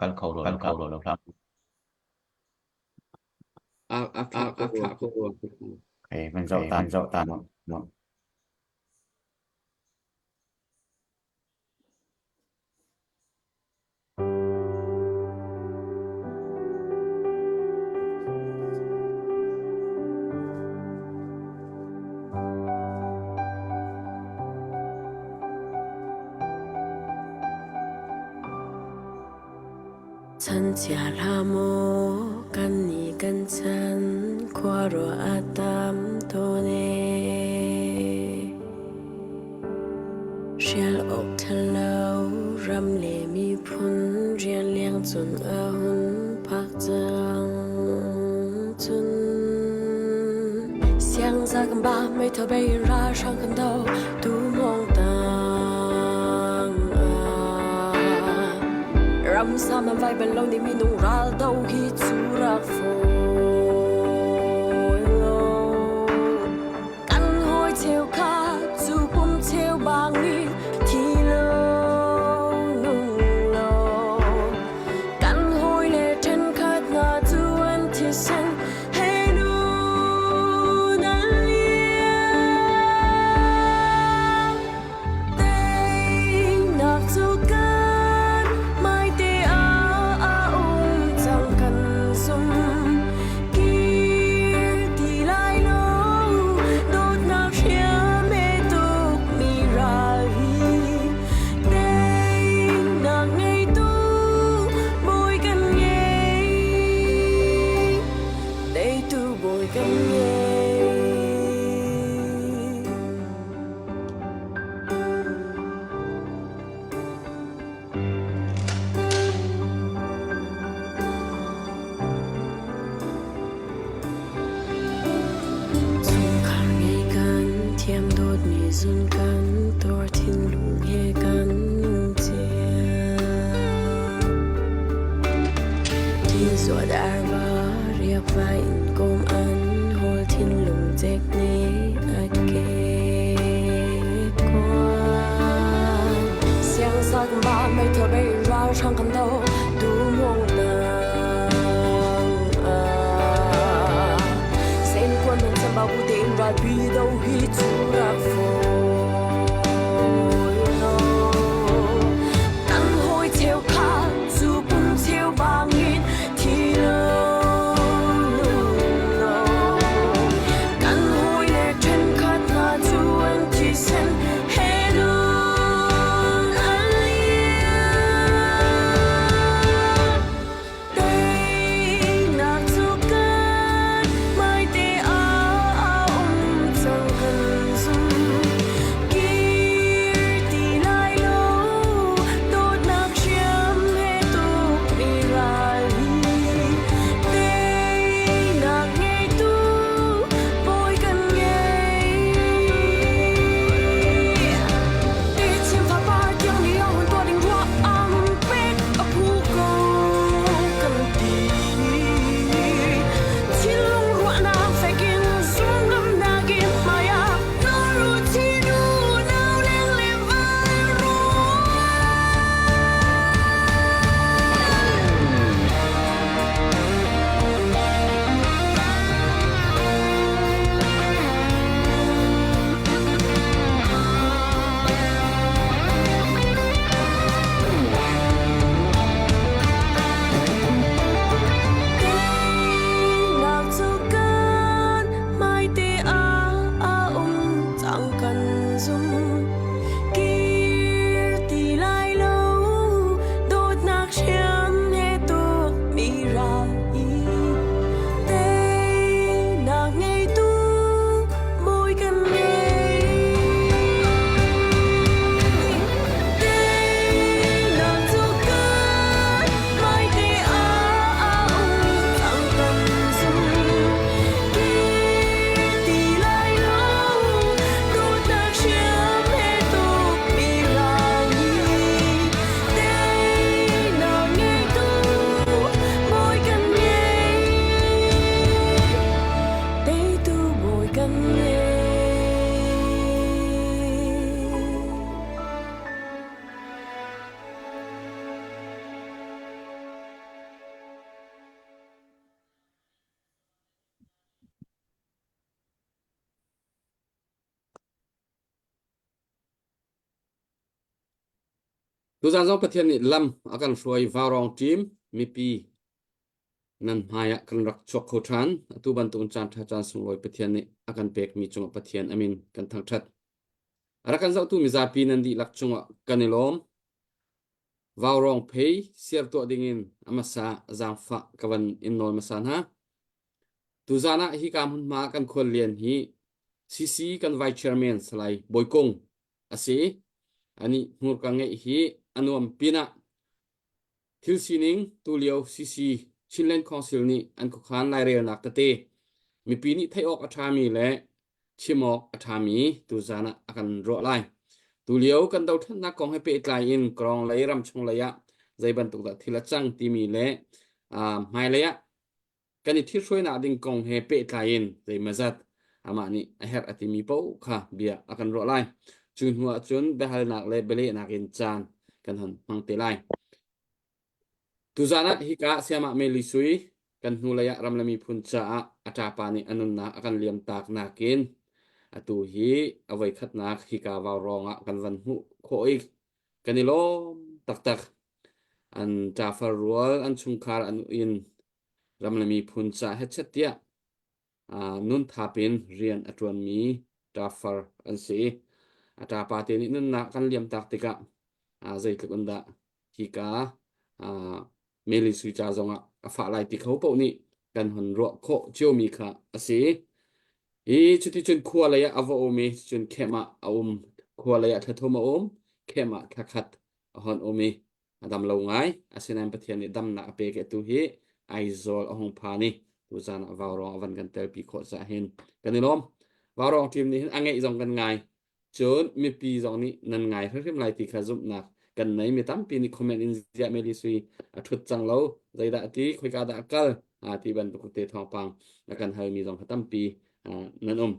Kal kho Kal lo kho lo hlah. A thlah A ko thlah ko rua. Okay, van zoh Okay, ta. van zoh ta. No. Chanchia hlah maw kan nih kan chan khuaruah a tam tawn ee. Hrial awk ṭhalo ram le miphun rian leng cun a hun phak cang cun. Siangza kan ba meithal bei ralhrang kan do tu mong tang ah. Ramsa man vai bal lo nih minung ral do hi cu rak fawi lo. Kan hawi cheu kha cu pum cheu bang in thi lo nung lo. Kan hawi le ṭhenkhat hna cu an thisen he nun an liam. Teinak cu kan hmaite ah a um cang kan zum. Kir ti lai lo dawtnak hriam he tukmi ral hi. Teinak ngeitu bawi kan ngei. Teitu bawi kan ngei. Chungkhar ngei kan thiam dawtmi zun kan tuar thinlung he kan nung cia. Thi zuat arva riakvai in kom an hawl thinlung cek nih a ke kuan. Siangsak ba meithal bei ralhrang kan do tu muang nang ah. Sen kuan nan chamba bu tein ralpi do hi cu rak fawi lo. Kan hawi cheu kha cu pum cheu bangin thi lo nung lo. Kan hawi le ṭhenkhat hna cu an thisen he nun an liam. Teinak cu kan hmaite ah a um cang kan zum. Tuzaan zong Pathian nih lam a kan hruai Vaurawng team mipi nan hmai ah kan rak chuak kho ṭhan. Atu bantukin caan ṭha caan sunglawi Pathian nih a kan pekmi cungah Pathian a min kan thangṭhat. A rak kan zohtu mizapi nan dihlak cungah kan i lawm. Vaurawng phei siar tuah dingin a hmasa zaangfah ka van in nawl hmasa hna. Tuzaan ah hika hmunhma kan khuallian hi CC kan Vice Chairman Salai Bawi Kung a si. Anih hmurka ngeih hi a nuam pinah thil sining tulio CC Chinland Council nih an khuakhan lairelnak tete mipi nih theih awk a ṭhami le chim awk a ṭhami tuzaan ah a kan ruah lai. Tulio kan dothlatnak kong he pehtlai in Kawng lei ramchung lei ah zei bantuk dah thil a cang timi le hmailei ah kan i thithruainak ding kong he pehtlai in zeimazat amah nih a herh a timi paoh kha bia a kan ruah lai. Cu hnu ah cun biahalnak le bialehnak in caan kan hon hmang te lai. Tuzaan ah hika Siamah Meli Sui kan hnulei ah ram le miphun caah a ṭapa nih a nunnak a kan liamtak nakin atu hi a voikhatnak hika vaurawng ah kan van hmuh khawh i kan i lawm taktak. An ṭafar rual, an chungkhar an inn ram le miphun ca hetchet tiah nun thap in rian a ṭuanmi ṭafar an si i a ṭapa te nih nunnak kan liamtak tikah zeitluk in dah hika Meli Sui ca zongah a fah lai ti kho paoh nih kan hon ruah khawh ciomi kha a si. I cuticun khua lei ah a va um i cun khem ah a um. Khua lei ah thla thum a um, khem ah thla khat a hon um i a dam lo ngai. Asinain Pathian nih damnak a pek i atu hi Aizawl a hung phan i tuzaan ah vaurawng a van kan telpi khawh caah hin kan i lawm. Vaurawng team nih hin a ngeih zong kan ngai. Cun mipi zong nih nan ngai hrimhrim lai ti kha zumhnak kan nei. Mi tampi nih comment in ziah Meli Sui a ṭhut cang lo, zeidah a ti, khoika dah a kal, ti bantuk te thawngpang a kan halmi zong kha tampi nan um.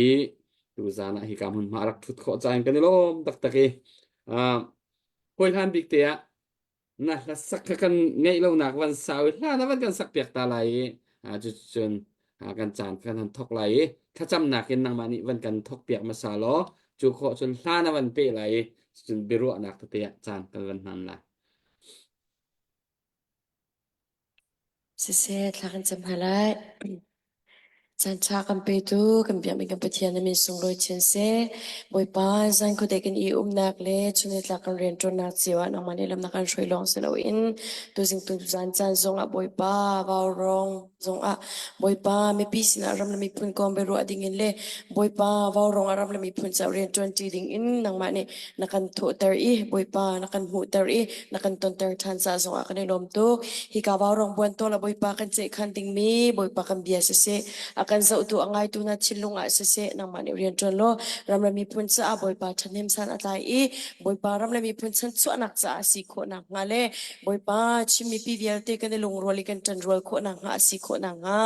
I tuzaan ah hika hmunhma a rak ṭhut khawh caah kan i lawm taktak i Hawi hlan bik te ah na hlasak kha kan ngeih lonak van sau i hla na van kan sak piak ta lai i cucun kan caan kan han thok lai i thlacamnak in nangmah nih van kan thok piak hmasa law cu khawh cun hla na van peh lai i cucun biaruahnak tete ah caan kan van hman lai. Siseh, thla kan cam hna lai. Caan ṭha kan petu kan biakmi kan Pathian na min sunglawi chin seh. Bawipa, zan khuadei kan i umnak le chun nitlak kan rianṭuannak cio ah nangmah nih lam na kan hruai lawng si loin tuzing tuzan caan zongah Bawipa vaurawng zongah Bawipa mipi sinah ram le miphun kong biaruah dingin le Bawipa vaurawng ah ram le miphun caah rianṭuanṭi dingin nangmah nih na kan thawhter i Bawipa na kan hmuhter i na kan tonter ṭhan ca zongah kan i lawm tuk. Hika vaurawng buan tawl ah Bawipa kan ceihkhan dingmi Bawipa kan bia siseh, a kan zohtu a ngaitu na thinlung ah siseh, nangmah nih rian ṭuan law ram le miphun caah Bawipa ṭhahnem san a tlai i Bawipa ram le miphun chanchuahnak caah si khawhnak hnga le Bawipa Chin mipi vialte kan i lungrual i kan ṭanrual khawhnak hnga a si khawhnak hnga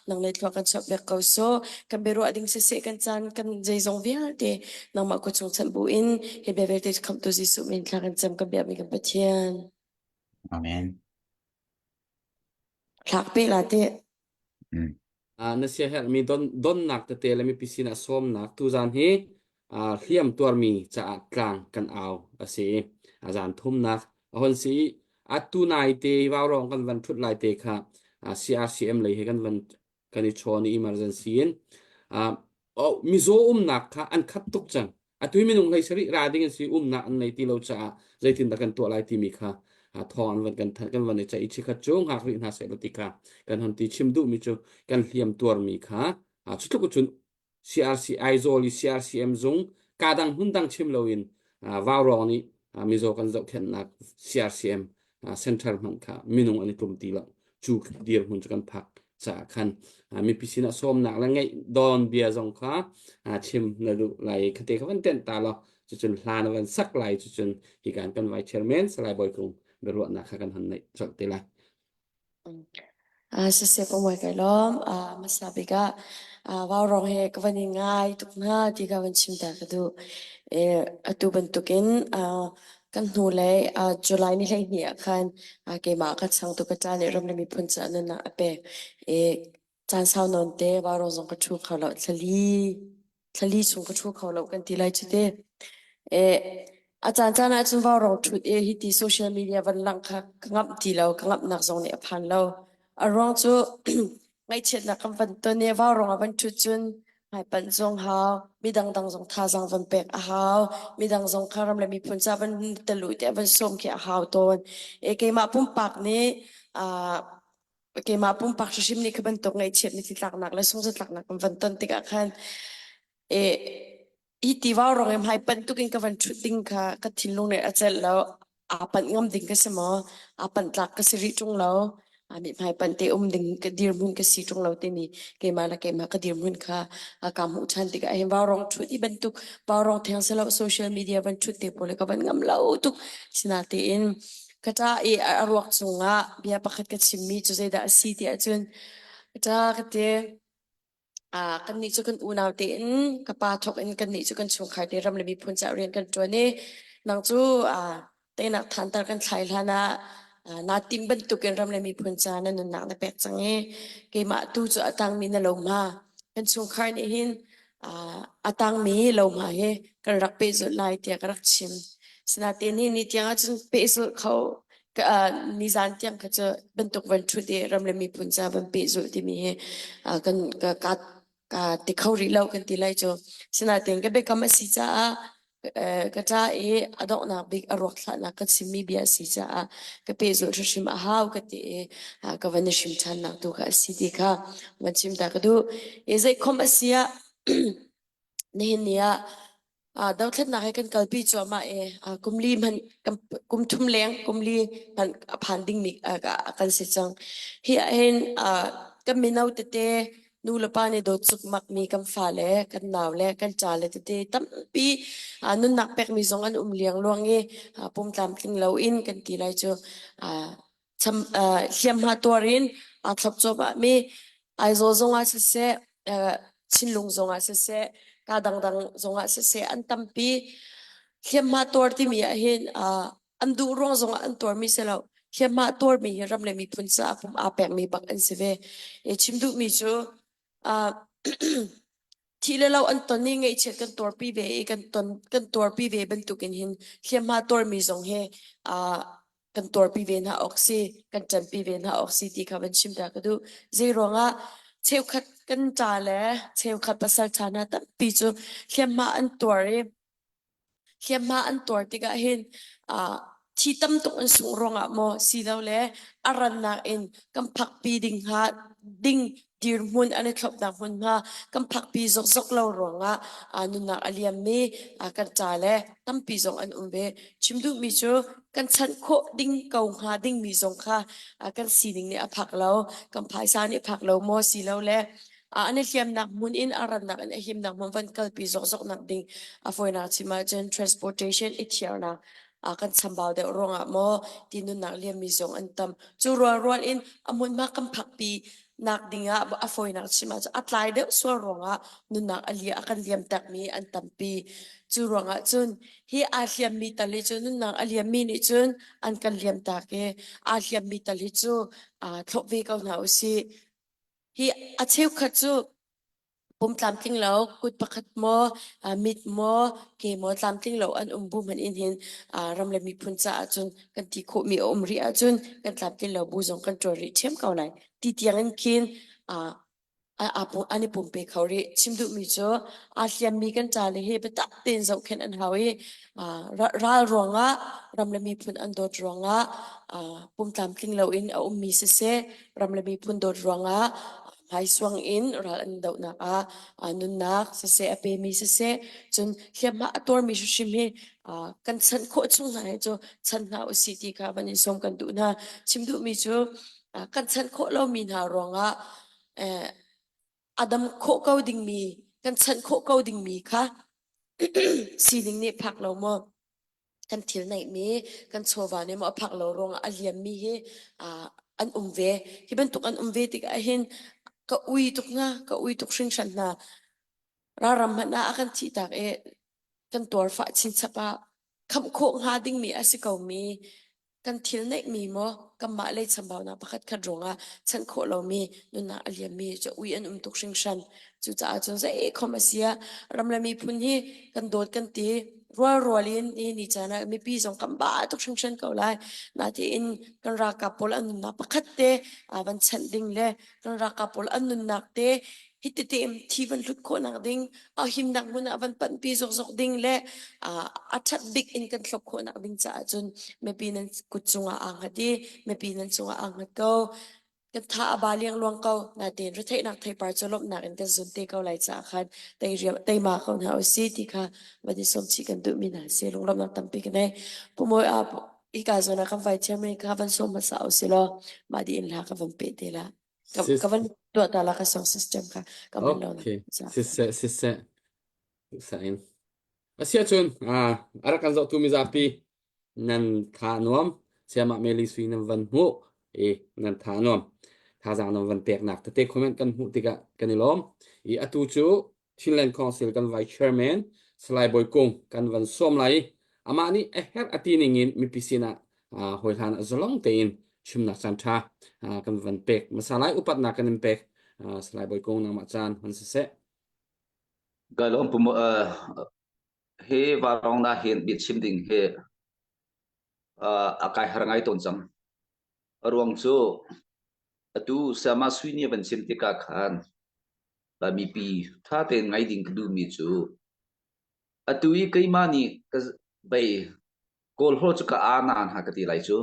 nang le thlua kan chuahpiak ko sawh. Kan biaruah ding siseh kan caan kan zeizong vialte nangmah kut chung chanh bu in hi bia vialte khamhtu Jesuh min thla kan cam kan biakmi kan Pathian. Amen. Thlak pe la te. Mm. Uh, na siaherhmi don, donnak tete le mipi sinah sawmnak tuzan hi uh, hliam tuarmi caah tlang kan au a si. A zan thumnak a hon si i atu nai te vaurawng kan van thut lai te kha uh, CRCM lei he kan van kan i chawn i emergency in uh, oh, mizaw umnak kha an khat tuk cang atu hi minung hlei sarih ra ding an si umnak an nei ti lo caah zeitindah kan tuah lai timi kha thawng an van kan thanh kan van i ceih i chikhat cu ngak rih hna seh ti kha kan hon ti chim duhmi cu kan hliam tuarmi kha cu tluk cun CRC Aizawl i CRCM zung kadang hmun dang chim loin vaurawng nih mizaw kan zohkhenhnak CRCM center hmanh kha minung an i tlum ti lo cu dirhmun cu kan phak caah khan mipi sinah sawmnak le ngeih dawn bia zong kha chim na duh lai khate kha van tenh ta law cucun hla na van sak lai cucun hikan kan vai chairman Salai Bawi Kung biaruahnak kha kan hon neih colh te lai. Siseh ka muai kai lawm. Hmasa bik ah vaurawng he ka van i ngai tuk hna ti kha van chim ta ka duh. Atu bantukin kan hnulei July ni 12 ah khan keimah ka changtu ka ṭa nih ram le miphun caah nunnak a pek. I caan sau nawn te vaurawng zong ka ṭhu kho lo. Thlali thlali chung ka ṭhu kho lo kan ti lai cu te. A caancaan ahcun vaurawng ṭhut i hiti social media van langh kha ka ngamh ti lo, ka ngamhnak zong nih a phan lo. A ruang cu ngaihchiatnak kan van ton i vaurawng ah van ṭhut cun hmaipanh zong hau, midang dang zong thazaang van pek a hau, midang zong kha ram le miphun ca van tel u tiah van sawm khi a hau tawn. E keimah pumpak nih uh, keimah pumpak hrimhrim nih kha bantuk ngaihchiat mitthli tlaknak le sungzatlaknak kan van ton tikah khan e hi tiva rong i hmai panh tuk in ka van ṭhut ding kha ka thinlung nih a celh lo. Aa panh ngam ding ka si maw? Aa panh tlak ka si rih ṭung lo. Aa nih hmai panh te um ding ka dirhmun ka si ṭung lo timi keimah le keimah ka dirhmun kha a ka hmuh ṭhan tikah hin vaurawng ṭhut i bantuk vaurawng theng si lo social media van ṭhut te pawl ka van ngam lo tuk. Sinatein ka ṭa i a ruak cungah bia pakhat ka chimmi cu zeidah a si ti ahcun ka ṭa ka ti Kannih cu kan unau tein ka pa thawk in kannih cu kan chungkhar te ram le miphun caah rian kan ṭuan i nang cu teinak thantar kan thlai hlan ah naa timh bantukin ram le miphun ca na nunnak na pek cang i keimah tu cu a tangmi na lo hma. Kan chungkhar nih hin a tangmi lohma hi kan rak pehzulh lai tiah ka rak chim. Sinain hi ni tiang ahcun pehzulh kho nizan tiang kha cu bantuk van ṭhut i ram le miphun ca van pehzulh timi hi kan ka ka ka ti kho rih lo kan ti lai cu. Sinain ka biakam a si caah ka ṭa i a donghnak bik a ruak thlahnak ka chimmi bia a si caah ka pehzulh hrimhrim a hau ka ti i ka van i hrim ṭhannak tu kha a si ti kha van chim ta ka duh. I zeikhom a si ah nihin ni ah dothlatnak he kan kalpi cuahmah i kum li hmanh kum thum leng kum li hmanh a phan dingmi kan si cang. Hi ahhin kan mino tete nu le pa nih dawt cukmakmi kan fale kan nau le kan ṭa le tete tampi nunnak pekmi zong an um liangluang i pum tlamtling loin kan ti lai cu hliamhma tuar in aa thlop cuahmahmi Aizawl zongah siseh, Chinlung zongah siseh, ka dangdang zongah siseh an tampi. Hliamhma tuar timi ahhin an duh ruang zongah an tuarmi si lo. Hliamhma tuarmi hi ram le miphun caah pum aa pekmi bak an si ve. I chim duhmi cu thih le lo an ton i ngaihchiat kan tuarpi ve i kan ton kan tuarpi ve bantukin hin hliamhma tuarmi zong hi kan tuarpi ve hna awk si kan ṭanpi ve hna awk si ti kha van chim ta ka duh. Zei ruangah cheukhat kan ṭa le cheukhat pasal ṭha hna tampi cu hliamhma an tuar i hliamhma an tuar tikah hin thi tam tuk an sungh ruangah maw silole a rannak in kan phakpi ding hnga ding dirhmun an i thlopnak hmunhma kan phakpi zokzok lo ruangah nunnak a liammi kan ṭa le tampi zong an um ve. Chim duhmi cu kan chanh khawh ding ko hnga dingmi zong kha kan sining nih a phak lo, kan phaisa nih phak lo maw silole an i hliamnak hmun in a rannak in a himnak hmun van kalpi zokzoknak ding a fawinak chim ahcun transportation i thiarnak kan chambau deuh ruangah maw ti nunnak liammi zong an tam. Cu rualrual in a hmunhma kan phakpi nak dingah a fawinak chim ahcun a tlai deuh sual ruangah nunnak a lia a kan liam takmi an tampi. Cu ruangah cun hi aa hliammi tal hi cu nunnak a liammi nih cun an kan liam tak i aa hliammi tal hi cu thlop ve ko hna usih. Hi a cheukhat cu pum tlamtling lo, kut pakhat maw, mit maw, ke maw tlamtling lo an um bu hmanh in hin ram le miphun caah cun kan ti khawhmi a um rih ahcun kan tlamtlin lo bu zong kan ṭuan rih ṭhiam ko lai. Ti tiang in khin an i pumpe kho rih. Chim duhmi cu aa hliammi kan ṭa le hi biatak tein zohkhenh an hau i ral ruangah ram le miphun an dawt ruangah pum tlamtling loin a ummi siseh, ram le miphun dawt ruangah hmaisuang in ral an dohnak ah nunnak siseh a pemi siseh cun hliamhma a tuarmi hrimhrim hi kan chanh khawh chung hna hi cu chan hna usih ti kha van in sawm kan duh hna. Chim duhmi cu kan chanh khawh lomi hna ruangah a dam khawh ko dingmi kan chanh khawh ko dingmi kha sining nih phak lo maw kan thil neihmi kan chawva nih maw a phak lo ruangah a liammi hi an um ve. Hi bantuk an um ve tikah hin ka ui tuk hna, ka ui tuk hringhran hna. Ralram hmanh ah a kan thihtak i kan tuarfah chinchap ah khamh khawh hnga dingmi a si komi kan thil neihmi maw kanmah lei chambaunak pakhat khat ruangah chanh khawh lomi nunnak a liammi cu ui an um tuk hringhran. Cucaah cun zei khom a si ah ram le miphun hi kan dawt kan ti. Rualrual in ni ni caan ah mipi zong kan ba tuk hringhran ko lai. Natein kan ralkap pawl an nunnak pakhat te van chanh ding le kan ralkap pawl an nunnak te hi tete thi van hlut khawhnak ding a himnak hmun ah van panhpi zokzok ding le a ṭhat bik in kan thlop khawhnak ding caah cun mipi nan kut cungah aa hngat i mipi nan cungah aa hngat ko. Kan tha a ba liangluang ko. Natein retheihnak theipar cu lawmhnak in kan zun te ko lai caah khan teima ko hna usih ti kha van i sawm chih kan duhmi hna si. Lunglawmhnak tampi ka nei. Pumawi ah hika zawn ah kan vai chairman kha van sawm hmasa usih law mah dih in hla ka van peh te la. Ka van tuah ta la ka song system kha ka man lo na. Okay. Siseh siseh. Sain. Asiahcun a rak kan zohtu mizapi nan tha nuam siamah Meli Sui nan van hmuh i nan tha nuam thazaang nan van peknak tete comment kan hmuh tikah kan i lawm i atu cu Chinland Council kan vice chairman Salai Bawi Kung kan van sawm lai i amah nih a herh a ti ning in mipi sinah hawi hlan ah zalong tein chimnak caan ṭha kan van pek hmasa lai upatnak kan in pek Salai Bawi Kung nangmah caan hman siseh. Ka lawm pu hi varong na hin bia chim ding hi a kai har ngai tawn cang. A ruang cu atu Sama Sui nih a van chim tikah khan mipi tha tein ngai ding ka duhmi cu atu i keimah nih ka bei Kawl holh cu ka aa na hna ka ti lai cu.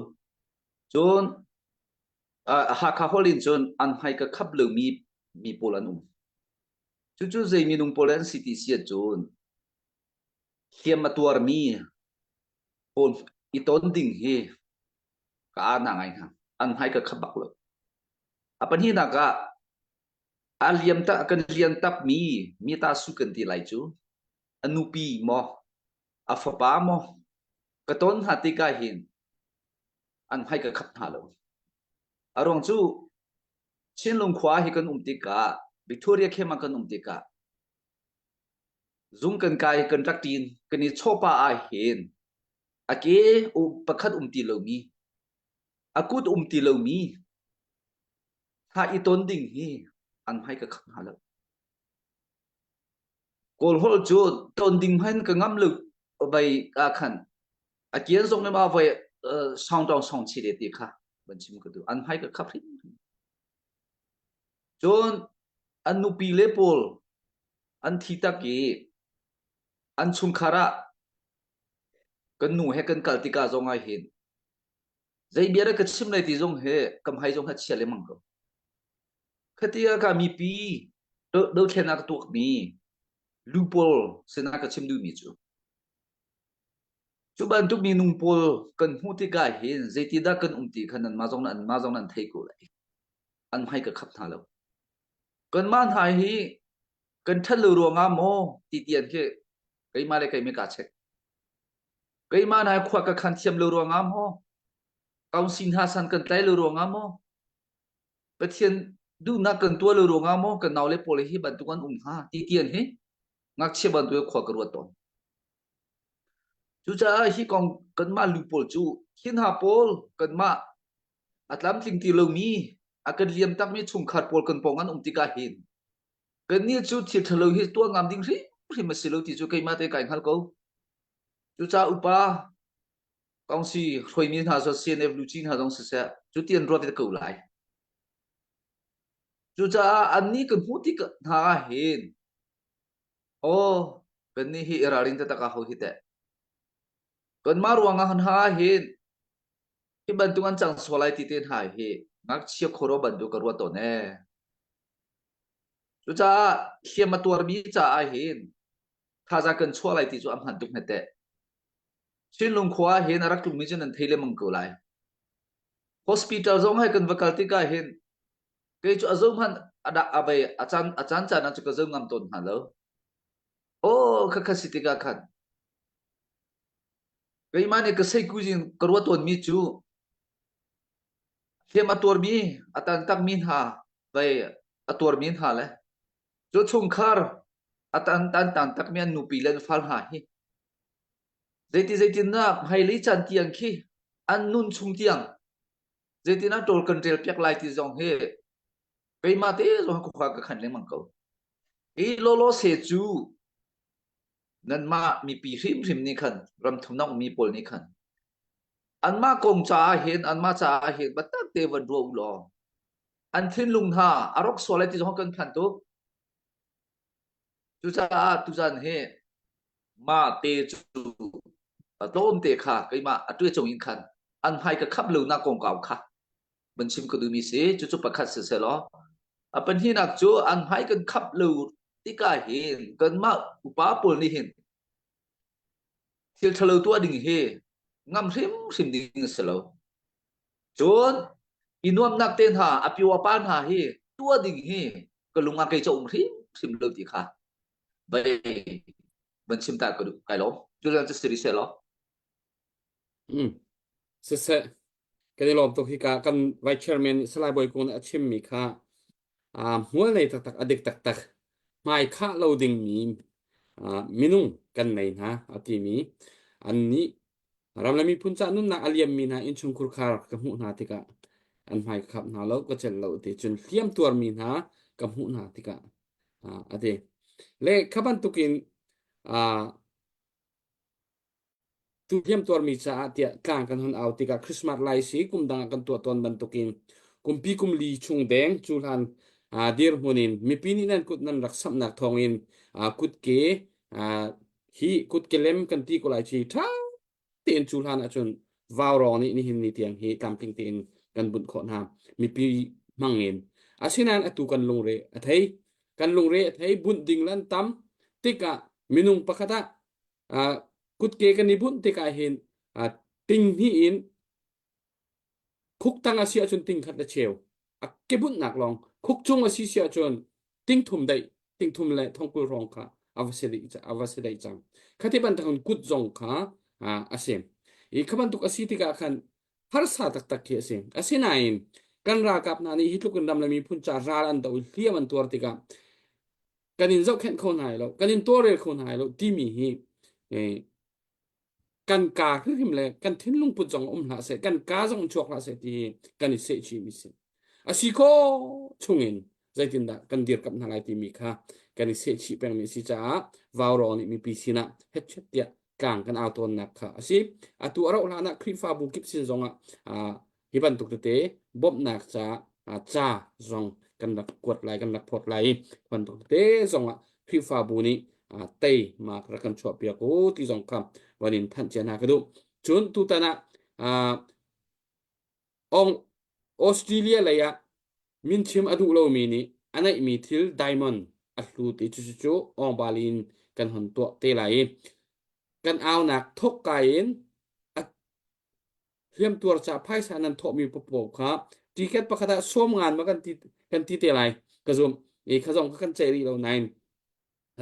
Cun Hakha holh in cun an hmai ka khap lomi mi pawl an um. Cucu zei minung pawl an si ti si ahcun hliam a tuarmi pawl i ton ding hi ka aa ngai hna. An hmai ka khap bak lo. A pahnihnak ah a liam ta kan lian tapmi mi ta su kan ti lai cu a nupi maw a fapa maw ka ton hna tikah hin an hmai ka khap hna lo. A ruang cu Chinlung khua hi kan um tikah Victoria Camp ah kan um tikah zung kan kai kan rak ṭin kan i chawpa ah hin a ke pakhat um ti lomi a kut um ti lomi hna i ton ding hi an hmai ka khap hna lo. Kawl holh cu ton ding hmanh ka ngam lo vai ah khan a kian zong nih ma voi song tong song chi le ti kha van chim ka duh an hmai ka khap hrim. Cun an nupi le pawl an thi tak i an chungkhar ah kan nu he kan kal tikah zong ah hin zei bia dah ka chim lai ti zong he kam hai zong ha chia lengmang ko. Khati ah ka mipi dothlenak tuakmi lu pawl sinah ka chim duhmi cu cu bantuk minung pawl kan hmuh tikah hin zeitidah kan um ti kha nanmah zong anmah zong nan thei ko lai. An hmai ka khap hna lo. Kanmah hna hi kan ṭhat lo ruangah maw ti tian khi keimah le keimah kaa check. Keimah hna khua ka khan thiam lo ruangah maw council hna san kan tlai lo ruangah maw Pathian duhnak kan tuah lo ruangah maw kan naule pawl hi bantuk an um hnga ti tian hi ngakchia bantuk khua ka ruat tawn. Cucaah hi kong kanmah lu pawl cu hi hna pawl kanmah a tlamtling ti lomi a kan liam takmi chungkhar pawl kan pawng an um tikah hin kannih cu thil ṭhalo hi tuah ngam ding hrimhrim a si lo ti cu keimah te kai hngal ko. Cucaah upa kongsi hruaimi hna cu CNF luci hna zong siseh cu ti an ruat ko lai. Cucaah annih kan hmuh tik hna ah hin aw kannih hi i ralring taktak a hau hi teh. Kanmah ruangah hna ah hin hi bantuk an cang sual lai ti te hna hi ngakchia khuaro bantuk ka ruat tawn ee. Cucaah hliam a tuarmi caah hin thazaang kan chuah lai ti cu a hman tuk hme teh. Chinlung khua ah hin a rak tlungmi cu nan thei lengmang ko lai. Hospital zong hai kan va kal tikah hin kei cu a zo hmanh a dah a vei a caan a caan caan ah cu ka zo ngam tawn hna lo. Aw kha kha si tikah khan keimah nih ka seikuzin ka ruat tawnmi cu hliam a tuarmi a tantakmi hna vei a tuarmi hna le cu chungkhar a tan tan tantakmi an nupi le an fal hna hi zeiti zeitindah hmailei caan tiang khi an nun chung tiang zeitinah ṭawl kan rel piak lai ti zong hi keimah te zong ka khua ka khan lengmang ko. Hi lawlaw se cu. Nanmah mipi hrimhrim nih khan ramthumnak ummi pawl nih khan anmah kong caah hin anmah caah hin biatak te van ruah u law an thinlung hna a rawk sual lai ti zong kan phan tuk. Cucaah tuzan hi mah te cu tlawmte kha keimah a ṭuai cung in khan an hmai ka khap lonak kongkau kha van chim ka duhmi si. Cucu pakhat siseh law a pahnihnak cu an hmai kan khap lo tikah hin kanmah upa pawl nih hin thil ṭhalo tuah ding hi ngam hrimhrim ding a si lo. Cun i nuamhnak te hna a pio a pa hna hi tuah ding hi ka lung ah kei ca um hrimhrim lo ti kha vai van chim ta ka duh kai lawm. Cucu cu si rih seh law. Mm. Siseh, kan i lawm tuk hika kan vice chairman nih Salai Bawi Kung nih a chimmi kha aa hmual nei taktak a dik taktak hmai khah lo dingmi aa minung kan nei hna a timi an nih ram le miphun ca nunnak a liammi hna innchungkhur khar ka hmuh hna tikah an hmai ka khap hna lo ka celh lo ti cun hliam tuarmi hna ka hmuh hna tikah a ti le kha bantukin aa Tu hliamtuarmi caah tiah tlang kan hun au tikah Christmas lai si kum dang ah kan tuah tawn bantukin kumpi kum li chung deng cu hlan uh, dirhmun in mipi nih nan kut nan rak samhnak thawngin uh, kutke uh, hi kutke lem kan ti ko lai chi tha tein cu hlan ahcun vaurawng nih nihin ni tiang hi tlamtling tein kan bunh khawh hna mipi hmang in asinain atu kan lungre a thei kan lungre a thei bunh ding lan tam tikah minung pakhat ah Uh, kutke kan i bunh tikah hin uh, ting hnih in khuk tang a si ahcun ting khat le cheu a ke bunhnak lawng khuk cung a si si ahcun ting thum daih ting thum le thongkul hrawng kha a va si a va si daih cang khati bantukin kut zong kha uh, a si i kha bantuk a si tikah khan harsa taktak khi a si asinain kan ralkap hna nih hi tluk in ram le miphun ca ral an do i hliam an tuar tikah kan in zohkhenh kho hna lo kan in tawlrel kho hna lo timi hi eh, kan ka hrimhrim le kan thinlung put zong um hlah seh kan ka zong chuak hlah seh ti hi kan i seh chih mi si a si kho chungin zeitindah kan dirkamh hna lai timi kha kan i seh chih pengmi si caah vaurawng nih mipi sinah hetchet tiah tlang kan au tawnnak kha a si. Atu a rauh hlan ah Khrihfabu kip sin zongah hi bantuk tete bawmhnak ca ca zong kan rak kuat lai kan rak phawt lai i bantuk tete zongah Khrihfabu nih tei mak rak kan chuah piak u ti zong kha van in thanh cia hna ka duh. Cun tutan ah Ong Australia lei ah min chim a duh lomi nih a neihmi thil diamond a hlut i cucu Awngbali in kan hon tuah te lai i kan aunak thawkka in a hliamtuar ca phaisa nan thawhmi paoh kha ticket pakhat ah sawm ngan ma kan ti kan ti te lai ka zum i kha zong kha kan ceih rih lo nain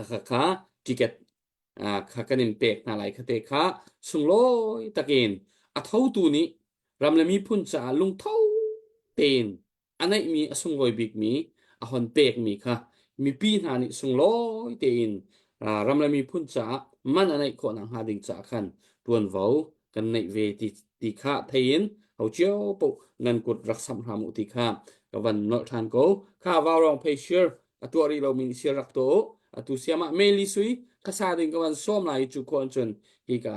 kha kha ticket kha kan in pek hna lai khate kha sunglawi takin a thotu nih ram le miphun caah lungtho tein a neihmi a sunglawi bikmi a hon pekmi kha mipi hna nih sunglawi tein ram le miphun caah man a neih khawh nakhnga ding caah khan tuanvo kan neih ve ti, ti kha theiin ho cio poh nan kut rak samh hram u ti kha ka van nolh ṭhan ko kha vaurawng phei shir a tuah rih lomi nih shir rak tuah u atu siam ah meli sui khasa ding ka van sawm lai cu khon cun hika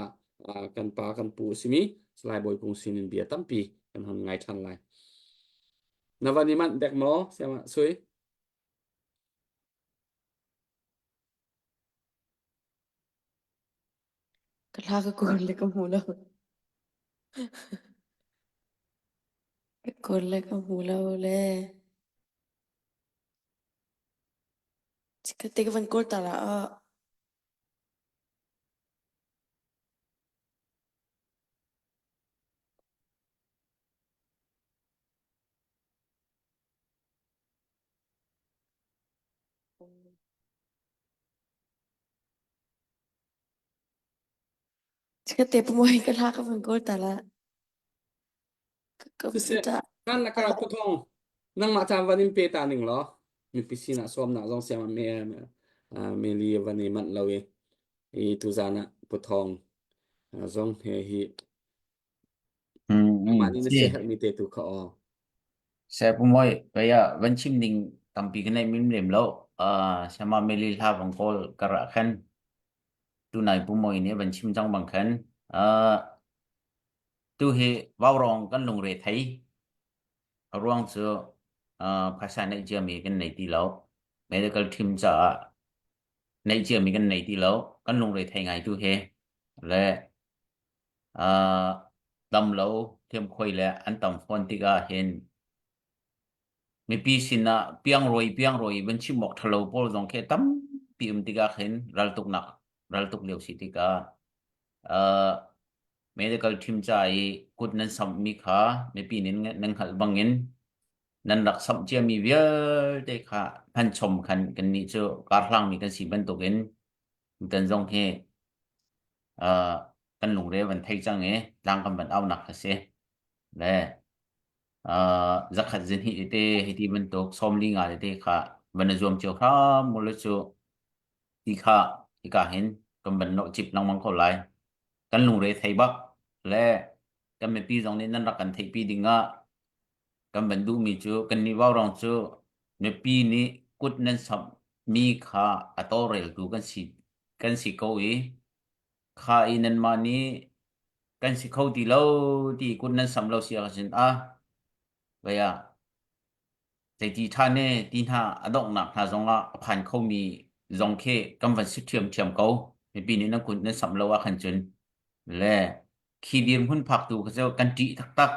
kan pa kan pu a simi Salai Bawi Kung sin in bia tampi kan hon ngai ṭhan lai na van i manh dek maw siam ah sui Ka hla ka kawl le ka hmu lo. Ka kawl le ka hmu lo le. Chikkhat te ka van kawl ta la ah. Chikkhat te pamuai ka hla ka van kawl ta la. Ka Siseh, computer. kan lakah puthong nangmah caan van in pe ta ning law mipi sinah sawmnak zong siam me meli van i manh lo i i tuzan ah puthong zong he hi Mm, mah nih na si. siaherhmi te tu kha aw Saya pumoi kaya van chim ding tampi kan nei mim lem lo. Uh, sama meli hla vang kawl kar ah khan. Tunai Pu Mawi nih a van chim cang bang khan uh, tu hi vaurawng kan lungre thei. A ruang cu uh, phaisa neih ciami kan nei ti lo. Medical team caah neih ciami kan nei ti lo. Kan lungre thei ngai tu hi. Le uh, dam lo thiamkhoi le an tam fawn tikah hin Mipi sinah piangrawi piangrawi van chim awk ṭhalo pawl zong khi tampi um tikah khin raltuknak raltuk lio si tikah uh, medical team ca i kut nan samhmi kha mipi nih nan hngalh bangin nan rak samh ciami vialte kha hmanchom khan kannih cu karhlangmi kan si bantukin tutan zong hi uh, kan lungre van thei cang i tlang kan van aunak a si. Le zakhat zinhnih tete hei ti bantuk 45 tete kha van i zuam cio hram mu le cu ti kha hika hin kan van nawh cip lengmang ko lai. Kan lungre thei bak le kan mipi zong nih nan rak kan theihpi ding ah kan van duhmi cu kan nih vaurawng cu mipi nih kut nan samh mi kha a tawlreltu kan si kan si ko i kha i nanmah nih kan si kho ti lo ti kut nan sam lo si ahcun a vei ah zeiti ṭha ne ti hna a donghnak hna zongah a phan khomi zong khi kan van si ṭhiamṭhiam ko mipi nih nan kut nan samh lo ah khan cun le khi dirhmun phak tu kha cu kan ṭih taktak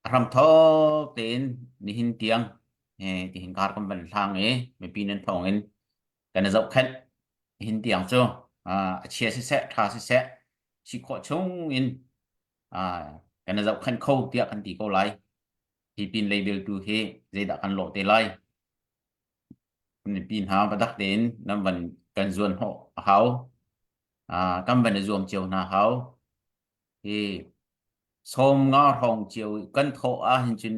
a hramthawk tein nihin tiang tihin kar kan van hlang i mipi nan thawng in kan i zohkhenh hin tiang cu a chia siseh ṭha siseh si khawh chung in kan i zohkhenh kho tiah kan ti ko lai hi pin lei beltu hi zeidah kan lawh te lai mipi hna padak tein nan van kan zuan hnawh a hau kan van i zuam cio hna hau hi sawm nga hrawng cio kan thawh ah hin cun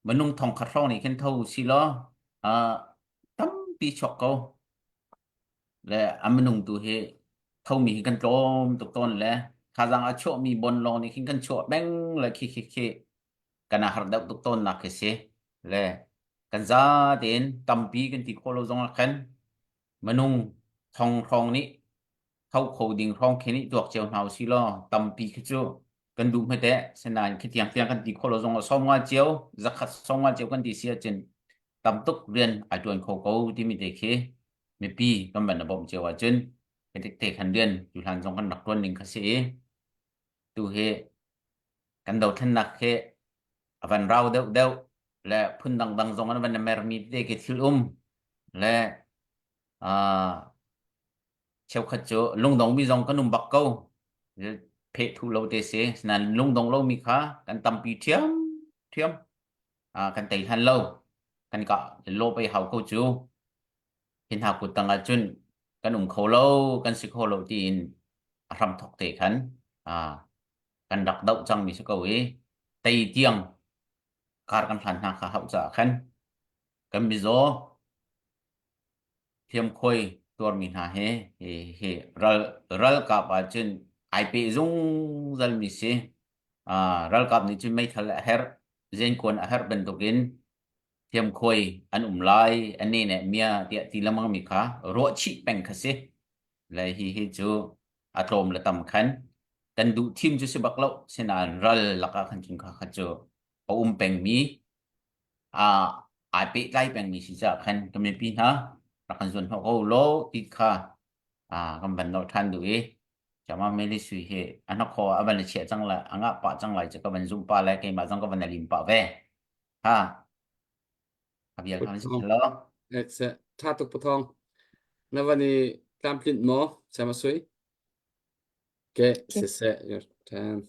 minung thongkhat hrawng nih khin tho si law tampi chuak ko le a minung tu hi thomi hi kan tlawm tuk tawn le thazaang a chuahmi bon lawng nih khin kan chuah peng le khi khi khi kan a har deuh tuk tawn nak khi si le kan za tein tampi kan ti khawh lo zong ah khan minung thong hrawng nih tho kho ding hrawng khi nih tuak cio hna usih law tampi khi cu kan duh hme teh sinain khi tiang tiang kan ti khawh lo zong ah 50 cio zakhat 50 cio kan ti si ahcun tam tuk rian ai tuan kho ko timi te khi mipi kan van na bawmh cio ahcun te khan rian tu hlan zong kan rak tuan ning kha si i tu hi kan dothlennak khi a van rau deuh deuh le phun dangdang zong an van na mermi te khi thil um le cheukhat cu lungdongmi zong kan um bak ko. Pheh thu lo te si. Nain lungdong lomi kha kan tampi ṭhiam ṭhiam. Kan tei hlan lo. Kan ka lawp ei hau ko cu. Hi hna kut tang ahcun kan um kho lo, kan si kho lo tiin a hram thok te khan kan rak doh cangmi si ko i tei tiang kar kan hlan hna kha hauh caah khan kan mizaw Thiamkhuai tuarmi hna hi hi ral ralkap ahcun ai peh zungzalmi si. Uh, ralkap nih cun meithal a herh, zenkuan a herh bantukin thiamkhuai an um lai, a ne ne mia tiah ti lengmangmi kha ruahchih peng kha si. Le hi hi cu a tlawm le tam khan kan duh thim cu si bak lo, sinain ral lakah khan cun kha kha cu a um pengmi aa ai pehtlai pengmi si caah khan ka mipi hna rak kan zuan hnawh ko law ti kha kan van nolh ṭhan duh i Jama Meli Sui hi a hnakhaw a van i chiah cang lai a ngah pah cang lai cu ka van zumh pah le keimah zong ka van lim pah ve ha a vial khan si lo Tha tuk pathong na van i tlamtlinh maw Sama Sui ke siseh your turn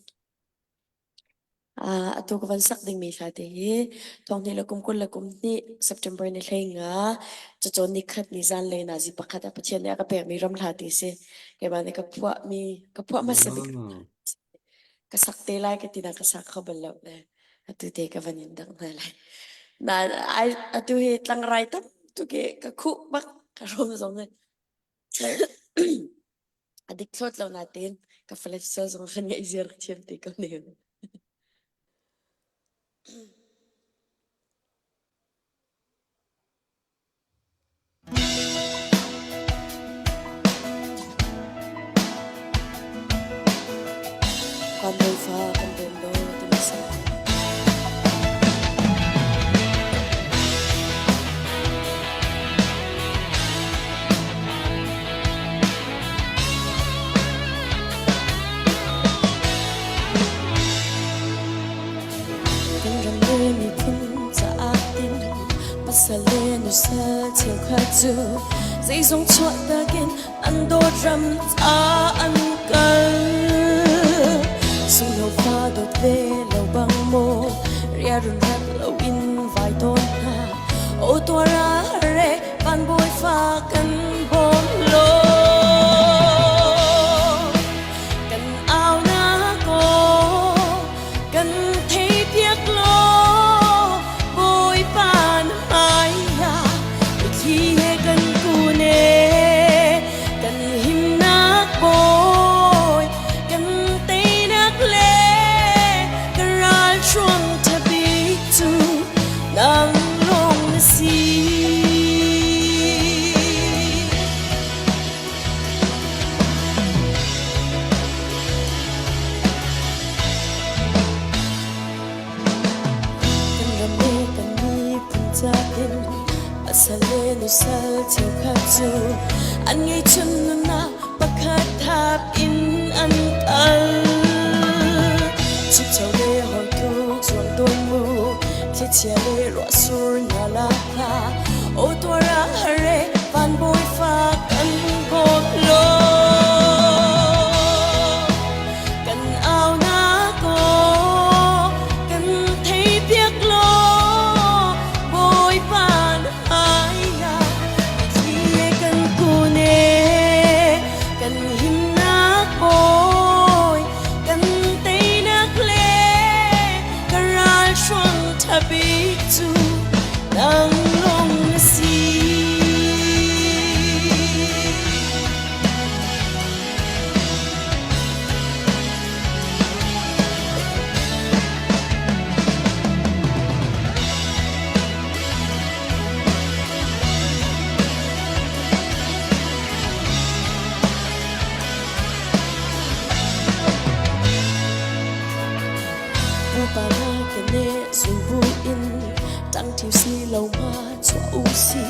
Atu ka van sak dingmi hla te hi thonghnih le kum 22 September ni 15 cacawn nikhat ni zanlei nazi pakhat ah Pathian nih a ka pekmi ram hla ti si. Keimah nih ka phuahmi ka phuah hmasa bik ka sak te lai ka ti na ka sak kho bal lo le atu te ka van in dang hna lai. Na ai atu hi tlangrai tam tuk i ka khuh bak ka rom zong hi A dik thlawt lo nain ka fale sual zong kan ngeih ziar thiam te ko ne. fa kan bawm law timi si. Kan ram le miphun caah tin pasal le nusal cheukhat cu zeizong chuah takin an dawt ram ca an kal. Sunglo fa dawt ve lo bang maw riarun rat lo in vai tawn hna. O tuara re van bawi fa kan bawm lo. Kan au na ko kan thei piak law Bawipa na hmaiah mitthli he kan kun e kan himnak bawi kan teinak le ka ral hruang ṭha bik cu nang lawng na si. Kan ram le kan miphun cain pasal le nusal cheukhat cu an ngeihchun nunnak pakhat thap in an kal. Chipcho le hortuk zuang tawn mu, thlichia le ruahsur hna lak hla, o tuara hare van bawi fa kan bawm lo. Kan au nak aw kan thei piak law Bawipa na hmaiah mitthli kan kun e kan himnak bawi kan teinak le ka ral hruang ṭha bik cu nang lawng na si. Pupa hna kene zul in ṭangṭi si lo ma chuah u si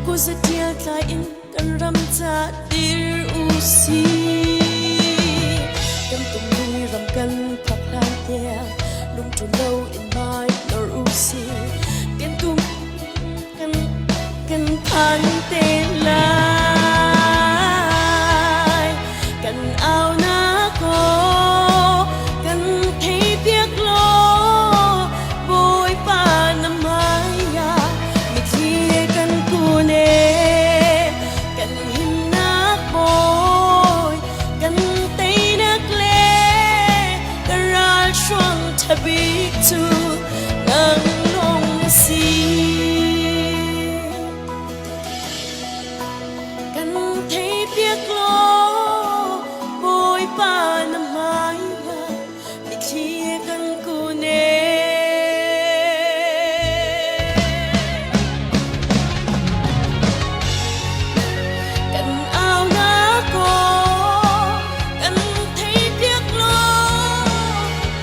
kuzatial tlai in kan ram ca dir u si kan tummi ram kan phak hlan tiang lungṭul lo in mai lor u si kan tum kan kan phan te lai kan au nak aw kan thei piak law Bawipa na hmaiah mitthli kan kun e kan himnak bawi kan teinak le ka ral hruang ṭha bik cu nang lawng na si. Kan theipiak law Bawipa na hmaiah mitthli kan kun e. Kan au nak aw kan theipiak law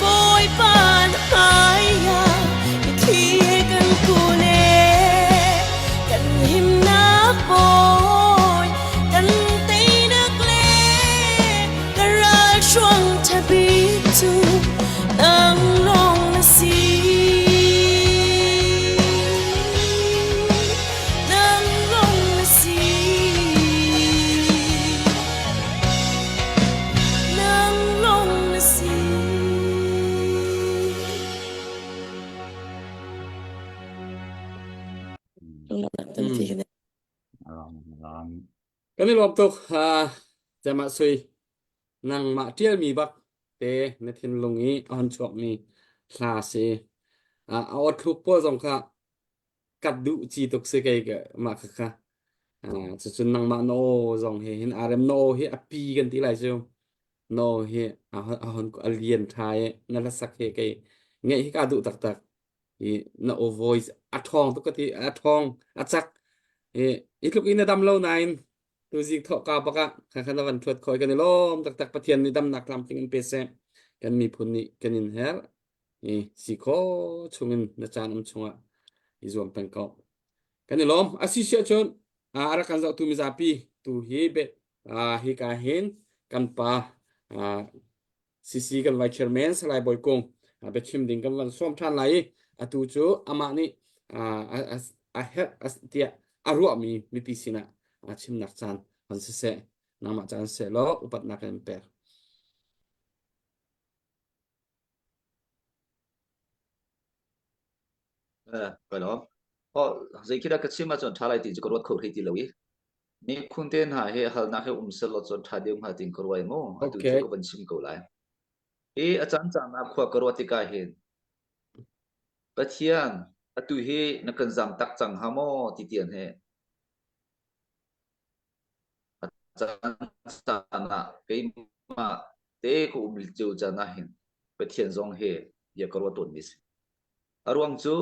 Bawipa na hmaiah mitthli kan kun e. Kan himnak bawi kan teinak le ka ral hruang ṭha bik cu nang lawng na si. Nang lawng na si. Nang lawng na si. Lungnak tampi kan Kan i lawm tuk. Cemah sui nangmah ṭialmi bak te na thinlung i a hon chuakmi hla si. A awthluk pawl zong kha kat duh ci tuk si kei mah kha kha. Cucun nangmah na aw zong hi hin arem na aw hi a pi kan ti lai cu. Na aw hi a hon a lian ṭha i na hlasak hi kei ngeih hi ka duh taktak. I na aw voice a ṭhawng tuk ka ti a ṭhawng a cak i i tluk in na dam lo nain tuzing thawhka bak ah kha kha na van thuat khoi kan i lawm taktak Pathian nih damnak tlamtling in pe seh. Kan miphun nih kan in herh. I si khawh chungin na caan um chungah i zuam peng ko. Kan i lawm. A si siah cun a rak kan zohtu mizapi tu hi be hika hin kan pa CC kan vice chairman Salai Bawi Kung biachim ding kan van sawm ṭhan lai i atu cu amah nih a herh tiah a ruahmi mipi sinah chimnak caan hman siseh nangmah caan seh law upatnak in pek. Eh, ka lawm. Oh, zei khi dah ka chim ahcun ṭha lai ti cu ka ruat kho hlei ti lo i. Ni khun te hna he halnak he um sel law cun ṭha deuh hnga tin ka ruai mu. Atu cu Okay. ka van chim ko lai. Hi a caan caan ah khua ka ruat tikah hin Pathian atu hi na kan zam tak cang ha maw ti tian he a caan caan ah keimah te ka um cio caan ah hin Pathian zong he bia ka ruat tawn mi si. A ruang cu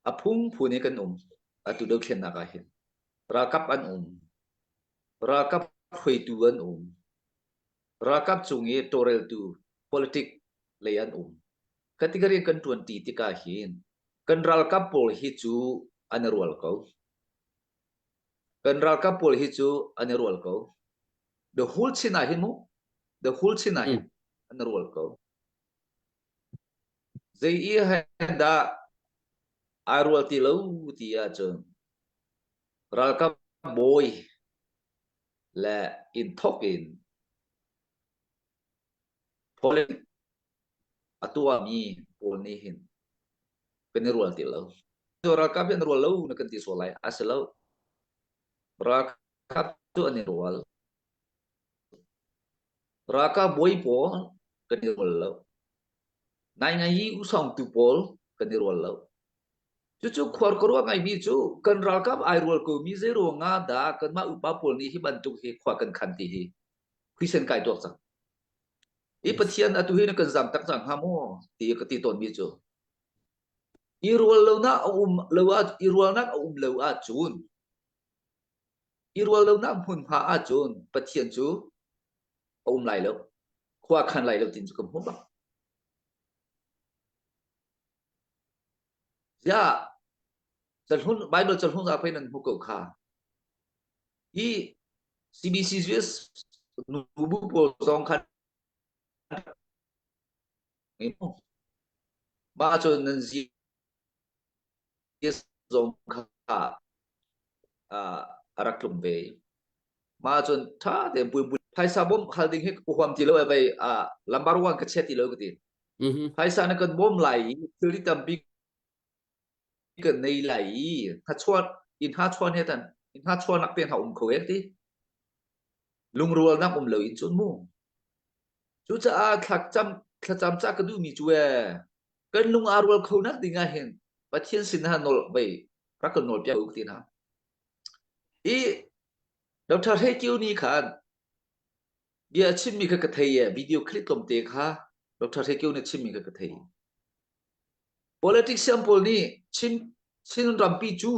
a phungphun in kan um atu dothlennak ah hin. Ralkap an um. Ralkap hruaitu an um. Ralkap cung i tawlreltu politic lei an um. Category kan ṭuanṭi tikah hin kan ralkap pawl hi cu an i rual ko. Kan ralkap pawl hi cu an i rual ko. The whole chin ah hin mu, the whole chin ah hin an i rual ko. Zei i hen dah ai rual ti lo ti ahcun ralkap bawi le in thok in politics a tuahmi pawl nih hin kan i rual ti lo. Ralkap hi an rual lo na kan ti sual lai. A si lo. Ralkap cu an i rual. Ralkap bawi pawl kan i rual lo. Ngaingai hi usawngtu pawl kan i rual lo. Cucu khuar ka ruah ngaimi cu kan ralkap ai rual komi zei ruangah dah kanmah upa pawl nih hi bantuk hi khua kan khan ti hi khuisen kai tuak cang. Hi Pathian atu hi na kan zam tak cang hnga maw ti ka ti tawnmi cu. I rual lonak a um lo ah i rualnak a um lo ahcun i rual lonak hmunhma ahcun Pathian cu a um lai lo. Khua khan lai lo tin cu ka hmu bak. Ziah cahlun Bible cahlun ah pei nan hmu ko kha. Hi CBCS nubu pawl zong khan mah cun nan zi zong kha a rak tlung ve. Mah cun ṭha tein pui phaisa bawmh hal ding hi ka huam ti lo e vei lambar wan ka chia ti lo ka ti. Phaisa na kan bawm lai i thilri tampi kan nei lai i hnachuan in hnachuan he tan in hnachuanak te hna um kho en ti lungrualnak um lo in cun mu cucaah thlacam thlacam ca ka duhmi cu e kan lung aa rual kho nak ding ah hin Pathian sin ha nawl vei rak kan nawl piak ti hna i Dr. Hre Kio ni khan bia chimmi kha ka thei e video clip tlawmte kha Dr. Hre Kio nih chimmi kha ka thei Politician pawl nih Chin Chin rampi cu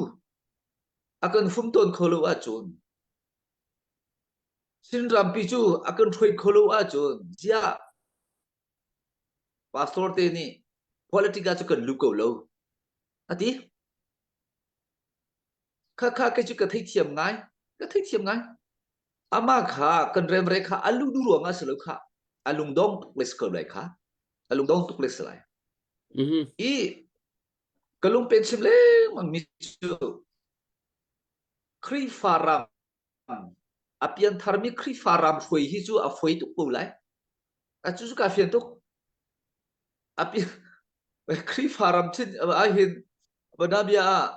a kan fumtawn kho lo ahcun Chin rampi cu a kan hruai kho lo ahcun ziah pastor te nih politics ah cu kan lut ko lo a ti. Kha kha kei cu ka theithiam ngai ka theithiam ngai. Amah kha kan remre kha a lu duh ruangah si lo kha a lungdong tuk le si ko lai kha a lungdong tuk le si lai. I ka lungpen chim lengmang mi cu Khrihfa ram a piantharmi Khrihfa ram hruai hi cu a foi tuk ko lai. A cu cu ka fian tuk. A pi Khrihfa ram thin ah hin Banabia ah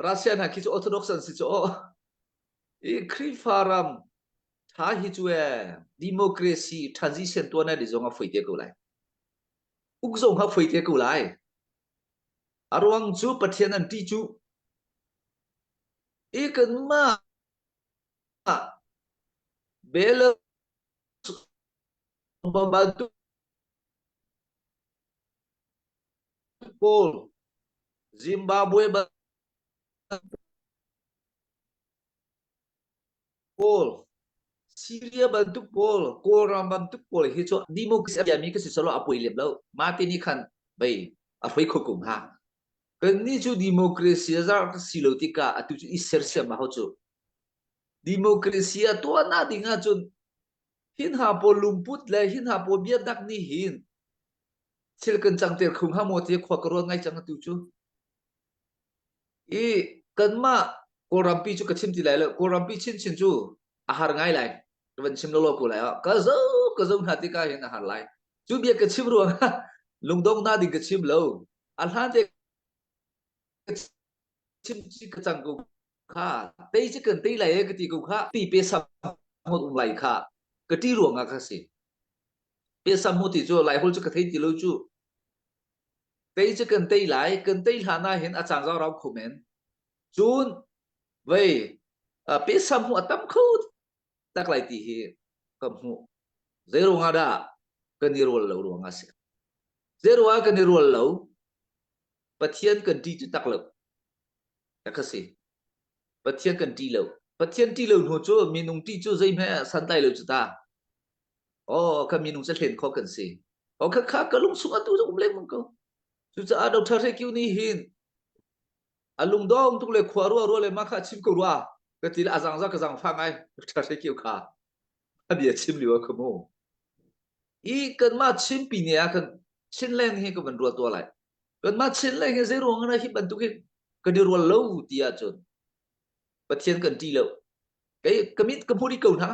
Russia hna khi cu Orthodox an si cu aw. I Khrihfa ram tha hi cu e democracy transition tuan ai zong a foi te ko lai. Uk zong ha foi te ko lai. A ruang cu Pathian an ti cu i kanmah Belarus bantuk pawl Zimbabwe pawl. Syria bantuk pawl, Kawlram bantuk pawl hi cu democracy a biami ka si solo a poi lem lo. Mah te nih khan bei a hrui kho kum ha. Kan nih cu democracy a zar ka si lo tikah atu cu i sersiam a hau cu. Democracy a tuah na ding ahcun hin ha pawl lungput le hin ha pawl biaknak nih hin thil kan cangter kho hnga maw ti khua ka ruat ngai cang atu cu. I kanmah Kawlrampi cu ka chim ti lai lo. Kawlrampi chinchin cu a har ngai lai. Ka van chim lawlaw ko lai. Ka zo ka zo hna tikah hin a har lai. Cu bia ka chim ruangah lungdong na ding ka chim lo. A hlan te ka chim chi ka cang ko kha. Tei ci kan tei lai e ka ti ko kha. Ti pe sam hot um lai kha. Ka ti ruangah ka si. Pe sam hu ti cu lai hol cu ka thei ti lo cu. Tei cu kan tei lai, kan tei hlan ah hin a caan zau rau kho men. Cun vei pesam hu a tam kho tak lai ti hi ka hmuh. Zei ruangah dah kan i rual lo ruangah si. Zei ruangah kan i rual lo? Pathian kan ṭih cu tak lo. Tak a si. Pathian kan ṭih lo. Pathian ṭih lo hnu cu minung ṭih cu zeihmeh santlai lo cu ta. Oh, kan minung cu hlen khawh kan si. Oh, kha kha ka lung chung atu um lengmang ko. Cucaah Dr. Hre nih hin a lungdong tuk le khua rua rua le mah kha chim ko rua ka ti le a zang za ka zang fa ngai Dr. Hre kha a bia chim lio ka mu. I kanmah Chinpi ne ah kan Chinland hi ka van ruat tua lai. Kanmah Chinland hi zei ruang ah hi bantuk hi kan i rual lo ti ahcun Pathian kan ṭih lo. Kei ka mit ka hmu rih ko hna.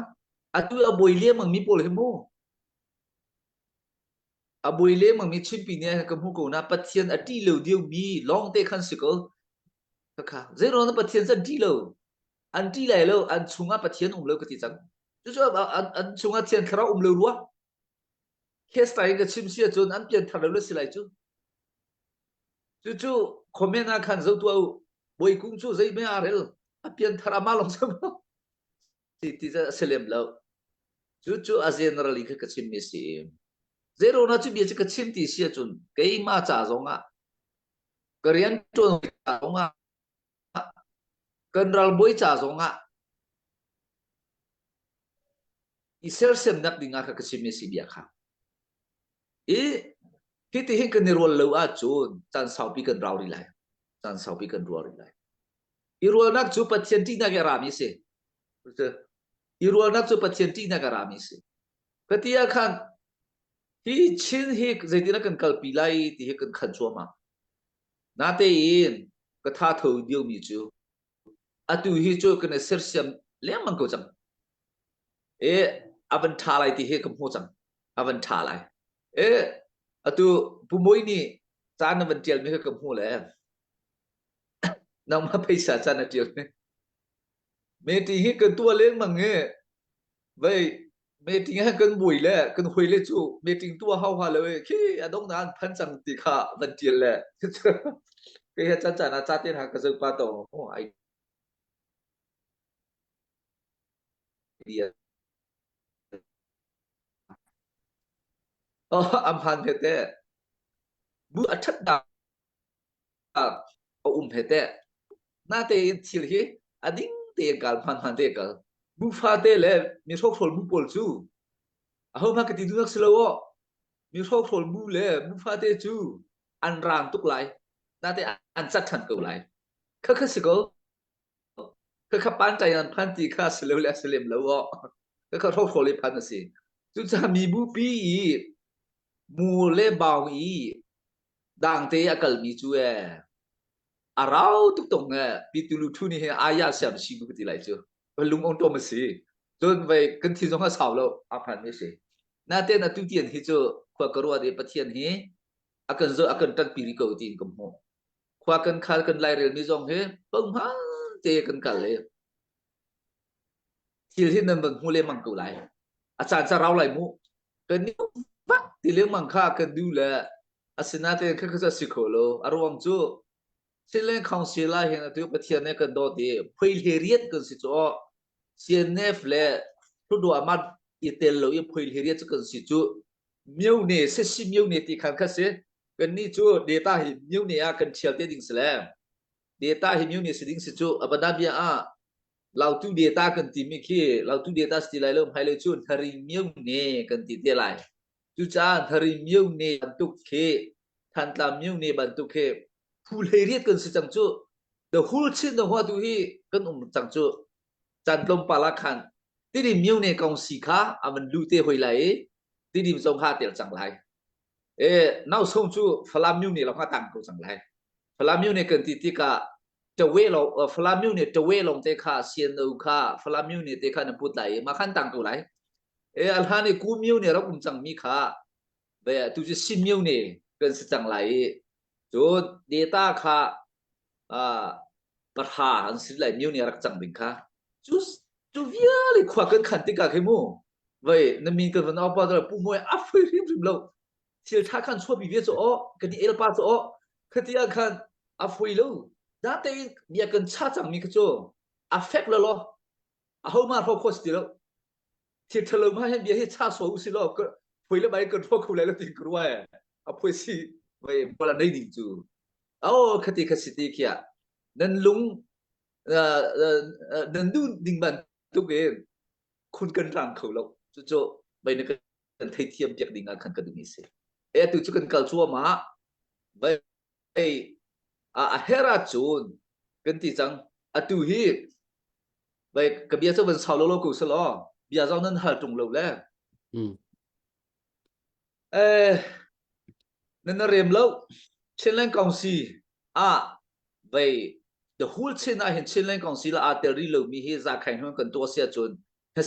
Atu a buai lengmang mi pawl hi mu. A buai lengmang mi Chinpi nih ka hmu ko hna. Pathian a ṭih lo deuh mi lawng te khan si ko. Khakha zei ruang dah Pathian cu an ṭih lo? An ṭih lai lo. An chungah Pathian um lo ka ti cang. Cucu an, an chungah Thiang Thlarau um lo rua. Case in ka chim si ahcun an pianthar lo le si lai cu. Cucu comment ah khan zoh tuah u. Bawikung cu zeihme aa rel. A pianthar amah lawng cu ti ti a si lem lo. Cucu a generally kha ka chimmi si. Zeirona cu bia cu ka chim ti si ahcun keimah ca zongah ka rian ṭuan ca zongah kan ralbawi ca zongah i sersiamnak dingah kha ka chimmi si bia kha. I hiti hin kan i rual lo ahcun caan saupi kan rau rih lai. Caan saupi kan rual rih lai. I rualnak cu Pathian ṭihnak i a rami si. I rualnak cu Pathian ṭihnak a rami si. Ka ti ah khan hi Chin hi zeitin kan kalpi lai ti hi kan khan cuahmah. Natein ka tha tho diomi cu atu hi cu kan i sersiam lengmang ko cang. E a van ṭha lai ti hi ka hmu cang. A van ṭha lai. E atu Pu Mawi nih caan na van ṭialmi kha ka hmu le nangmah phaisa caan na ṭialmi. Meeting hi kan tuah lengmang i vei meeting ah kan buai le kan hoi le cu meeting tuah hau ha lo e khi a dong na an phan cang ti kha van ṭial le kei he caan caan ah ca te hna ka zoh pa to ai idea oh am han he te bu a that da a um he te na te in thil hi a ding te kal hman hman te kal bu fa te le mi hrokhrawl bu pawl cu a ho hma ka ti dunak si lo o mi hrokhrawl bu le bu fa te cu an rang tuk lai na te an cat than ko lai kha kha si ko Khakha pantai an phan ti kha si lo le a si lem lo aw. Khakha hrokhrawl i phan a si. Cucaah mi bupi i mu le baung i dangte a kalmi cu e a rau tuk tong e pitulu thu ni he aya siam si bu ka ti lai cu. Lung ong tom a si. Cun vei kan thi zong a sau lo a phan mi si. Natein atu tian hi cu khua ka ruat i Pathian hi a kan zo a kan ṭanpi rih ko tiin ka hmuh. Khua kan khal kan lairelmi zong hi pohman te kan kal i thil hi nan van hmu lengmang ko lai. A caan ca rau lai mu. Kan nih vak ti lengmang kha kan duh le asinain kha kha si kho lo. A ruang cu Chinland Council ah hin atu Pathian nih kan dawt i phuihle riat kan si cu aw. CNF le Hludua mat i tel lo i phuihle riat cu kan si cu myone sisi myone ti khan kha si. Kannih cu data hi myone ah kan ṭhial te ding si le data hi myone si ding si cu a bia ah. Lautu data kan timi khi Lautu data si ti lai lo hmailei cu Hnari Myone kan ti te lai. Cucaah Hnari Myone bantuk khi Thantlang Myone bantuk khi phu 18 kan si cang cu. The whole Chin na hua tu hi kan um cang cu. Caan tlawmpal ah khan Tidim Myone kong si kha a van luh te hoi lai i Tidim zong kha tel cang lai. E nau song cu Falam Myone lawng a tang ko cang lai. Falam Myone kan ti tikah Tawe lo Falam Myone Tawe lawng te kha CNO kha Falam Myone te kha na put lai i mah khan tang ko lai. E a hlan i Ku Myone rak um cang mi kha ve tu cu Sin Myone kan si cang lai i cun data kha pahra an si lai Myone rak cang ding kha cu cu viale khua kan khan tikah khi mu vei na min kan van au pa pu moi a foi hrimhrim lo thil tha khan chuapi ve cu aw kan i el pa cu aw khati ah khan a foi lo da te bia kan cha cang mi kha cu a fek lo lo a ho ma hro kho si ti lo thil thalo ma hen bia hi cha so u si lo phoi le bai kan hro kho lai lo ti ka ruai a phoi si vei bola nei ding cu oh khati kha si ti khia nan lung nan du ding ban tuk in khun kan rang kho lo cu cu bai na kan theithiam piak ding ah khan ka duh mi si e tu cu kan kal cuahmah bai a her ahcun kan ti cang atu hi bai ka bia cu van sau lo lo ko selaw bia zong nan hal tung lo le eh nan na rem lo Chinland Council ah vei the whole Chin ah hin Chinland Council ah tel ri lo mi hi za khain hun kan tuah sia cun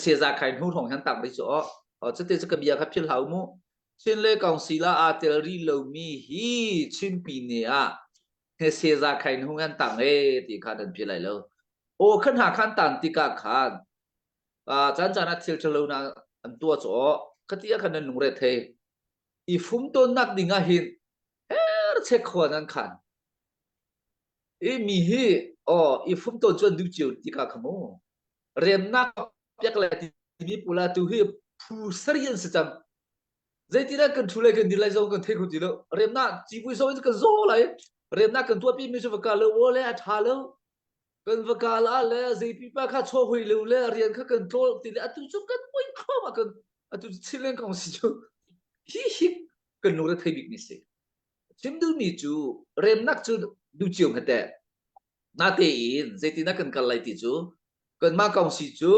se za khain hu hong han tak ri chu o chute chu ka bia kha phil hau mu Chinland Council ah aa tel ri lo mi hi Chinpi ne ah se za khain hung an tang e ti kha nan phil lai lo o khan ha khan tan tikah khan caan caan ah thil ṭhalo na an tuah cu aw khati ah khan nan lungre thei i fum tawnnak ding ah hin her chek khua nan khan i mi hi aw i fum tawn cu an duh cio tikah kha mu remnak piak le timi pula tu hi phu sari an si cang zeitinah kan thu lai kan dir lai zong kan thei kho ti lo remnak civui zong in kan zaw lai remnak kan tuahpi mi cu va ka lo aw le a ṭha lo kan va kal ah le zei pipa kha chaw hui lo le rian kha kan tlawl ti le atu cu kan poi khom ah kan atu Chinland kong si cu hi hi kan lungre thei bik mi si chim duhmi cu remnak cu du cio hmete natein zeitinah kan kal lai ti cu kanmah kong si cu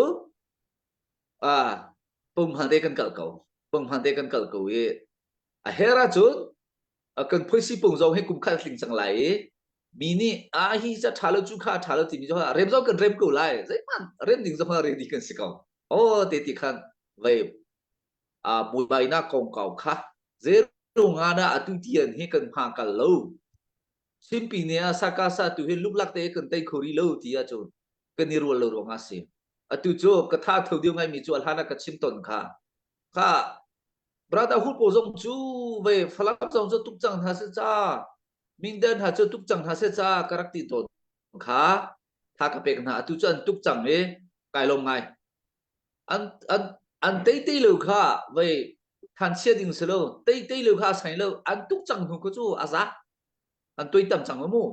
a pumhang te kan kal ko pumhang te kan kal ko i a her ahcun kan phoisi pung zong hi kum khat tling cang lai i mi nih a hi ca ṭha lo cu kha ṭha lo timi zong rem zong kan rem ko lai zeihmanh rem ding zong ready kan si ko o te ti khan vei a buaibainak kongkau kha zeirunga dah atu tian hi kan hma kal lo simpi ne a saka sa tu hi luklak te kan tei kho ri lo ti ahcun kan i rual lo ruangah si atu cu ka tha tho deuh ngaimi cu a hlan ah ka chim ton kha kha brother hu po zong cu ve falam zong cu tuk cang hna se ca Mindan hna cu tuk cang hna se ca ka rak ti tawn kha tha ka pek hna atu cu an tuk cang i kai lawm ngai an an an tei tei lo kha vei than chia ding si lo tei tei lo kha sai lo an tuk cang hnu ko cu a za an tuai tam cang mu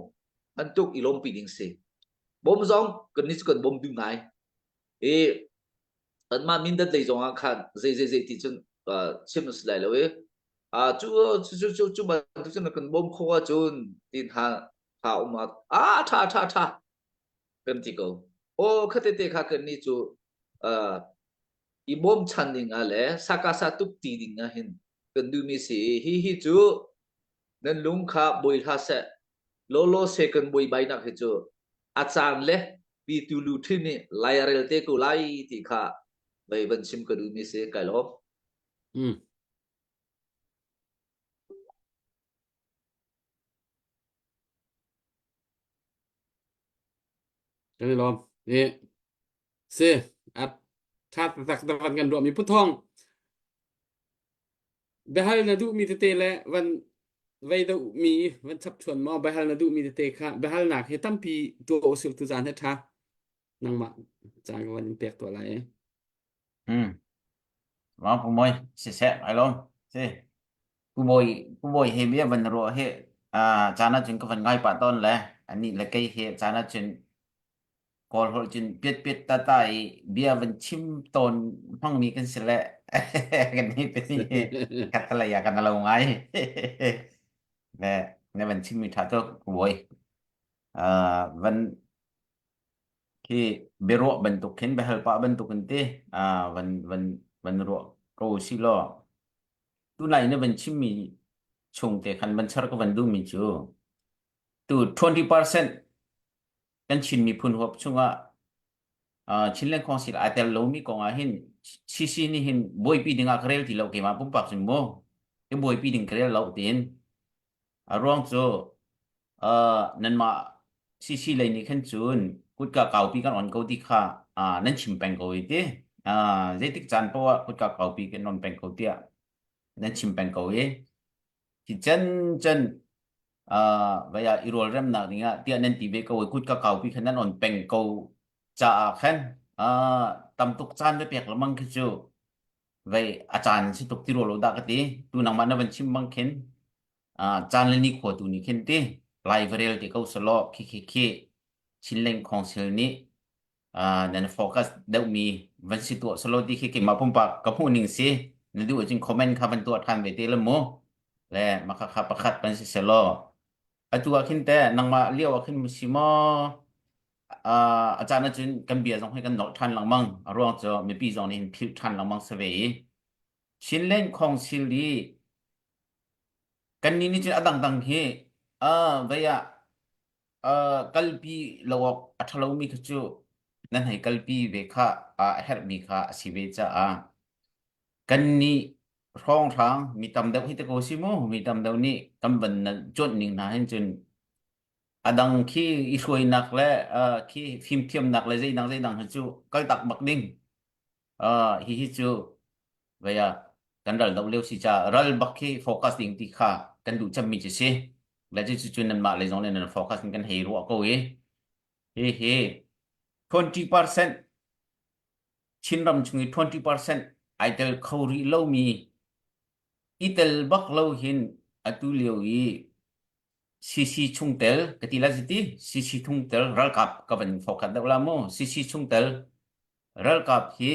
an tuk i lawmpi ding si bom zong kan ni cu kan bom du ngai i anmah mindat lei zong ah khan zei zei zei ti cun chim a si lai lo i cu cu cu cu bantuk cun kan bawm kho ahcun tin ha ha um ah a tha tha tha kan ti ko aw khate te kha kan ni cu i bawm chan ding ah le sakasa tuk ti ding ah hin kan duhmi si hi hi cu nan lung kha boi hlah seh lawlaw se kan buaibainak hi cu a caan le pitu lu ṭhin nih lai a rel te ko lai ti kha vei van chim ka duhmi si kai lawm. Mm. Kan i lawm. Ni si a tha tak tak van kan ruahmi puthong Biahal na duhmi tete le van vei duhmi van chapchuan maw biahal na duhmi tete kha biahalnak hi tampi tuah usih tu caan hi ṭha. Nangmah caan ka van in pek tuah lai. Hmm. Wang Pu Moi siseh ai lawm. Si. Pu Bawi Pu Bawi he bia van ruah hi ah caan ahcun ka van ngai pah tawn le ani le kei he caan ahcun. Kawl holh cun piat piat ta ta i bia van chim tawn hmangmi kan si le kan hi tani khat lei ah kan lo ngai. Le na van chimmi tha tuk bawi. Uh, van khi biaruah bantuk khin biahal pah bantuk in ti uh, van van van ruah ko si law tunai na van chimmi chung te khan van char ka van duhmi cu tu 20% kan Chin miphun huap chungah uh, Chinland Council aa tel lomi kong ah hin CC nih hin buaipi ding ah ka rel ti lo keimah pumpak cun mu i buaipi ding ka rel lo tiin a ruang cu uh, nanmah CC lei nih khan cun kutka kaupi kan on ko ti kha uh, nan chim peng ko i ti uh, zeitik caan poah ah kutka kaupi kan on peng ko tiah nan chim peng ko i Hi chan chan uh, vai ah i rualremnak ding ah tiah nan ti ve ko i kut ka kaupi khan nan on peng ko caah khan uh, tam tuk caan va pek lemang khi cu vei a caan si tuk ti rua lo dah ka ti tu nangmah na van chim bang khin uh, caan le ni khua tu ni khin ti lai va rel te ko selaw khi khi khi Chinland Council nih uh, nan focus deuhmi van si tuah selo ti khi keimah pumpak ka hmuh ning si na duh ahcun comment kha van tuah than ve te le mu le maka kha pakhat van si selo atu ah khin te nangmah lio ah khin si maw uh, a caan ahcun kan bia zong hi kan nolh than lengmang a ruang cu mipi zong nih hin philh than lengmang si ve i Chinland Council i kan ni nih cun a dangdang hi uh, vei ah uh, kalpi lo awk a ṭhalomi kha cu nan hei kalpi ve kha a herhmi kha a si ve caah kannih hrawnghrang mi tam deuh hi te ko si mu mi tam deuh nih kan van na cuanh ning hna hin cun a dang khi i hruainak le uh, khi fimthiamnak le zeidang zeidang hi cu kaltak bak ding uh, hi hi cu vei ah kan ral do lio si ca ral bak khi focus ding ti kha kan duh cemmi cu si le cu cu nanmah lei zong nih nan focus in kan hei ruah ko i hi hi 20% Chinram chung i 20% ai tel kho rih lomi i tel bak lo hin atu lio i CC chungtel ka ti la ziti CC chungtel ralkap ka van focus deuh la mu CC chungtel ralkap hi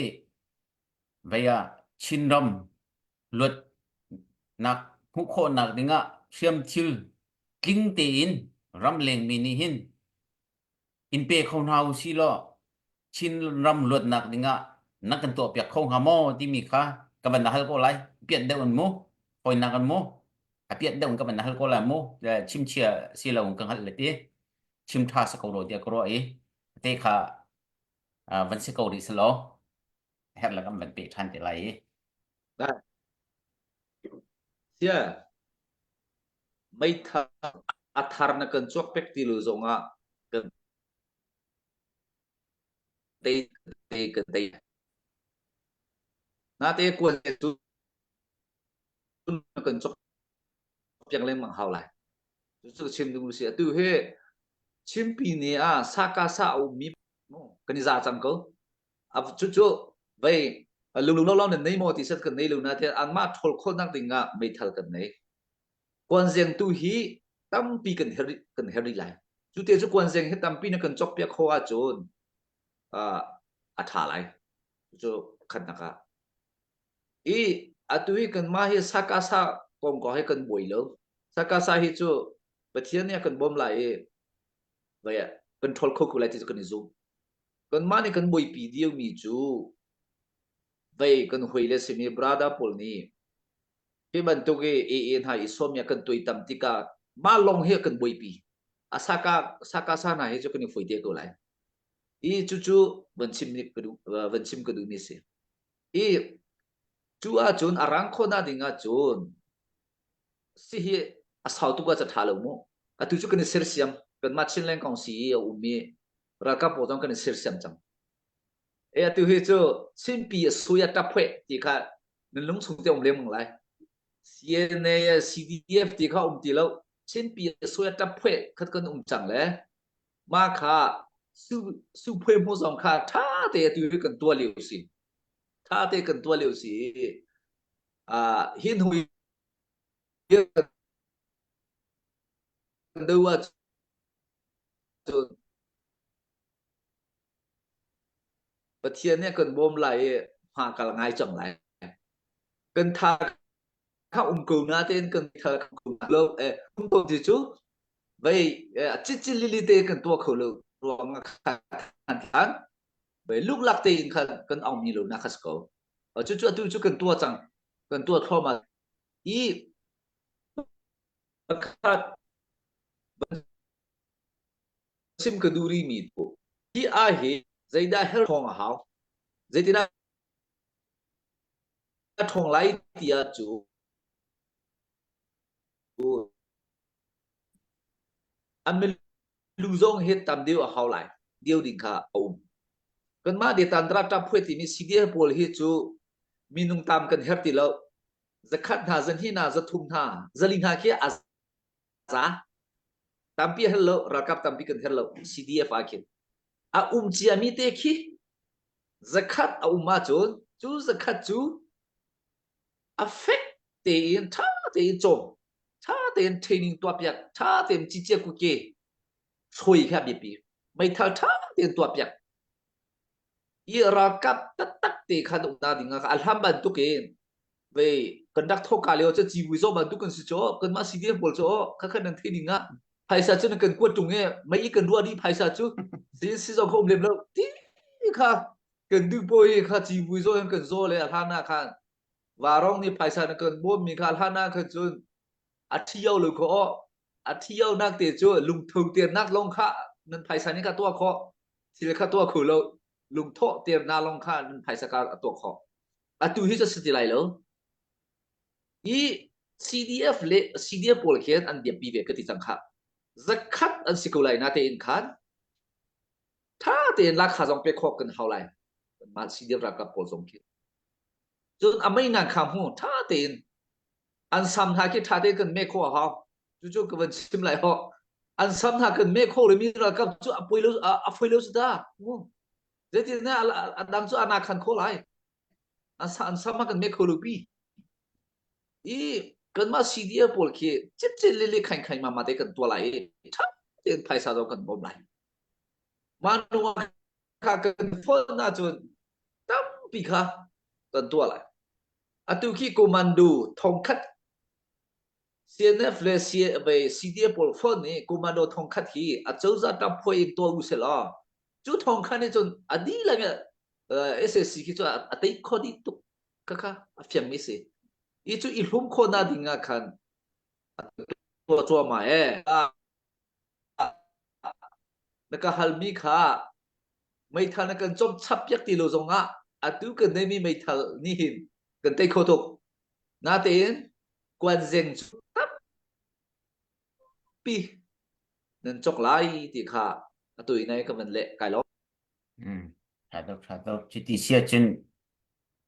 vei ah Chinram luatnak hmuh khawhnak dingah hriamthil tling tein ramlengmi nih hin in pe kho hna u si law Chinram luatnak dingah na kan tuahpiak kho hnga maw timi kha ka van na hal ko lai piat deuh in mu hawinak in mu a piat deuh in ka van na hal ko lai mu chimchia si lo in ka hngalh le ti chim tha sa ko ro tiah ka ruah i te kha van si ko rih selaw herh le kan van pe ṭhan te lai i. Sia meithal a thar na kan chuak pek ti lo zong ah kan tei tei kan tei. Na te kuan cu na kan chok piak lengmang hau lai. Cu chim ding si atu hi Chimpi ni ah saka sa a ummi kan i za cang ko. Cucu vei lung lo nan nei maw ti set kan nei lo na te anmah ṭhawl khawhnak ding ah meithal kan nei. Kuanzeng tu hi tampi kan her kan her rih lai. Cu te cu kuanzeng hi tampi na kan cawk piak kho ahcun a ṭha lai. Cucu khatnak ah. I atu hi kanmah hi sakasa kong ko hi kan buai lo. Sakasa hi cu Pathian nih a kan bawm lai i vei kan ṭhawl kho ko lai ti cu kan i zum. Kanmah nih kan buaipi diomi cu vei kan hoi le simi brother pawl nih hi bantuk i AA hna i sawm i kan tuaitam tikah mah lawng hi kan buaipi. A saka saka sa hna hi cu kan i foi te ko lai. I cucu van chim ka duh van chim ka duhmi si. I cu ahcun a rang khawhnak ding ahcun si hi a sau tuk ah ca ṭha lo mu. Atu cu kan i sersiam. Kanmah Chinland kong si i a um i ralkap pawl zong kan i sersiam cang. E atu hi cu Chinpi a sui a ṭaphueh ti kha nan lung chung te um lengmang lai. CNA CDF ti kha um ti lo. Chinpi a sui a ṭaphueh khat kan um cang le mah kha su su phuai hmu zong kha ṭha te atu hi kan tuah lio si. Ṭha te kan tuah lio si. Ah hin hui kan do ah cun. Pathian nih a kan bawm lai i hma kal ngai cang lai. Kan tha kha um ko na tein kan thal ko lo eh um ko ti cu vei cicil lili te kan tuah kho lo ruang ah khan than vei luklak tein khan kan ong mi lo na khas ko. Cucu atu cu kan tuah cang. Kan tuah thluahmah i pakhat chim ka duh rihmi cu hi ah hi zeidah her thawng a hau zeitinah ṭhawng lai tiah cu a milu zong hi tam deuh a hau lai deu ding kha a um kanmah de tandra ṭap phuai timi CDF pawl hi cu minung tam kan her ti lo zakhat hna zahnih hna zathum hna zali hna khi a za tampi her lo ralkap tampi kan her lo CDF ah khin a um ciami te khi zakhat a um ahcun cu zakhat cu a fek tein ṭha tein cawm ṭha tein training tuahpiak ṭha tein cicia kuke hruai kha biapi meithal ṭha tein tuahpiak i ralkap taktak te khan umna ding ah a hlam bantuk in ve kan rak thoka lio cu civui zo bantuk kan si cho kanmah CDF pawl cu kha khan nan thei ding ah phaisa cu nan kan kuat tung e mei kan ruah dih phaisa cu zin si zong kha um lem lo ti kha kan duh pawi kha civui zo in kan zo le a hlan ah khan varong nih phaisa na kan bawm mi kha hlan ah khan cun a thio lo kho a thio nak te cu lungtho te nak long kha nan phaisa ni kha tuah kho thil kha tuah kho lo lungthawh ter na long kha nan phaisa ka tuah kho atu hi cu si ti lai lo i CDF le CDF pawl khin an biapi ve ka ti cang kha zakhat an si ko lai na tein khan tha tein lakha zong pe khawk kan hau lai mah CDF ralkap pawl zong khi cun a mei na kha mu tha tein an sam hna khi tha tein kan me kho a hau cucu ka van chim lai ho an sam hna kan me kho le mi ralkap cu a poi lo a foi lo su ta zeitin ne a dang cu ana khan kho lai an sam kan me kho lo pi i kanmah CDF pawl khi cipcin lili khain khain ma ma te kan tua lai i ṭha tein phaisa zong kan bawm lai ma nu kha kan phone ahcun tampi kha kan tuah lai atu khi commando thongkhat CNF le CDF pawl phone nih commando thongkhat hi a cozah ṭap phuai in tuah u selaw cu thongkhat nih cun a dihlak SSC khi cu a tei kho dih tuk kha kha a fiangmi si i cu i hlum khawhnak ding ah khan tuah cuahmah e na ka halmi kha meithal na kan cawm chap piak ti lo zong ah atu kan neimi meithal nih hin kan tei kho tuk natein kuanzeng cu tampi nan cawk lai ti kha atu i nai ka van leh kai lo Mm. Tha tuk, tha tuk. Cuti si ahcun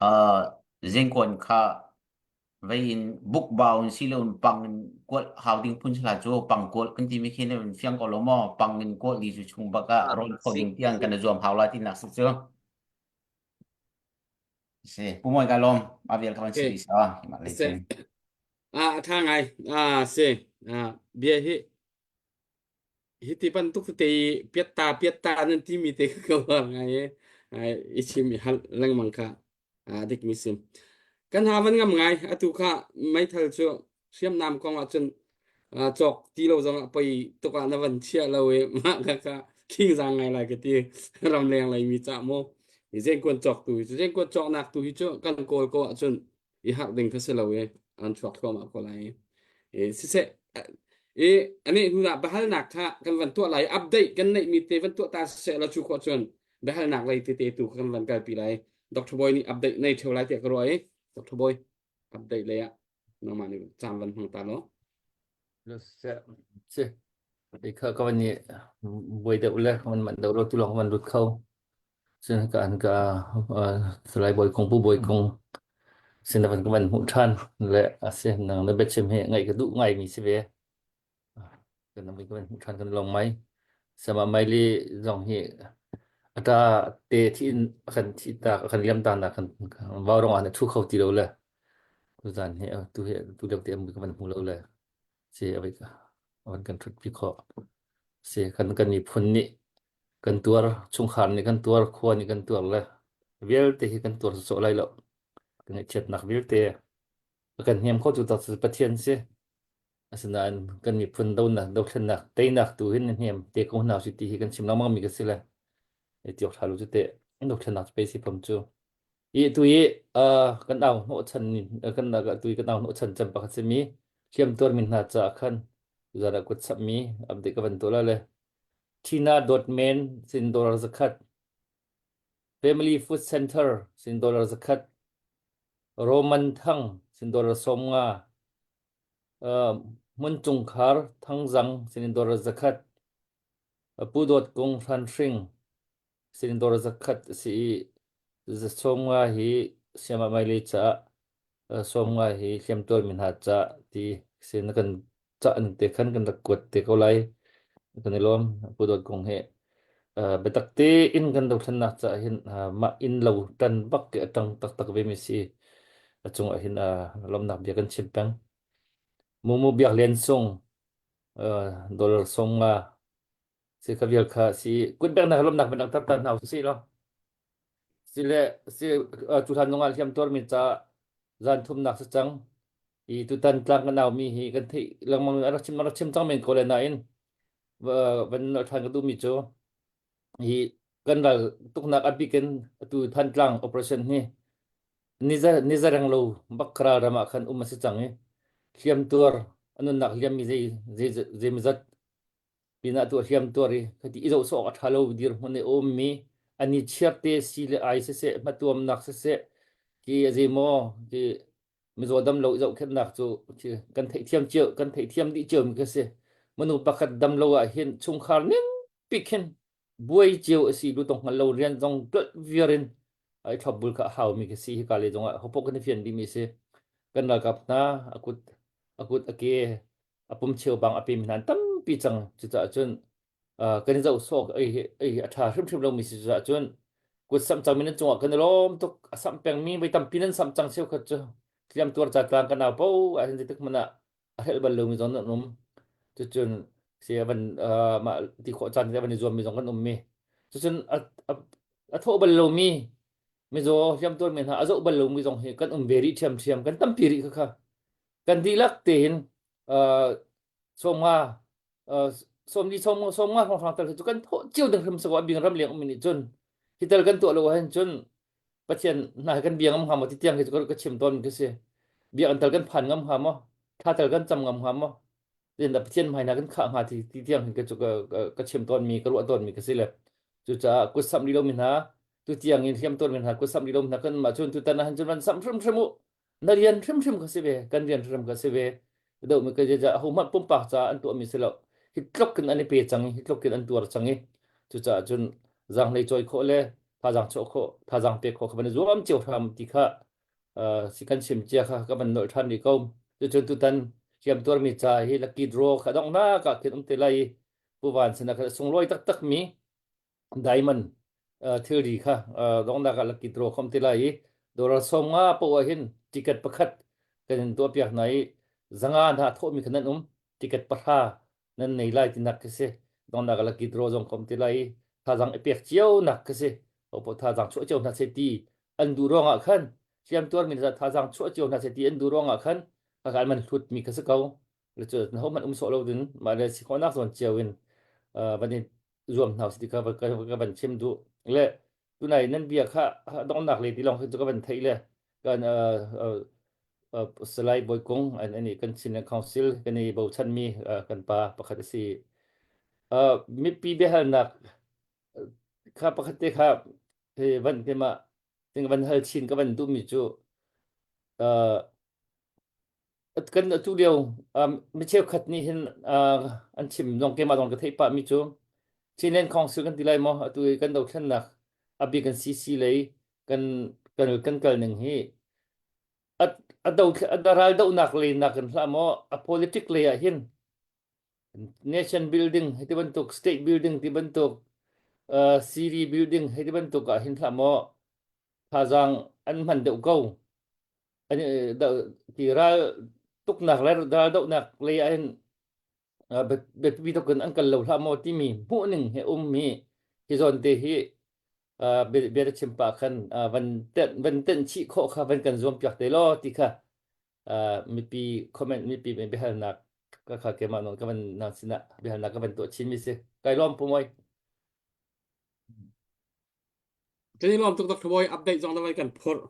uh, zingkuan kha vei in bukbau in silo in pang in kualh hau ding phun sila cu pang kualh kan timi khi na fiang ko lo maw pang in kualh di cu chung bak ah rawn kho ding tiang kan i zuam hau la ti nak si cu si pu moi ka lom ma vial ka van Okay. si sa ma le Se. cun Ah, a tha ngai. Ah, si. Ah, bia hi hi ti bantuk tete i piatta piatta nan timi te kha ka uar ngai i ai i chim i hal lengmang kha a dikmi si. Kan ha van ngam ngai atu kha meithal cu hriamnam kong ah cun cawk ti lo zong ah poi tuk ah na van chiah lo i mah kha kha khingzang ngai lai ka ti ramleng lei mi cah mu zengkuan cawk tu hi cu zengkuan cawknak tu hi cu kan kawl ko ahcun i harh ding kha si lo i an chuak thluahmah ko lai i siseh i ani hnu ah biahalnak kha kan van tuah lai update kan neih mi te van tuah ta siseh la cu khawh cun biahalnak lei tete tu kan van kalpi lai Dr. Boy nih update nei theo lai tiah ka ruah i Dr. Boy update lei ah nangmah nih caan van hmang ta law Si. Kha ka van i buai deuh le ka van manh deuh lo tu lawng ka van lut kho. Cun ka an ka Salai Bawi Kung Pu Bawi Kung sin na van ka van hmuh ṭhan le a si nang na biachim hi ngaih ka duh ngaimi si ve. Kan van ka van hmuh ṭhan kan lawng mai. Sama Maili zong hi ata te thi in a kan thi ta a kan liam ta na kan vau rong ah na thu kho ti lo le tuzan hi tu hi tu lio te am ka van hmu lo le si avai ka avan kan thut pi kho si kan kan miphun nih kan tuar chungkhar nih kan tuar khua nih kan tuar le. Vialte hi kan tuar sawsawh lai lo. Kan ngaihchiatnak vialte a kan hnem khotu tak cu Pathian si. Asinain kan miphun donak dothlennak teinak tu hin na hnem te ko hna si ti hi kan chim lengmang mi ka si le. Ti awk ṭha lo cu teh dothlennak cu pei si fam cu. I tu i kan au hnawhchan kan tu i kan au hnawhchan cem pakhat simi hliamtuar mi hna caah khan zan ah kut chapmi update ka van tuah la le Tina Dotman sin dollar zakhat Family Food Center sin dollar zakhat Roman Thang sin dollar 50 Hmun Cungkhar Thangzang sin dollar zakhat Pu Dawt Kung Hran Hring sin dollar zakhat a si i 50 hi siamah mailei caah 50 hi hliamtuar mi hna ca ti sin kan cah an te khan kan rak kuat te ko lai. Kan i lawm Pu Dawt Kung he. Biatak tein kan dothlennak caah hin mah inn lo tan bak ke a tang taktak ve mi si. A cungah hin lawmnak bia kan chim peng. Mumu Biak Lian Sung dollar 50 si kha vial kha si kut peknak lawmnak ban tar ta hna usih law. Si le si cu hlan zongah hliam tuarmi ca zan thumnak si cang. I tutan tlang kan aumi hi kan theih lengmang a rak chim a rak chim cang men ko le nain van ṭhan ka duhmi cu hi kan ral tuknak a bik in atu Thantlang operation hi niza reng lo bak ral ram ah khan um a si cang i hliam tuar a nunnak hliammi zei zei zeimawzat pinah tu hliam tuar i khati i zoh sawk a ṭha lo dirhmun i a ummi ani chiar te si le ai siseh hmatuamnak siseh ki a zeimaw ki mizaw dam lo i zohkhenhnak cu kan theihthiam cio kan theihthiam dih cio mi ka si manu pakhat dam lo ah hin chungkhar ning pi khin buai cio a si lu tong hngal lo rian zong tlolh viar in ai thlop bul kha a hau mi ka si hi ka le zong ah hopok kan i fian dih mi si kan ralkap hna a kut a kut a ke a pum cheu bang a pemi hna an tampi cang cucaah cun kan i zoh sawk ei ei a ṭha hrimhrim lomi si cucaah cun kut samh cangmi nan cungah kan i lawm tuk a samh pengmi voi tampi nan samh cang cheukhat cu hliam tuar ca tlang kan au po ahhin zeitik hmanh ah a hrelh bal lomi zong nan um cucun si a van mah ti khawh caan a van i zuammi zong kan um mi cucun a a thawh bal lomi mizaw hliam tuarmi hna a zoh bal lomi zong hi kan um ve rih ṭhiamṭhiam kan tampi rih khakha kan dihlak tein 50 sawmli sawm 50 hrawnghrang tal cu kan thawh cio ding hrim sako a bing ram leng ummi nih cun hi tal kan tuah lo ahhin cun Pathian hna hi kan bia ngam hnga maw ti tiang hi cu ka chim tawn mi khi si biakinn tal kan phan ngam hnga maw thla tal kan cam ngam hnga maw tin Pathian hmai hna kan khah hnga ti ti tiang hin ka cu ka chim tawn mi ka ruah tawn mi ka si le cucaah kut samh rih lomi hna tu tiang in hliam tawn mi hna kut samh rih lomi hna kan mah cun tutan ah hin cun van samh hrimhrim u na rian hrimhrim kha si ve kan rian hrimhrim kha si ve do mi ka ja ho hmanh pumpak ca an tuah mi si lo hi tluk in an i pe cang i hi tluk in an tuar cang i cucaah cun zaanghlei cawi khawh le thazaang chuah khawh thazaang pek khawh kha van i zuam cio hram ti kha si kan chim cia kha ka van nolh ṭhan rih ko cucun tutan hliam tuarmi ca hi lucky draw kha donghnak ah khin um te lai i Pu Van sinah khan a sunglawi taktak mi diamond thilri kha donghnak ah lucky draw khom ti lai i dollar 50 poah hin ticket pakhat kan in tuahpiak hna i 500 hna thawhmi kha nan um ticket pahra nan nei lai tinak khi si donghnak ah lucky draw zong khom ti lai i thazang i pek cio nak khi si popo thazang chuah cio hna se ti an duh ruangah khan hliam tuarmi thazang chuah cio hna se ti an duh ruangah khan khakha man hlut mi kha si ko le cu ho hmanh um sawh lo ding mah le si khawhnak zawn cio in van i zuam hna usih ti kha ka van chim duh le tunai nan bia kha donghnak le ti lawng khi cu ka van theih le kan Salai Bawi Kung an ani kan Chin Council kan i bochan mi kan pa pakhat a si mipi biahalnak kha pakhat te kha van te ma ting van hal chin ka van duh mi cu Kan atu lio mi cheukhat nih hin an chim zong keimah zong ka theih pah mi cu Chinland Council kan ti lai maw atu i kan dothlennak a bik kan CC lei kan kan kan kal ning hi a a do a ral dohnak lei nak in hlah maw a politic lei ah hin nation building hei ti bantuk state building ti bantuk uh, city building hei ti bantuk ah hin hlah maw thazaang an hman deuh ko an ti ral tuknak le ral dohnak lei ah hin biapi tuk in an kal lo hlah maw timi hmuhning he ummi hi zawn te hi. bia na chim pah khan van tenh van tenh chih khawh kha van kan zuam piak te law ti kha mipi comment mipi biahalnak ka kha keimah nawn ka van nang sinah biahalnak ka van tuah chin mi si kai lawm pu moi Kan i lawm tuk Dr. Bawi update zong na van kan phurh.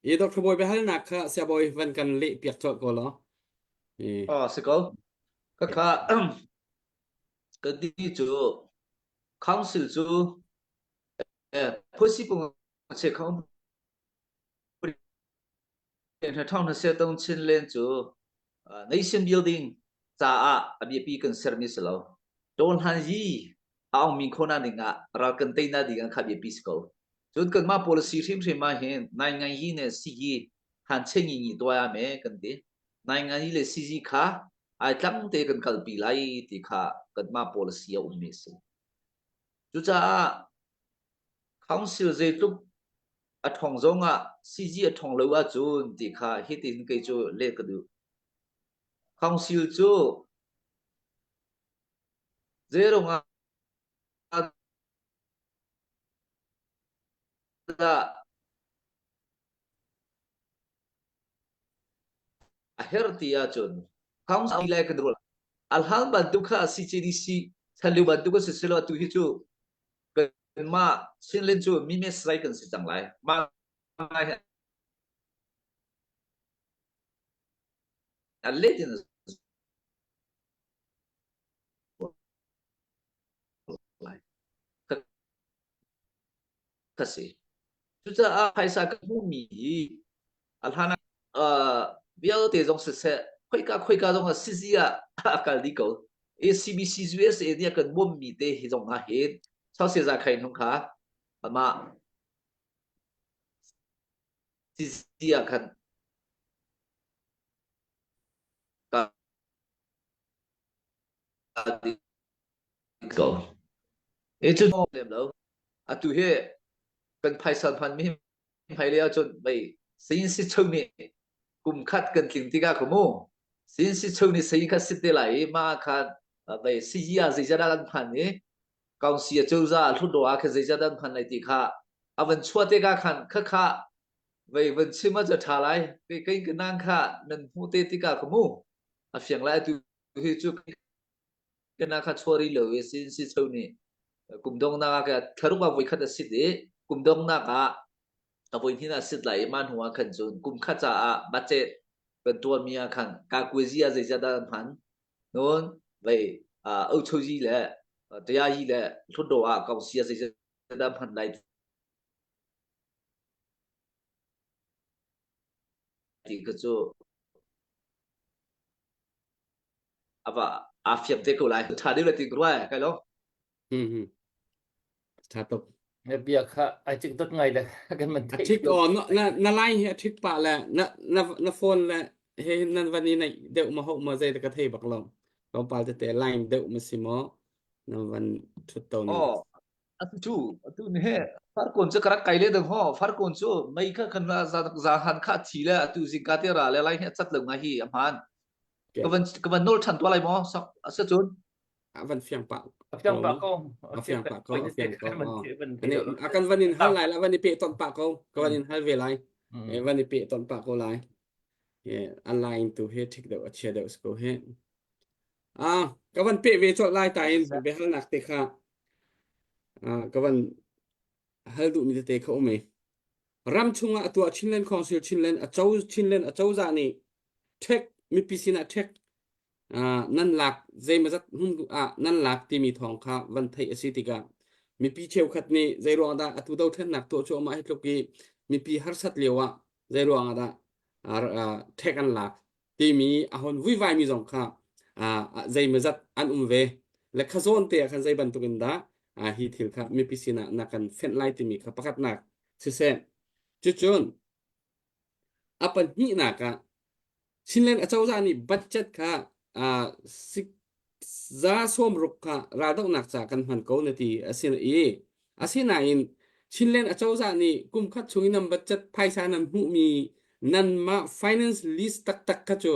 I Dr. Bawi biahalnak kha Siabawi van kan leh piak colh ko law. I Ah, si ko. Ka kha ka ti cu council cu eh phusi pung che khong 2023 Chinland cu nation building caah a biapi kan sermi si lo. Tawhlan yi a aungmi khona ding ah ral kan tei na ding ah kha biapi si ko. Cun kanmah policy hrimhrim ah hin nai ngai yi ne si yi han che ngi ngi tuai a me kan ti. Nai ngai yi le si yi kha ai tlang te kan kalpi lai ti kha kanmah policy a ummi si. Cucaah council zeitluk a ṭhawng zongah CG a ṭhawng lo ahcun ti kha hitin kei cu leh ka duh. Council cu zeirung ah dah a herh ti ahcun council le kan ruah. A hlan bantuk kha CCDC chan lio bantuk a si silo atu hi cu Mah Chinland cu mi mesrai kan si cang lai. Mah ngai hi a let in lai. Ka si. Cucaah phaisa ka hmuhmi hi a hlan ah vialte zong siseh khoika khoika zong ah sizi ah a kal dih ko. ACBC USA nih a kan bawmmi te hi zong ah hin Chausiza khain hung kha amah sizi ah khan kal dih ko. E cu lem lo. Atu hi kan phaisa hmanmi hmailei ahcun mei sayin si chung nih kum khat kan tling tikah ka mu sin si chung nih sayin khat sit te lai i mah khan mei siyi ah zeizat ah kan hman i kaungsi a cozah hlutdaw ah khan zeizat an hman lai ti kha a van chuah tikah khan kha kha vei van chim ah cu ṭha lai kei kei ka nang kha nan hmuh te tikah ka mu a fiang lai atu hi cu kana kha chuah rih lo i sin si cho nih kum dongnak ah thlaruk ah voikhat a sit i kum dongnak ah a voi hnin ah sit lai i mah hnu ah khan cun kum khat caah budget kan tuahmi ah khan kakuazi ah zeizat dah an hman nun vei ochozi le tayayi le hlutdaw ah kausi ah zeizat dah hman lai ti kha cu ava aa fiam te ko lai tha deuh le ti ka ruai kai lo Hmm hmm. Tha tuk. Na bia kha ai cik dot ngai le kan man A theih thik lo. aw na na na line hi a thik pah le na na na phone le he nan van i naih deuh ma ho ma zei ka thei bak lo. Tlawmpal tete line deuh ma si maw na van thut to ning. oh atu cu atu ni he farkon cu karak kai le dang ho farkon cu mei kha kan za za han kha thi le atu zingka te ra le lai hi chat lo nga hi a hman ka van ka van nol than tua lai maw sak asa cun A van fiang pah A fiang pah ko. A fiang pah ko. A fiang ko. A kan van in hal lai la van i pe ton pah ko. Ka van in hal ve lai. E van i pe ton pah ko lai. E a line tu he thik deuh a chia deuh ko he. Ah, ka van pe ve chot lai ta in biahalnak te kha ah ka van hal duh mi tete kha um i ram chungah a tuah Chinland Council Chinland a co Chinland a cozah nih ṭhek mipi sinah ṭhek nan lak zeimazat hmun ah nan lak timi thawng kha van theih a si tikah mipi cheukhat nih zeiruang dah atu dothlennak tuah cuahmah hi tluk i mipi harsat lio ah zeiruang ah dah ṭhek an lak timi a hon vuivaimi zong kha zeimazat an um ve le khazawn te ah khan zei bantuk in dah hi thil kha mipi sinah na kan fenh lai timi kha pakhatnak siseh cucun a pahnihnak ah Chinland acozah nih budget kha za sawmruk kha raldohnak ca kan hman ko na ti a si i asinain Chinland acozah nih kum khat chung i nan budget phaisa nan hmuhmi nanmah finance list taktak kha cu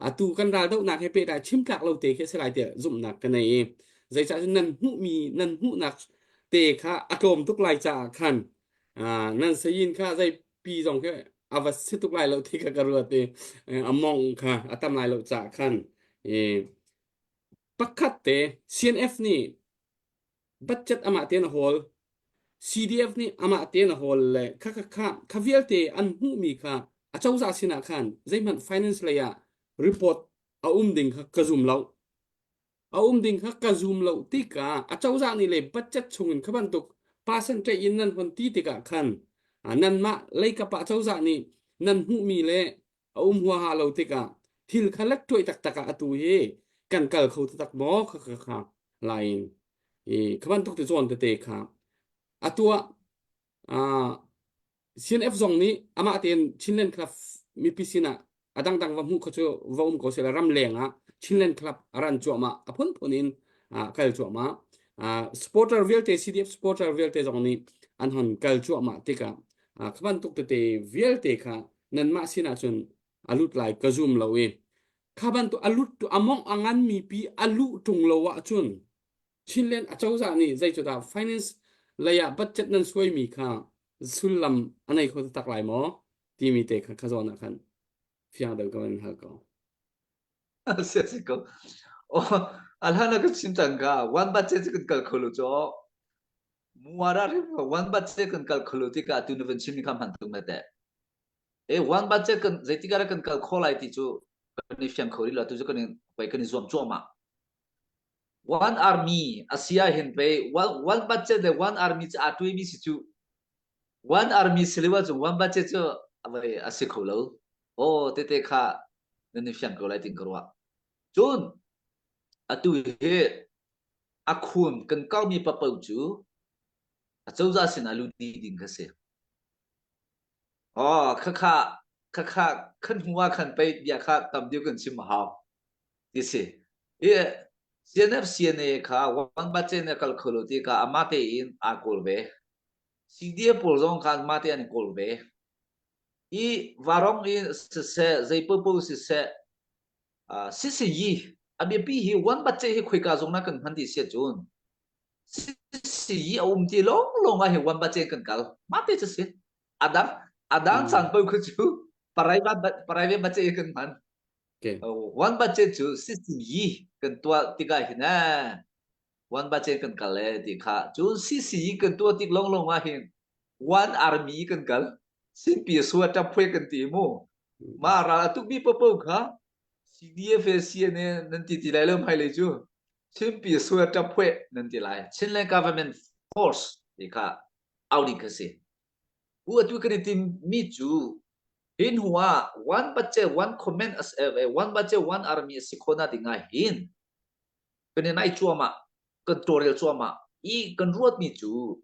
atu kan raldohnak he pehtlai chim tlak lo te khi a si lai tiah zumhnak ka nei i zeicah cun nan hmuhmi nan hmuhnak. te kha a tlawm tuk lai caah khan nan sayin kha zei pi zong khi a va si tuk lai lo ti kha ka ruat i a mong kha a tam lai lo caah khan pakhat te CNF nih budget amah tein a hawl CDF nih amah tein a hawl le kha kha kha kha vialte an hmuhmi kha a cozah sinah khan zeihmanh finance lei ah report a um ding kha ka zum lo. A um ding kha ka zum lo tikah a cozah nih le budget chungin kha bantuk percentage in nan hon ti tikah khan nanmah leikap ah cozah nih nan hmuhmi le a um huaha lo tikah thil kha let tuai taktak ah atu hi kan kal kho taktak maw kha kha kha lai in i kha bantuk ti zawn tete kha atu ah CNF zong nih amah tein Chinland Club mipi sinah a dangdang va hmuh kha cu va um ko sehla ram leng ah Chinland Club a ran cuahmah a phunphun in kal cuahmah supporter vialte CDF supporter vialte zong nih an hon kal cuahmah tikah kha bantuk tete vialte kha nanmah sinah cun a lut lai ka zum lo i kha bantuk a lut a mongh a ngan mi pi a luh ṭung lo ahcun Chinland acozah nih zeicudah finance lei ah budget nan suaimi kha sullam a nei kho taktak lai maw timi te kha kha zawn ah khan fiang deuh ko in hal ko. Si si ko. Oh, alhana ka chim cang ka one budget kan kal kho lo cho. Muara ri one budget kan kal kho lo ti ka tu na van chim mi kha hman tuk na te. E one budget kan zeitika kan kal kho lai ti cu kan i fiang kho rih lo tu cu kan i kan i zuam cuahmah. One army a si ah hin pei one, one budget le one army cu aa tuimi si cu one army si lio ahcun one budget cu a a si kho lo. Aw tete kha nan i fiang ko lai tin ka ruah. Cun atu hi a khun kan kaumi papo cu a cozah sinah lut dih ding kha si. Aw khakha khakha khan hnu ah khan pei bia kha tam deuh kan chim a hau. Ti si. I CNF CNA kha one budget na kal kho lo ti kha amah tein aa kawl ve. CDF pawl zong kha mah te an i kawl ve. I varong in siseh zei popo siseh uh, sisiyi a biapi hi one budget hi khoika zong na kan hman ti sia cun sisiyi a um ti long long ah hi one budget kan kal mah te cu si adang adang caan po khu cu private private budget kan hman Okay. One budget cu CCE kan tuah tikah hin eh one budget kan kal eh ti kha cun CCE kan tuah tik longlong ah hin one army kan kal sinpi sua ṭaphui kan ti mu ma ral a tukmi popo kha CDF CNA nan ti ti lai lo hmailei cu Chinpi sua ṭaphui nan ti lai Chinland government force ti kha au ding kha si U atu kan i tim mi cu hi hnu ah one budget one comment as one budget one army a si khona ding ah hin kan i nai cuahmah kan tawlrel cuahmah i kan ruat mi cu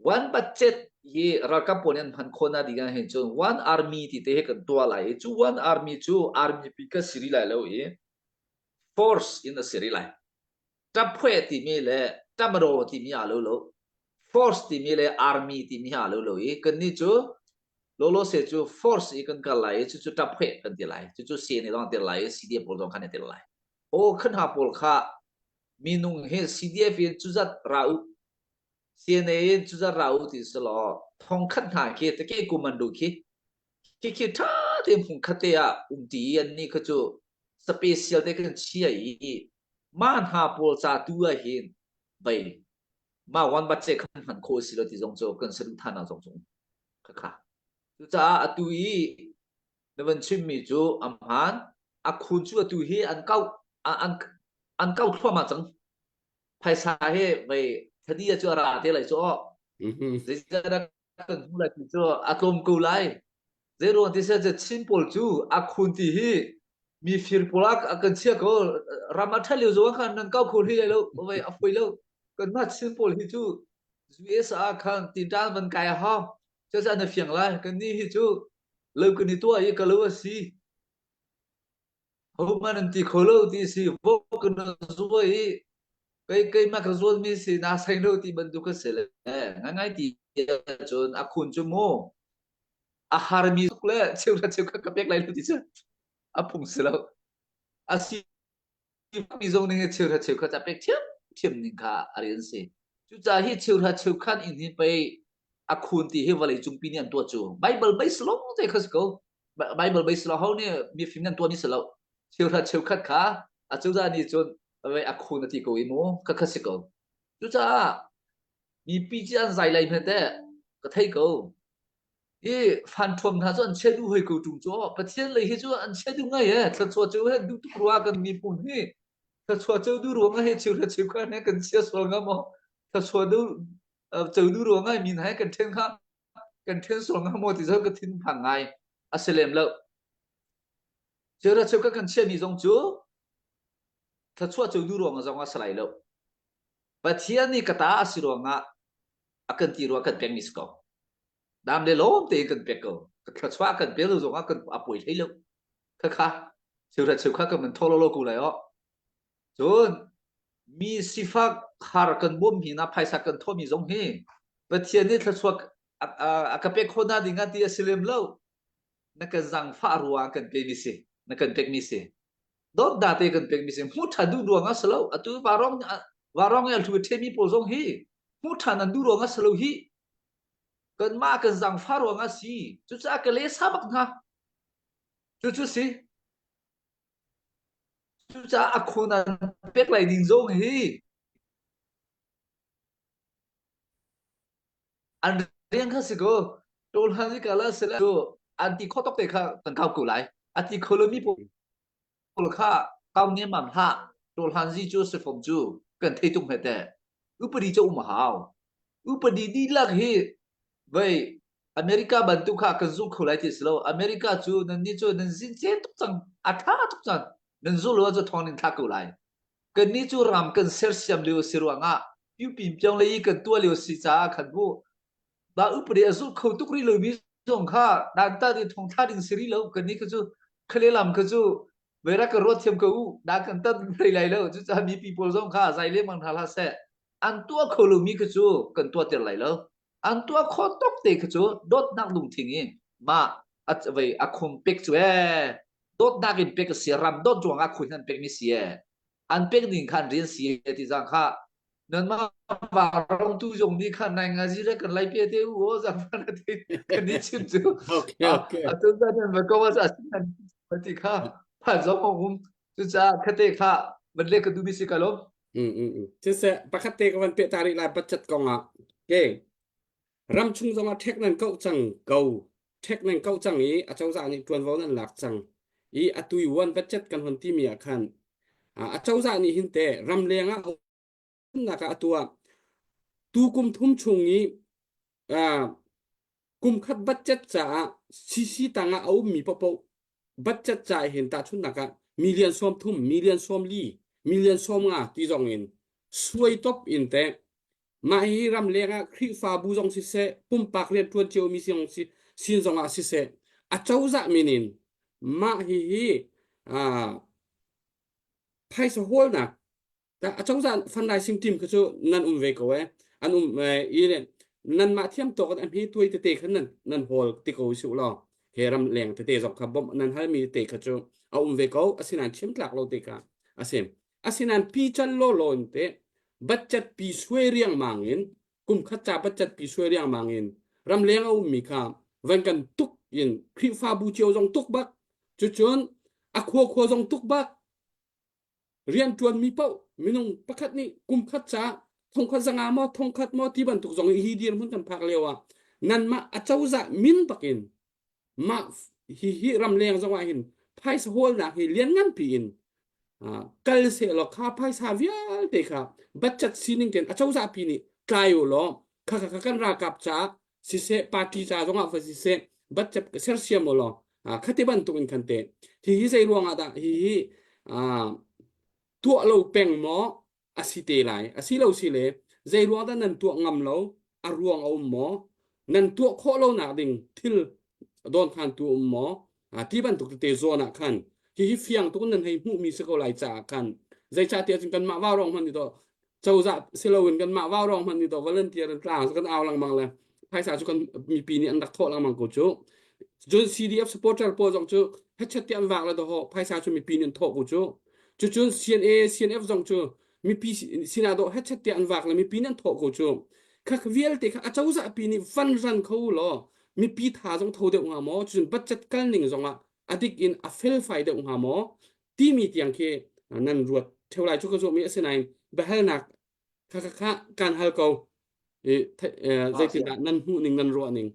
one budget hi ralkap pawl nih an hman khona ding ah hin cun one army ti te hi kan tuah lai i cu one army cu army pi ka si rih lai lo i force in a si rih lai ṭaphueh timi le ṭamro timi aa lo lo force timi le army timi aa lo lo i kannih cu lawlawse cu force i kan kal lai i cucu ṭaphueh kan ti lai cucu CNA zong an tel lai i CDF pawl zong khan an tel lai aw khan hna pawl kha minung hi CDF in cuzat ra u CNA in cuzat ra u ti si law thongkhat hna khi take commando khi khi khi ṭha tein hmunkhat te ah um ti i annih kha cu special te kan chia i mah hna pawl ca tu ah hin vei mah wan bat che khan hman khawh si lo ti zong cu kan saduhthahnak zong cu kha kha cucaah atu i na van chimmi cu a hmaan a khun cu atu hi an kau an an kau thluahmah cang phaisa hi vei thadi cu a ra te lai cu aw zeicahdah kan hmu lai ti cu a tlawm ko lai. Zeiruang ti seh Chin pawl cu a khun ti hi mi fir pawl ah kan chia ko ram a ṭhat lio zong khan nan kau kho hlei lo vai a foi lo kanmah Chin pawl hi cu US ah khan tinṭan van kai a hau cucaah na fiang lai kannih hi cu lo kan i tuah i ka lo a si Hohmanh an ti kho lo ti si vok na zua i kei keimah ka zuatmi si naa seng lo ti bantuk a si le ngangai ti ahcun a khun cu mu a harmi tuk le cheuhra cheukhat ka pek lai lo ti cu a phung si lo a si mi zong ning cheuhra cheukhat a pek thiam thiam ning kha a rian si. Cucaah hi cheuhra cheukhat in hin pei a khun ti hi vawlei cungpi nih an tuah cu. Bible base lawng te kha si ko. Bible base lo ho nih mifim nan tuah ni si lo. Cheuhra cheukhat kha a cozah nih cun a khun a ti ko i mu kha kha si ko. Cucaah mipi ci an zai lai hme teh ka thei ko. Hi fan thuam hna cu an chia duh hoi ko ṭung cu Pathian lei hi cu an chia duh ngai e thluachuah cu he duh tuk rua kan miphun hi thluachuah cu duh ruang ah he cheu cheu kha he kan chia sual nga maw thluachuah duh cu duh ruang ah min he kan ṭhen kha kan ṭhen sual nga maw ti zo ka thin phang ngai a si lem lo cheu cheu ka kan chia mi zong cu thluachuah cu duh ruang zong a si lai lo Pathian nih ka ta a si ruangah a kan ti rua kan pek mi si ko. Dam le lawm tein kan pek ko. Ka thluachuah kan pe lo zongah kan a puai hlei lo. Kha kha cheuhra cheukha kan man thaw lo lo ko lai o. Cun mi sifak har kan bawm hi na phaisa kan thawh mi zong hi Pathian nih thluachuah a ka pek khawh na ding ah ti a si lem lo. Na kan zangfah ruang kan pe mi si. Na kan pek mi si. Dawtnak te kan pekmi si hmuh ṭhan duh ruang ah si lo. Atu varong varong i a hlu a ṭhemi pawl zong hi hmuh ṭhan an duh ruang ah si lo hi. Kanmah kan zaangfah ruang ah si. Cucaah ka le sa bak hna. Cucu si. Cucaah a khun an pek lai ding zong hi an rian kha si ko. Ṭawl han i kala sila cu an ti kho tok te kha kan kau ko lai. A ti kho lomi pawl pawl kha kau nemmam hlah ṭawlhanzi cu si fom cu kan thei tuk hme teh upadi cu um a hau upadi dihlak hi vei America bantuk kha kan zul kho lai ti si lo America cu nan nih cu nan zin cen tuk cang a tha tuk cang nan zul lo cu thong nin thla ko lai kan nih cu ram kan sersiam lio si ruangah piupin piang lei kan tuah lio si caah khan bu ba upadi a zul kho tuk rih lomi zong kha dantat in thong thla ding si rih lo kan nih kha cu khale lam kha cu Veira ka ruat thiam ko u da kan tat hlei lai lo cucaah mipi pawl zong kha zai lengmang hna hlah seh an tuah kho lomi kha cu kan tuah ter lai lo an tuah kho tok te kha cu dawtnak lungthin in mah a vei a khum pek cu ee dawtnak in pek a si ram dawt ruang ah khun an pek mi si ee an pek ning khan rian si e ti zang kha nanmah varong tu zong nih khan nai ngazi le kan lai pe te u o zang fan te kan ni chim cu Okay, okay. a tu zan nan va ko wa sa sin ti kha phan zong hong um cu ca khate kha van le ka du mi si ka lom Mm, mm, mm. Siseh, pakhat te ka van peh ta rih lai budget kong ah. Okay. Ram chung zong ah ṭhek nan kauh cang ko. Ṭhek nan kauh cang i acozah nih ṭuanvo nan lak cang. I atu i one budget kan hon timi ah khan acozah nih hin teh ramleng ah umnak ah atu ah tu kum thum chung i kum khat budget caah CC tang ah a ummi paohpaoh budget ca hin tahchunhnak ah million 30 million 40 million 50 ti zong in suai top in teh Mah hi ramleng ah Khrihfabu zong siseh, pumpak rianṭuan ciomi zong si, sin zongah siseh, acozah min in mah hihi uh, phaisa hawlnak acozah fundraising team kha cu nan um ve ko eh an um i nanmah thiam tawk in a hme tuai tete kha nan nan hawl ti ko su law he ram leng tete zong kha bawmh nan halmi tete kha cu a um ve ko asinain chim tlak lo te kha a si asinain pi cal law law in te budget pi suai riangmang in kum khat ca budget pi suai riangmang in ramleng a ummi kha van kan tuk in Khrihfabu cio zong tuk bak cucun a khua khua zong tuk bak rianṭuanmi paoh minung pakhat nih kum khat ca thongkhat zanga maw thongkhat maw ti bantuk zong hi dirhmun kan phak lio ah nanmah acozah min bakin mah hi hi ramleng zong ah hin phaisa hawlnak hi lianngan pi in kal seh law kha phaisa vialte kha budget sining ten acozah pi nih tlai u law kha kha kan ralkap ca siseh party ca zong ah va siseh budget sersiam u law khati bantuk in khan te hi hi zei ruang ah dah hi hi tuah lo peng maw a si te lai a si lo si le zei ruang dah nan tuah ngam lo a ruang a um maw nan tuah khawh lo nak ding thil dawnkhantu um maw ti bantuk tete zawn ah khan hihi fiang tuk nan hei hmuhmi si ko lai caah khan zeicahtiah cun kanmah vaurawng hmanh nih to cozah si loin kanmah vaurawng hmanh nih to volunteer in tlang kan au lengmang le phaisa cu kan mipi nih an rak thawh lengmang ko cu cun CDF supporter pawl zong cu hetchet ti an vak le doho phaisa cu mipi nih an thawh ko cu cucun CNA CNF zong cu. Mipi sinah dawh hetchet tiah an vak le mipi nih an thawh ko cu. Kha vialte kha acozah pi nih van ran kho law mipi tha zong tho deuh hnga maw? Cun budget kal ning zongah a dik in a felfai deuh hnga maw? Timi tiang khi nan ruat theo lai cu ka zuahmi a si nain biahalnak kha kha kha kan hal ko. I zeitindah nan hmuh ning nan ruah ning?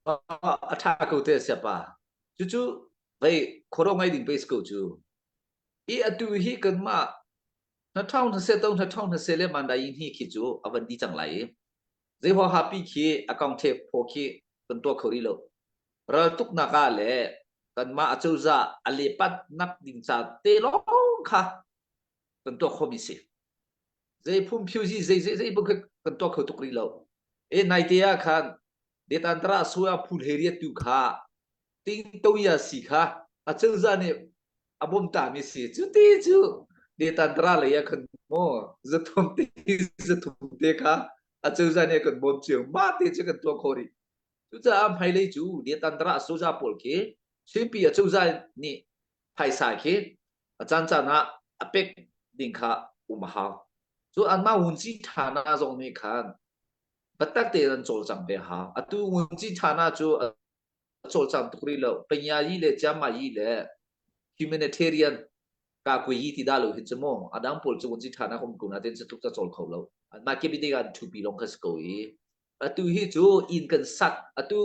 A ṭha ko te siapa. Cucu vei khoro ngai ding pe ko cu. I atu hi kanmah hna ṭhawng hna seh to hna ṭhawng hna seh le mandai hi khi cu a van di cang lai i zei huaha pi khi account the phaw khi kan tuah kho rih lo. Raltuknak ah le kanmah acozah a lepat nak ding ca te lawng kha kan tuah khomi si. Zei phungphiu zi zei zei zei buk kan tuah kho tuk rih lo. E naite ah khan detantara soya phul he riat tu kha ting toya si kha acozah nih a bawm tami si cu ti cu detantara lei ah khan maw zathum te zathum te kha acozah nih kan bawm cio mah te cu kan tuah khawh rih cucaah hmailei cu detantara soja pawl khi Chinpi acozah nih phaisa khi a caan caan ah a pek ding kha um a hau cu anmah wunci ṭha na zong nih khan biatak tein an cawlcang ve hau atu wunci ṭha na cu a cawlcang tuk rih lo Panyayi le Chiangmai le humanitarian kakui ti dah lo hin cu mu a dang pawl cu wunci ṭha na um ko na ten cu tluk ca cawl kho lo anmah kebide an ṭhupi lawng kha si ko i atu hi cu inn kan sak atu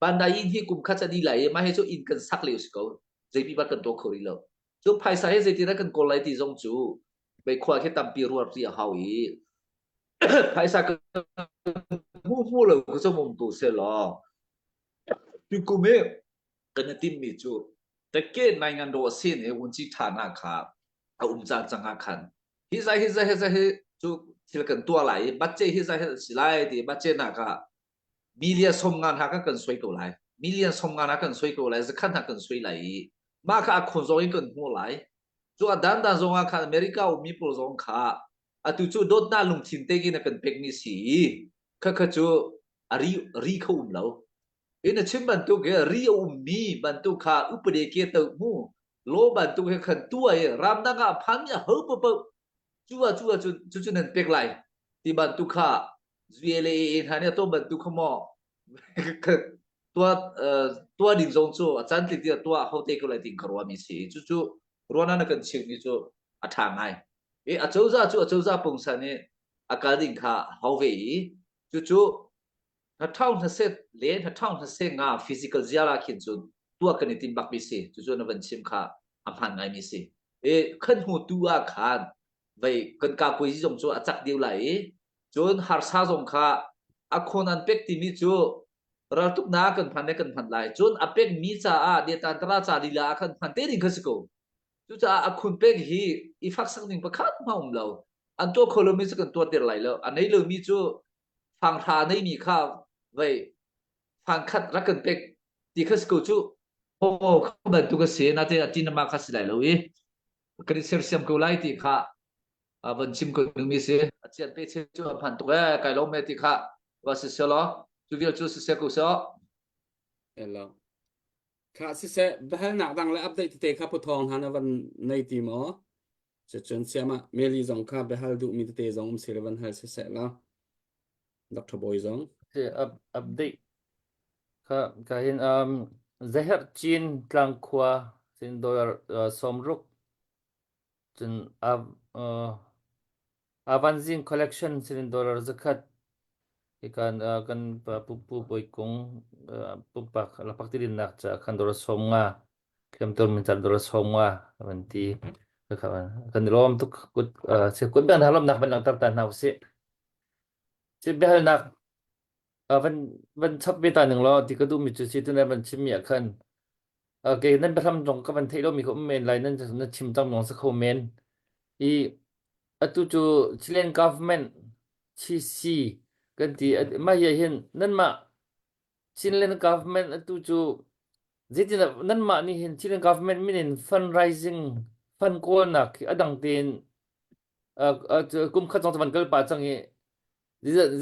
Bandai inn hi kum khat a di lai i mah hi cu inn kan sak lio si ko zeipi bat kan tuah kho rih lo cu phaisa hi zeitin kan kawl lai ti zong cu mei khua khi tampi ruat rih a hau i phaisa kan hmu hmu lo ku cu mum tu se law tukum i kan i timmi cu teke nai ngan ro sin i wunci tha na kha a um caan cang ah khan hi zai hi zai hi zai hi cu thil kan tuah lai i batce hi zai hi si lai ti batce nak ah million 50 hna kan kan soi ko lai million 50 hna kan soi ko lai zakhat hna kan soi lai i mah kha a khun zong in kan hmuh lai cu a dan dan zong ah khan America ummi pawl zong kha atu cu dawtnak lungthin te in a kan pekmi si i kha kha cu a ri ri kho um lo in a chim bantuk he ri a ummi bantuk kha upade ke to mu law bantuk he khan tua i ramdang ah phan mi a ho paoh cu ah cu ah cu cu nan pek lai ti bantuk kha ZLA hna nih a tuah bantuk kha maw tuah tuah ding zong cu a caan tling tiah tuah ho te ko lai ting ka ruahmi si cucu ruahnak na kan chimmi cu a ṭha ngai i acozah cu acozah pungsan i a kal ding kha hau ve i cucu hna ṭhau hna seh le hna ṭhau hna seh nga physical ziara khin cun tuah kan i tim bakmi si cucu na van chim kha a hmaan ngaimi si i khan hnu tu ah khan vei kan kakui zong cu a cak deuh lai i cun harsa zong kha a khon an pek timi cu raltuknak kan hman le kan hman lai cun a pek mi caah detantara ca lila ah khan hman te ding kha si ko cucaah a khun pek hi i faksak ning pakhat hma um lo an tuah kho lomi cu kan tuah ter lai lo a nei lomi cu fanghra neimi kha vei fangkhat rak kan pek ti kha si ko cu ho kha bantuk a si na te a tin ma kha si lai lo i kan i sersiam ko lai ti kha van chim ko dingmi si a chiat pe che cu a hman tuk e kai lo me ti kha va si se law cu vial cu si se ko se Hello. Kha siseh biahalnak dang le update tete kha puthawng hna na van nei ti maw? Cucun siama Meli zong kha biahal duhmi tete zong um si le van hal siseh la. Dr. Bawi zong. Si up, update kha ka hin um Zeher Chin tlangkhua sin dollar uh, 60 cun uh, uh, Avanzing collection sin dollar 100 Hikan kan pupu Bawikung pumpak lapak tilinnak ca khan dawr 50 hliamtuar min car dawr 50 van ti kan i lawm tuk kut si kut biak hna lawmnak van langhter ta hna usih si biahalnak van van chap ve ta ning law ti ka duhmi cu si tunan van chimmi ah khan okay nan biahram zong ka van theih lomi ka um men lai nan na chim cang zong si kho men i atu cu Chilean government CC kan ti mah hi hin nanmah Chinland government atu cu zeitin nanmah nih hin Chinland government min in fundraising fund kawlnak hi a dang tein kum khat zong van kal pah cang i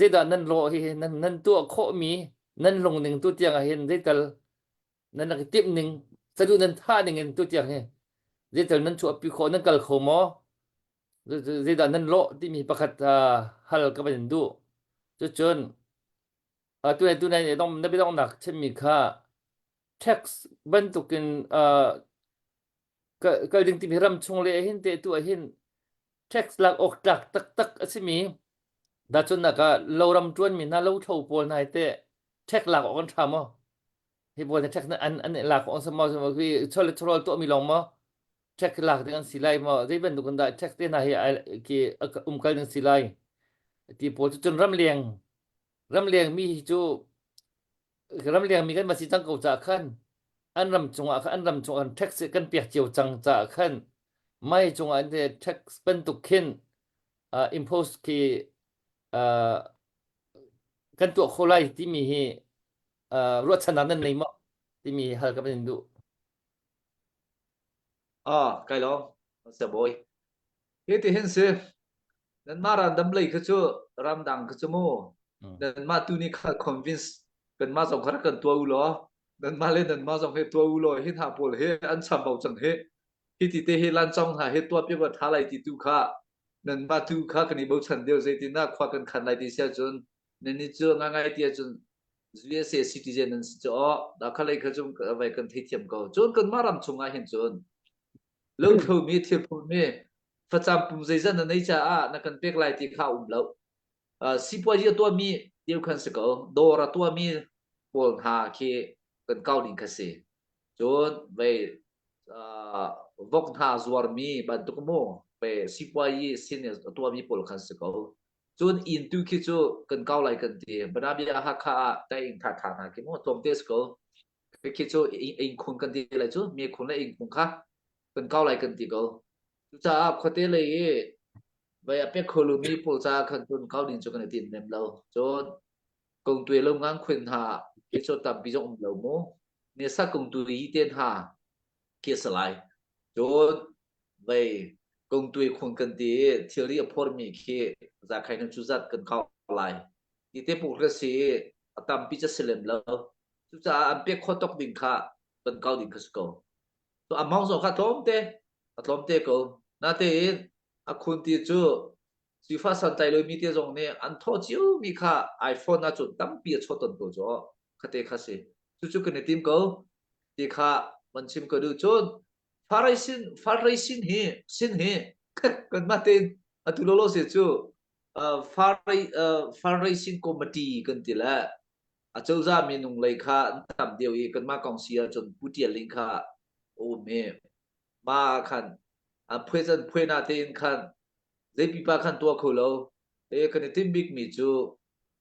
zeidah nan lawh hi nan nan tuah khawhmi nan lungning tu tiang ah hin zeital nan rak i timh ning saduh nan thah ning in tu tiang hi zeital nan chuahpi khawh nan kal kho maw? Zeidah nan lawh timi pakhat hal ka van in duh. Cucun tunai tunai na biadonghnak chimmi kha tax bantukin kal ding timi ram chung le hin te tu ah hin tax lak awk tlak taktak a simi dacun ah loram ṭuanmi hna lothlo pawl hna hi teh tax lak awk an ṭha maw? Hi pawl nih tax an an lak awk an si maw? Hi chawlet tuahmi lawng maw? Tax lak ding an si lai maw? Zei bantuk in dah tax te hna hi ki umkal ding si lai? Ti pawl cu cun ramleng ramleng mi hi cu ramleng mi kan va si cang ko caah khan an ram cungah khan an ram cungah khan tax kan pek cio cang caah khan mai cungah an tax bantuk khin uh, impose khi uh, kan tuah kho lai timi hi uh, ruahchannak nan nei maw timi hal ka van in duh. Ah, kai lawm. Sa bawi. Hi ti hin si. Nanmah randam lei kha cu ramdang kha cu mu. Nanmah tu nih kha convince kanmah zong kha rak kan tuah u law nanmah le nanmah zong hi tuah u law hi hna pawl hi an chambau cang hi. Hi ti te hi lancong hna hi tuah piak tha lai ti tu kha nanmah tu kha kan i bochan deuh zeitindah khua kan khan lai ti sia cun nan ni cu ngangai ti ahcun USA citizen nan si cu aw da kha lei kha cu vai kan theithiam ko cun kanmah ram chungah hin cun lothlomi thilphurmi facang pum zeizat na nei caah na kan pek lai ti kha um lo uh, sipuazi a tuahmi deu khan si ko dawr a tuahmi pawl hna khi kan kau ding kha si cun vei uh, vok hna zuarmi bantuk mu ve sipuayi sin a tuahmi pawl khan si ko cun inn tu khi cu kan kau lai kan ti banabia Hakha ah ta ing tha tha hna khi mu tlawmte si ko khi cu inn khun kan ti lai cu mi khun le inn khun kha kan kau lai kan ti ko cucaah khuate lei i vai a pek kholu mi pawl ca khan cun kau ding cu kan i tin lem lo cun kong tuai lo ngang khuen hna khi cu tampi zong um lo mu ne sa kong tu yi ten ha khi salai cun vei kong tuai khun kan ti thilri a phormi khi zakhai nan cu zat kan kau lai ti te puk ka si a tampi ca si lem lo Cucaah an pek khawh tok ding kha kan kau ding kha si ko. So a mong zong kha tlawmte, a tlawmte ko. Natein a khun ti cu sifah santlai lomi te zong nih an thawh cio mi kha iPhone ah cun tampi a chawt ton ko cu khate kha si. Cucu kan i tim ko ti kha van chim ka duh cun fundraising fundraising hi sin hi kanmah tein atu lolo se cu uh, fundraising committee kan ti le Acozah minung lei kha an tam deuh i kanmah kong si ahcun Pu Tial Ling kha a um i mah ah khan a phuai can phuai na tein khan zei pipa khan tuah kho lo. E kan i timh bikmi cu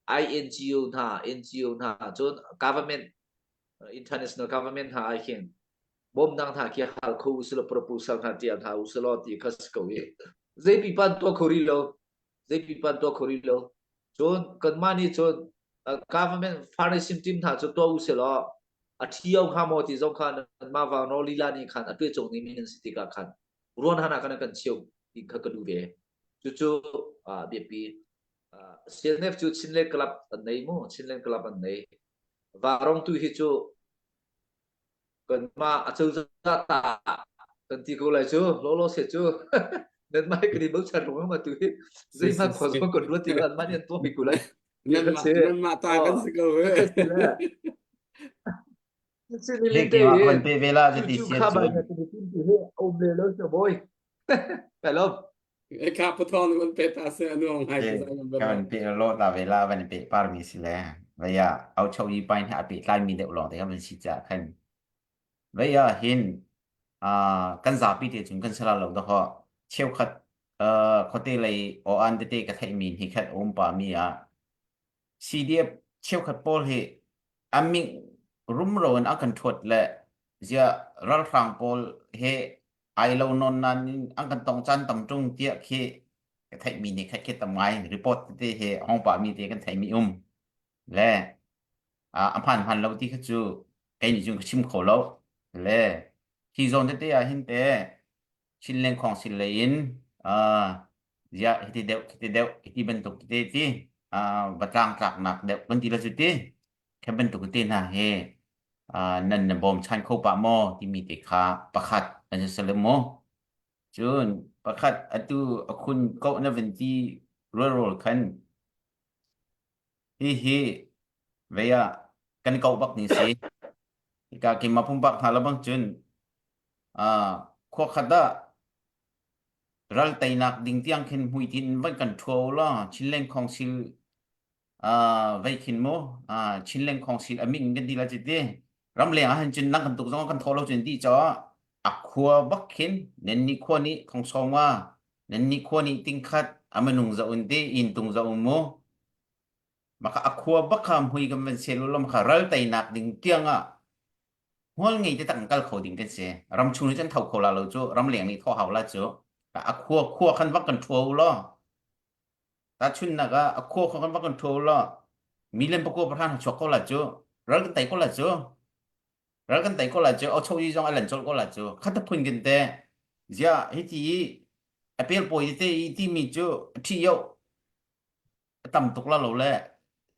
INGO hna NGO hna cun government international government hna ah hin bawmnak hna khi hal kho usilo proposal hna tial hna usilo ti kha si ko i zei pipa an tuah kho rih lo zei pipa an tuah kho rih lo cun kanmah nih cun government fundraising team hna cu tuah usih law a ṭhio hnga maw ti zong kha nanmah Vanraw lila nih khan a tuahcung ning nan si tikah khan ruan hana khan kan cheu ti kha ka duh ve. Cucu biapi. CNF cu Chinland Club an nei mu, Chinland Club an nei. Varong tu hi cu kanmah acozah ta kan ti ko lai cu lawlaw se cu nanmah hi kan i bochan rung ma tu hi zeihmanh khua zong kan ruat ti lo anmah nih an tuah ko lai nanmah ta kan si ko Van pe ve la ti sia cun um le lo sa boy Hello Ka pathong van pe ta se anu ngai ka van pe lo ta ve la van pe par mi si le vaya au chau yi pain ha pe tlai mi deuh long te kan si cha khan vaya hin a kan zapi te chung kan sala lo da ho cheukhat khote lei o an te te ka thai mi hi khat um pa mi a CDF cheukhat pawl hi an ming rumro in a kan ṭhuat le ziah ralhrang pawl he ai lo nawn nan in an kan tong caan tam ṭung tiah khi ka theihmi nih khat khi tam ngai report tete he hong pahmi te kan theihmi um le a hmaan hmaan lo ti kha cu kei nih cun ka chim kho lo le hi zawn tete ah hin te Chinland Council lei in ziah hiti deuh hiti deuh hiti bantuk tete ti va tlangtlaknak deuh kan ti la cu ti khe bantuk te hna he nan na bawm chan kho pah maw timi te kha pakhat an si le maw cun. Pakhat atu a khun ko na van ti rualrawl khan hi hi vei ah kan ko bak ni si. Hika keimah pumpak hna lo bang cun ah khua khat ah ral teinak ding tiang khin hmuitinh in van kan ṭhuo law Chinland Council vei khin mu Chinland Council a min kan ti la citi ramleng ah hin cun nang kan tuk zong kan thaw lo cun ti cho a khua bak khin nan ni khua nih khongsonga nan ni khua nih tingkhat amanung za un te in tung za um mu maka a khua bak kha mui kan van sel lo maka ral teinak ding tiang ah hmual ngei te tak kal kho ding kan si ram chung ni cun tho kho la lo cu ramleng nih tho hau la cu a khua khua khan vak kan ṭhuo law tahchunhnak ah a khua kha kan vak kan ṭhuo law million pakua pahra hna chuak ko la cu ral kan tei ko la cu ral kan tei ko la cu au yi zong a lan colh ko la cu khat phun kin te zia hi ti i a pel pawi te i ti mi cu ṭhi yo a tam tuk la lo le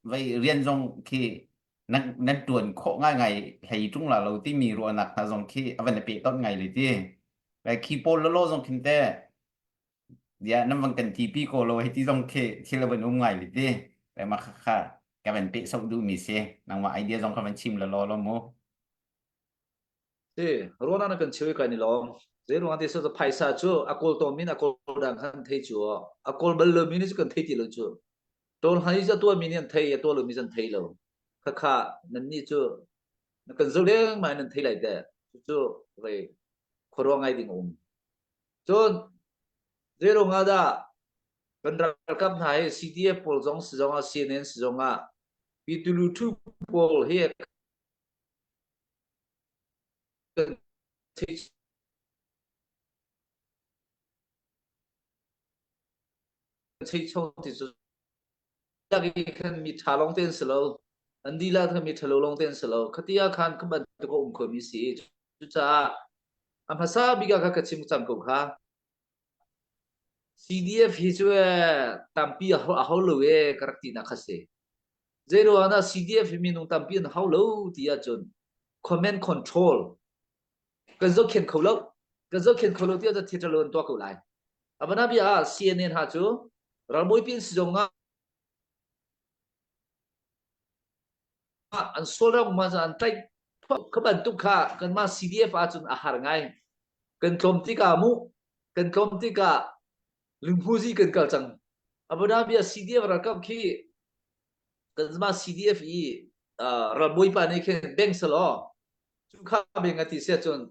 vei rian zong khi nan nan ṭuan khawh ngaingai hlei ṭung la lo timi ruahnak hna zong khi a van i peh ton ngai le ti lai khi pawl lolo zong khin te ya nan van kan ti pi ko lo hei ti zong khi thil a van um ngai le ti lai ma kha kha ka van peh sok duh mi si nangmah idea zong ka van chim la lo lo mu Si, ruana na kan cheu kai ni lawm. Zei ruang ti so phaisa cu a kawl tawn min a kawl dang khan thei cu a kawl bal lo mi ni cu kan thei ti lo cu. Tawl han i tua mi nih an thei a tua lo mi an thei lo. Kha kha nan ni cu na kan zo leng mai nan thei lai te. Cu vei khuaruah ngai ding um. Cun zei ruang ah dah kan ralkap hna hi CDF pawl zong si zong ah CNN si zong ah Pitulu thu pawl hi kan thei cho ti cu lak i khan mi ṭha lawng te an si lo an dilah khan mi ṭhalo lawng te an si lo khatia khan kha bantuk a um khomi si cucaah a hmasa bik ah kha ka chim cang ko kha CDF hi cu tampi a hau lo e ka rak ti nak kha si zei ruang dah CDF hi minung tampi an hau lo ti ahcun command control kan zohkhenh kho lo kan zohkhenh kho lo ti ahcun theater lo an tuah ko lai abana bia ah CNN ha cu ralbawi pin si zong ah an sual ram ma an tlaih kha bantuk kha kanmah CDF ahcun a har ngai kan tlawm tikah mu kan tlawm tikah lungphuzi kan kal cang Abu Dhabi ah CDF ralkap khi kanmah CDF i ralbawi pa nih khin beng selaw cu kha beng a ti sia cun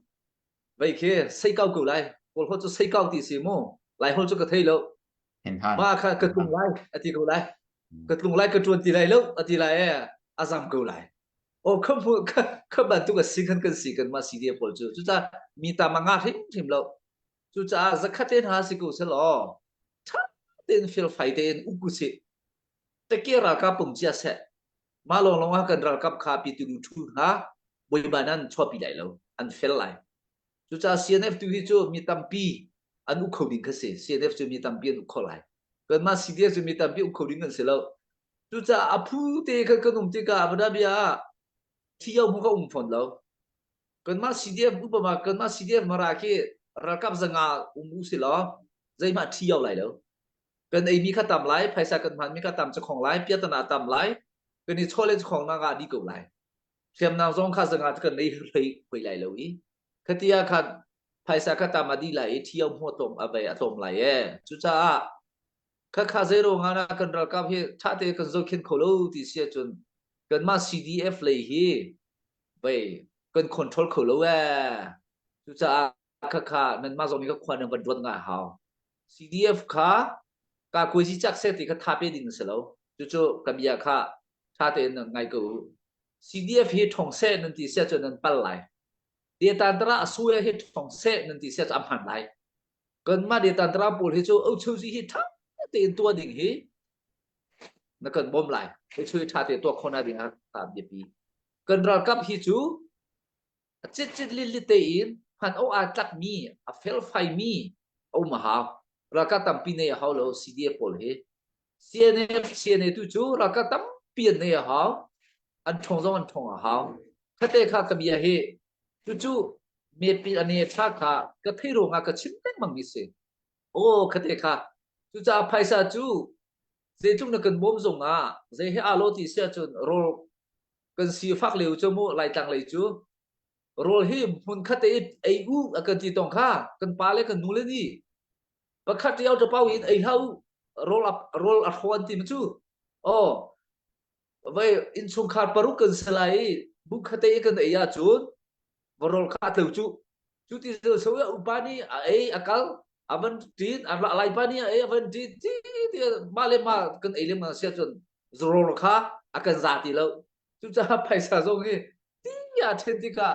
vei khi sei kau ko lai kawl holh cu sei kau ti si mu lai holh cu ka thei lo ma kha ka tlung lai a ti ko lai ka tlung lai ka ṭuan ti lai lo a ti lai e a zam ko lai o kha mu kha kha bantuk a si kan kan si kan ma CDF pawl cu cucaah mi ta ma nga hrim hrim lo cucaah zakhat ten ha si ko selaw ṭha tein felfai tein uk u sih Teke ralkap pum cia seh. Mah lawnglawng ah kan ralkap kha pitu thu hna bawipa nan chuahpi lai lo. An fel lai. Cucaah CNF tu hi cu mi tampi an uk kho ding kha si. CNF cu mi tampi an uk kho lai. Kanmah CDF cu mi tampi uk kho ding kan si lo. Cucaah a phu te kha kan um tikah Abu Dhabi ah thi mu ka um fawn lo. Kanmah CDF upama kanmah CDF mara khi ralkap zanga um u si law zeihmah thi lai lo. Kan eimi kha tam lai, phaisa kan hmanmi kha tam cakhong lai, piatana tam lai, kan i chawle cakhong na ngah dih ko lai. Hriamnam zong kha zanga kan nei hlei hoi lai lo i khatia khan phaisa kha tam a dih lai i thio hmuh tlawm a vei a tlawm lai e. Cucaah kha kha zero nga na kan ralkap hi tha te kan zohkhenh kho lo ti si ahcun kanmah CDF lei hi vei kan control kho lo e. Cucaah kha kha nanmah zong nih ka khua nan van ruat ngai hau. CDF kha ka kuazi cak seh ti kha tha pe ding a si lo. Cucu ka bia kha tha tein nan ngai ko u. CDF hi ṭhong seh nan ti siah cun nan pal lai. Detantara a sue hi ṭhong seh nan ti siah cun a hman lai. Kanmah detantara pawl hi cu ochozi hi ṭha tein tuah ding hi na kan bawm lai. Hi ṭha tein tuah khawh ding ah biapi. Kan ralkap hi cu A citcit lilit tein hman awk aa tlakmi, a felfaimi a um a hau. Ralkap tampi nei a hau lo CDF pawl hi. CNF, CNA tu cu ralkap tampi an nei a hau. An ṭhawng zong an ṭhawng a hau. Khate kha ka bia hi cucu mepi a ne thla kha ka thei ruangah ka chim lengmang mi si. Aw khate kha. Cucaah phaisa cu zeitluk na kan bawm zong ah zei he aa lo ti si ahcun rawl kan si fak lio cu mu Laitlang lei cu rawl hi hmun khat te ei u a kan ti tong kha kan pa le kan nu le nih pakhat riau ta pau in ei hlah u rawl a rawl a hrawn ti ma cu aw vai innchungkhar paruk kan si lai i buk khat te kan ei ahcun varawl kha a tlo cu cu ti so upa nih a ei a kal a van ṭin a laipa nih a ei a van ṭin ti ti mah le mah kan ei lengmang si ahcun rawl kha a kan za ti lo cucaah phaisa zong hi ti a ṭhen tikah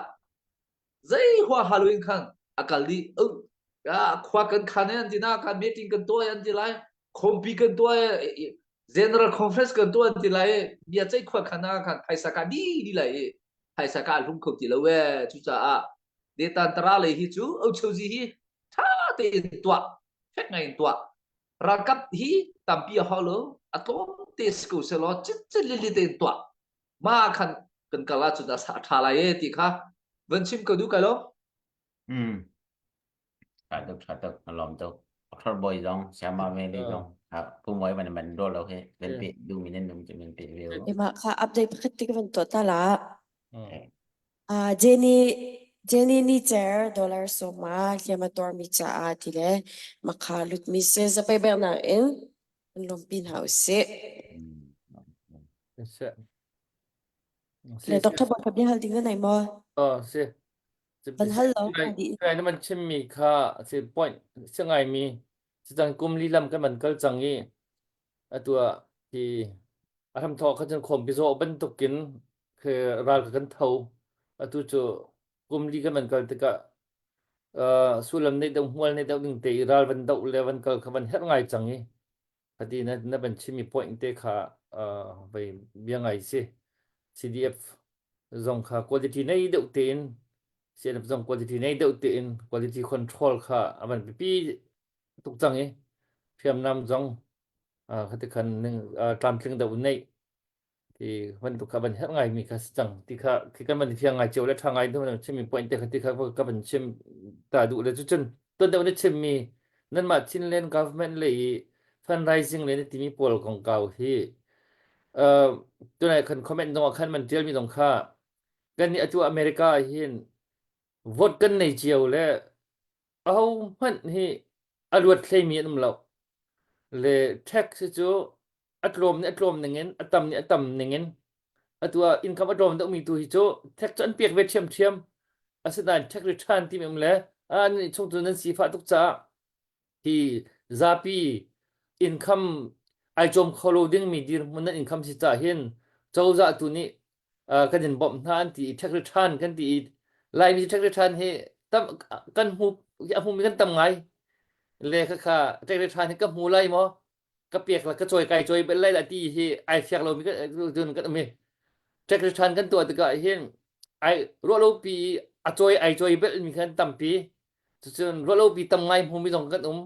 zei huaha loin khan a kal dih khua kan khan an ti na kan meeting kan tuah an ti lai khompi kan tuah general conference kan tuah an ti lai bia ceih khua khan ah khan phaisa ka di di lai i phaisa ka hlum kho ti lo e cucaah detan tara lei hi cu ochozi hi tha tein tuah fek ngai in tuah ralkap hi tampi a hau lo a tlawm te si ko selaw cit cit li li tein tuah ma khan kan kal ahcun a ṭha lai e ti kha van chim ko duh kai lo. Mm. Ṭha tuk ṭha tuk a lawm tuk. Doctor Boy zong Siama Valley zong pu moi van man do lo he van pe du mi nan num chu man pe ve. Ima kha update pakhat ti ka van tuah ta la. Ah Jenny Jenny ni cer dollar sawma hliam a tuarmi caah ti le makha lutmi se zapei bek in an lawmpi hna usih. Le Dr. Bawi bia hal ding na nei maw? Oh, si. Van hal lo. Ngai na man chimmi kha si point si ngai mi si cang kum li lam kan man kal cang i atu ah hi a hram thawk kha cun khom bi zaw bantukin khi ral ka kan tho atu cu kum li kan man kal tikah uh, sullam nei deuh hmual nei deuh ding te i ral van doh le van kal kha van herh ngai cang i Khati na na van chimmi point te kha uh, vei bia ngai si. CDF zong kha quality nei deuh tein CNF zong quality nei deuh tein quality control kha a van pipi tuk cang i hriamnam zong uh, khati khan ning uh, tlamtling deuh nei ti bantuk kha van herh ngaimi kha si cang ti kha khi kan van fiang ngai cio le tha ngai tu chimmi point te kha ti kha ka van chim ta duh le cucun tuan deuh na chimmi nanmah Chinland government le i fundraising le na timi pawl kongkau hi uh, tunai khan comment dong ah khan man tial mi dong kha kan nih atu America ah hin vote kan nei cio le aho hmanh hi a luat hleimi an um lo le tax hi cu a tlawm nih a tlawm ningin a tam nih a tam ningin atu ah income a tlawm deuhmi tu hi cu tax cu an pek ve ṭhiamṭhiam asinain tax return timi um le an chung cu nan sifah tuk caah hi zapi income ai cawm kho lo dingmi dirhmun nan income si caah hin cozah tu nih kan in bawmh hna an ti i tax return kan ti i Laimi tax return hi tam kan hmu a hmumi kan tam ngai le khakha tax return hi ka hmu lai maw ka pek la ka cawi kai cawi bel lai la ti hi ai fiak lomi cun kan um i tax return kan tuah tikah hin ai ruah pi a cawi ai cawi bel mi khan tampi cucun ruah lo pi tam ngai hmumi zong kan um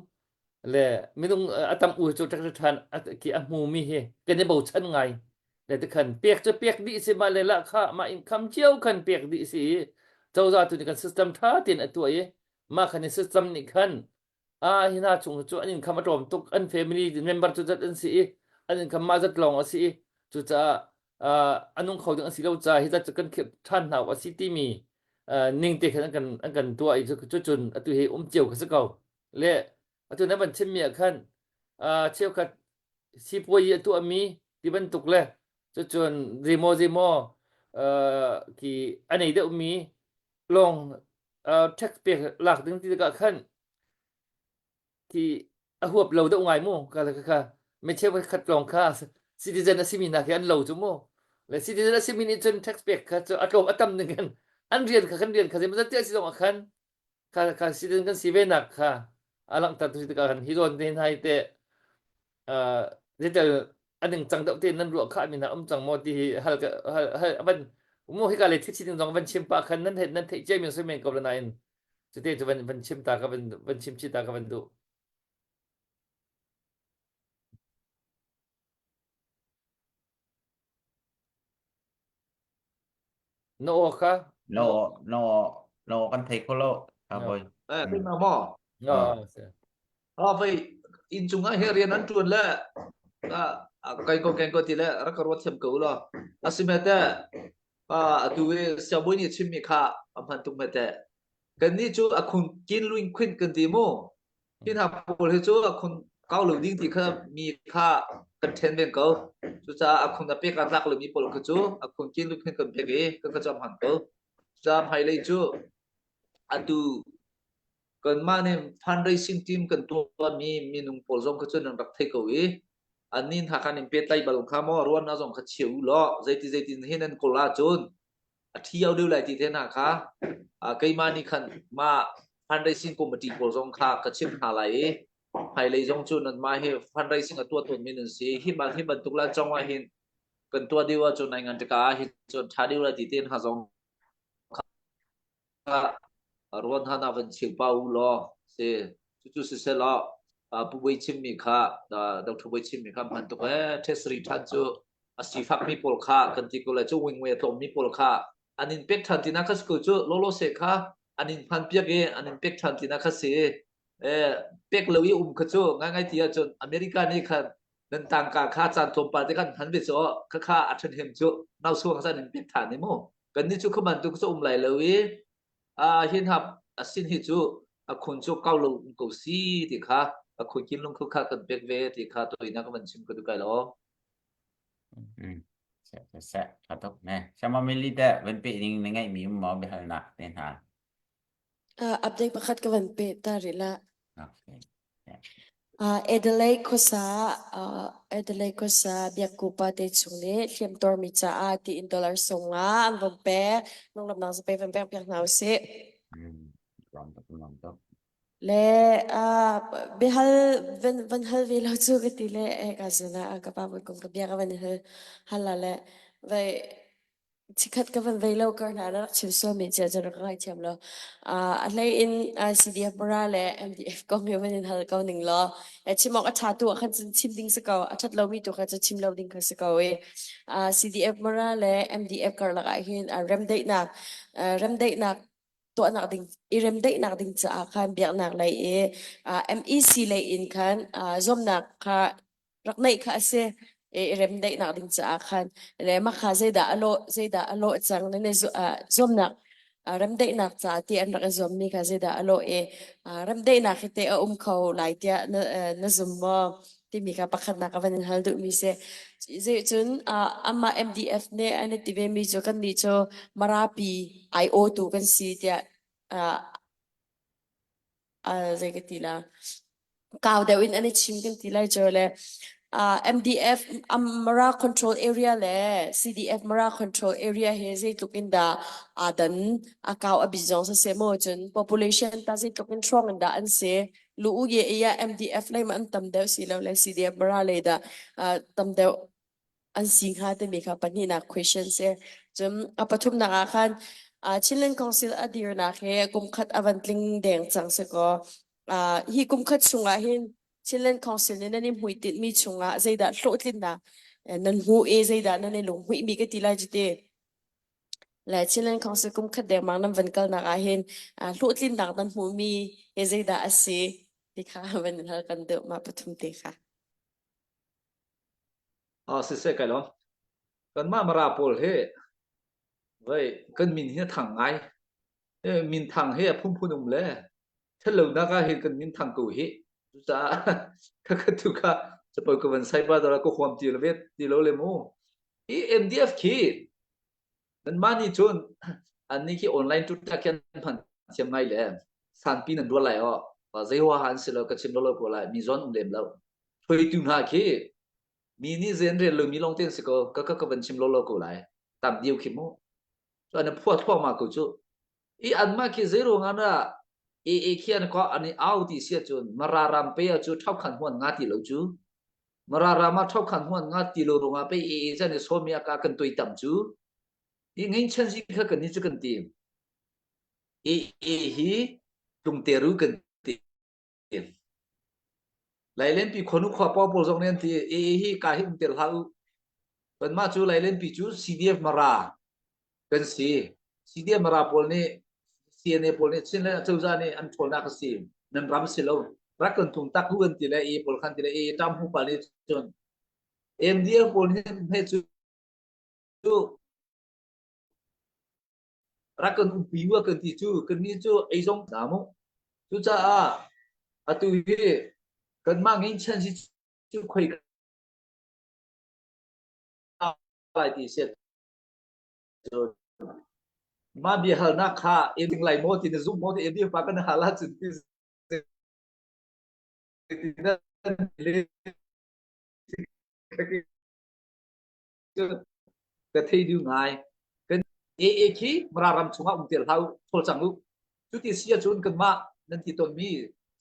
le minung a tam u cu tax return ki a hmumi hi kan i bochan ngai le tikhan pek cu pek dih si ma le la kha ma income cio khan pek dih si i cozah tu nih kan system tha tein a tuah i mah khan i system nih khan a hi hna chung cu an income a tlawm tuk an family member cu zat an si i an income mah zat lawng a si i cucaah a nung kho ding an si lo caah hi zat cu kan khirh ṭhan hna awk a si timi ning te khan an kan an kan tuah i cu cun atu hi um cio kha si ko le atu na van chimmi ah khan cheukhat sipuai a tuahmi ti bantuk le cucun zeimaw zeimaw ki a nei deuhmi lawng tax pek lak ding ti tikah khan khi a huap lo deuh ngai mu ka kha mi cheukhat lawng kha citizen a simi hna khi an lo cu mu le citizen a simi nih cun tax pek kha cu a tlawm a tam ding khan an rian kha kan rian kha zeimawzat ti a si zong ah khan kha kha citizen kan si ve nak kha a langhter tu si tikah khan hi zawn te hin hai te zeitel a ning cang deuh te nan ruah khah mi hna um cang maw ti hi hal hal hal van mu hika le thil sining zong van chim pa khan nan nan theih cia mi soi men ko la nain cute cu van van chim ta ka van van chim chi ta ka van duh na aw kha no no no kan thei kho lo ta boy Eh, ma mo. No. Ha vei inn cung ah hi rian an ṭuan le kai ko keng ko ti le rak ka ruat thiam ko law. Asime te atu i siangbawi nih chimmi kha a hman tuk me te. Kannih cu a khun kin luin khwin kan ti mu. Hi hna pawl hi cu a khun kau lo ding ti kha mi kha kan ṭhen ven ko. Cucaah a khun a pek a tlak lomi pawl kha cu a khun kin luin khwin kan pek i kan ka cu a hman ko. Cucaah hmailei cu atu kanmah nih fundraising team kan tuahmi minung pawl zong kha cu nan rak thei ko i annih hna khan in pehtlaih bal kha maw ruahnak zong kha chia u law zeiti zeitin hin nan kawl ahcun a ṭhio deuh lai ti te hna kha keimah nih khan mah fundraising committee pawl zong kha ka chimh hna lai i hmailei zong cu nanmah hi fundraising a tuah tawnmi nan si hi hi bantuk lan cong ah hin kan tuah deuh ahcun nai ngan tikah hi cun ṭha deuh lai ti te hna zong ruan hna na van chim pa u law si cucu siseh law Pu Bawi chimmi kha Dr. Bawi chimmi kha hman tuk ee thesri ṭhan cu a sifakmi pawl kha kan ti ko lai cu wingwe a tlawmmi pawl kha an in pek ṭhan tina kha si ko cu lolo se kha an in hman piak i an in pek ṭhan tina kha si eh pek lo i um kha cu ngai ngai ti ahcun America nih khan nan tangka kha caan tlawmpal te khan hman ve cu kha kha a ṭhahnem cu nau suang kha an in pek ṭhan i mu kannih cu khuman tu cu um lai lo i a hin hap a sin hi cu a khun cu kau lo um ko si ti kha a khun kin lung khu kha kan pek ve ti kha toina ka van chim ka du kai lo Mm. Se se tha tuk ne. Sama mili te van pe ding na ngai mi um maw biahalnak te hna. Uh, update pakhat ka van pe ta rih la. Okay. Yeah. Uh, Adelaide khuasa uh, Adelaide khuasa biakku pa te chung nih hliamtuarmi caah tiin dollar sung nga an von pek. Lunglamnak zape van pek piak hna usih. Mm. Ram tuk ram tuk. Le uh, biahal van van hal ve lo cu ka ti le eh ka zuna ka pa voi kum ka bia ka van hal hal la le vai Chikkhat ka van vei lo kar hna na rak chim sualmi cia cu rak ngaithiam lo. Uh, a hlei in uh, CDF Mara le MDF kong hi van in hal ko ning law. Eh, chim awk a ṭha tu ah khan cun chim ding si ko. A ṭhat lomi tu kha cu chim lo ding kha si ko i. Uh, CDF Mara le MDF karlak ah hin uh, remdaihnak uh, remdaihnak tuahnak ding i remdaihnak ding caah khan biaknak lei i uh, MEC lei in khan uh, zuamnak kha rak neih kha a si i remdaihnak ding caah khan le mah kha zeidah a lawh zeidah a lawh cang nan i zuamnak remdaihnak caah ti an rak i zuammi kha zeidah a lawh i remdaihnak hi teh a um kho lai tiah na, na zum maw timi kha pakhatnak ka van in hal duhmi si. Cun amah MDF nih an i ti vemi cu kannih cu Marapi IO tu kan si tiah zei ka ti la kau deuh in an i chim kan ti lai cu le uh, MDF um, Mara control area le CDF Mara control area he zeitluk in dah aa dan a kau a bi zong siseh maw cun population ta zeitluk in hrawng in dah an si lu u ye iya MDF lei ma an tam deuh si lo le CDF Mara lei dah uh, tam deuh an si hnga timi kha pahnihnak question si. Cun a pathumnak ah khan uh, Chinland Council a dirnak he kum khat a van tling deng cang si kaw uh, hi kum khat chungah hin Chinland Council nih nan i hmuitinhmi chungah zeidah hlawhtlinnak nan hmuh i zeidah nan i lunghmuihmi ka ti lai cu ti. Le Chinland Council kum khat dengmang nan van kalnak ah hin uh, hlawhtlinnak nan hmuhmi hi zeidah a si ti kha van hal kan deuh mah pathum te kha. Ah siseh kai lawm. Kanmah Mara pawl hi vei kan min hi a thang ngai. Eh, min thang hi a phunphun um le ṭhatlonak ah hin kan min thang ko hi. Cucaah khakha tu kha capo ka van sai pa dara ka huam ti lo vet ti lo le mu. Hi MDF khi nanmah nih cun annih khi online tuta khi an hman thiam ngai le sanpi nan ruat lai aw. Zei huaha an si lo ka chim lo lo ko lai mi zawn um lem lo. Hruaitu hna khi mi nih zen rel lomi lawng te an si ko ka ka ka van chim lawlaw ko lai tam diu khi mu cu an phua thluahmah ko cu i anmah khi zei ruang ah dah AA khi an ko an i au ti si ahcun Mara ram pe ah cu ṭhokhan huan nga ti lo cu Mara ram ah ṭhokhan huan nga ti lo ruangah pe AA chan i sawmi ah ka kan tuai tam cu i ngeichan si kha kan ni cu kan ti AA hi tlungteru kan ti Lailenpi khuanu khua paw pawl zong nih an ti i hi ka hi um tel hlah u. Kanmah cu Lailenpi cu CDF Mara kan si. CDF Mara pawl nih CNA pawl nih Chinland acozah nih an ṭhawlnak a si. Nan ram si lo. Rak kan tlung tak u an ti le e pawl khan ti le e ṭam hu pa nih cun MDF pawl nih he cu rak kan umpi u kan ti cu kan nih cu ei zong hna mu. Cucaah atu hi kanmah ngeihchan si cu khoi lai ti si cun mah biahalnak kha em lai maw ti na zum maw ti em pa kan hal ahcun ti ka thei duh ngai. Kan AA khi Mara ram chungah um tel hau thawl cang u. Cuti si ahcun kanmah nan ti tawnmi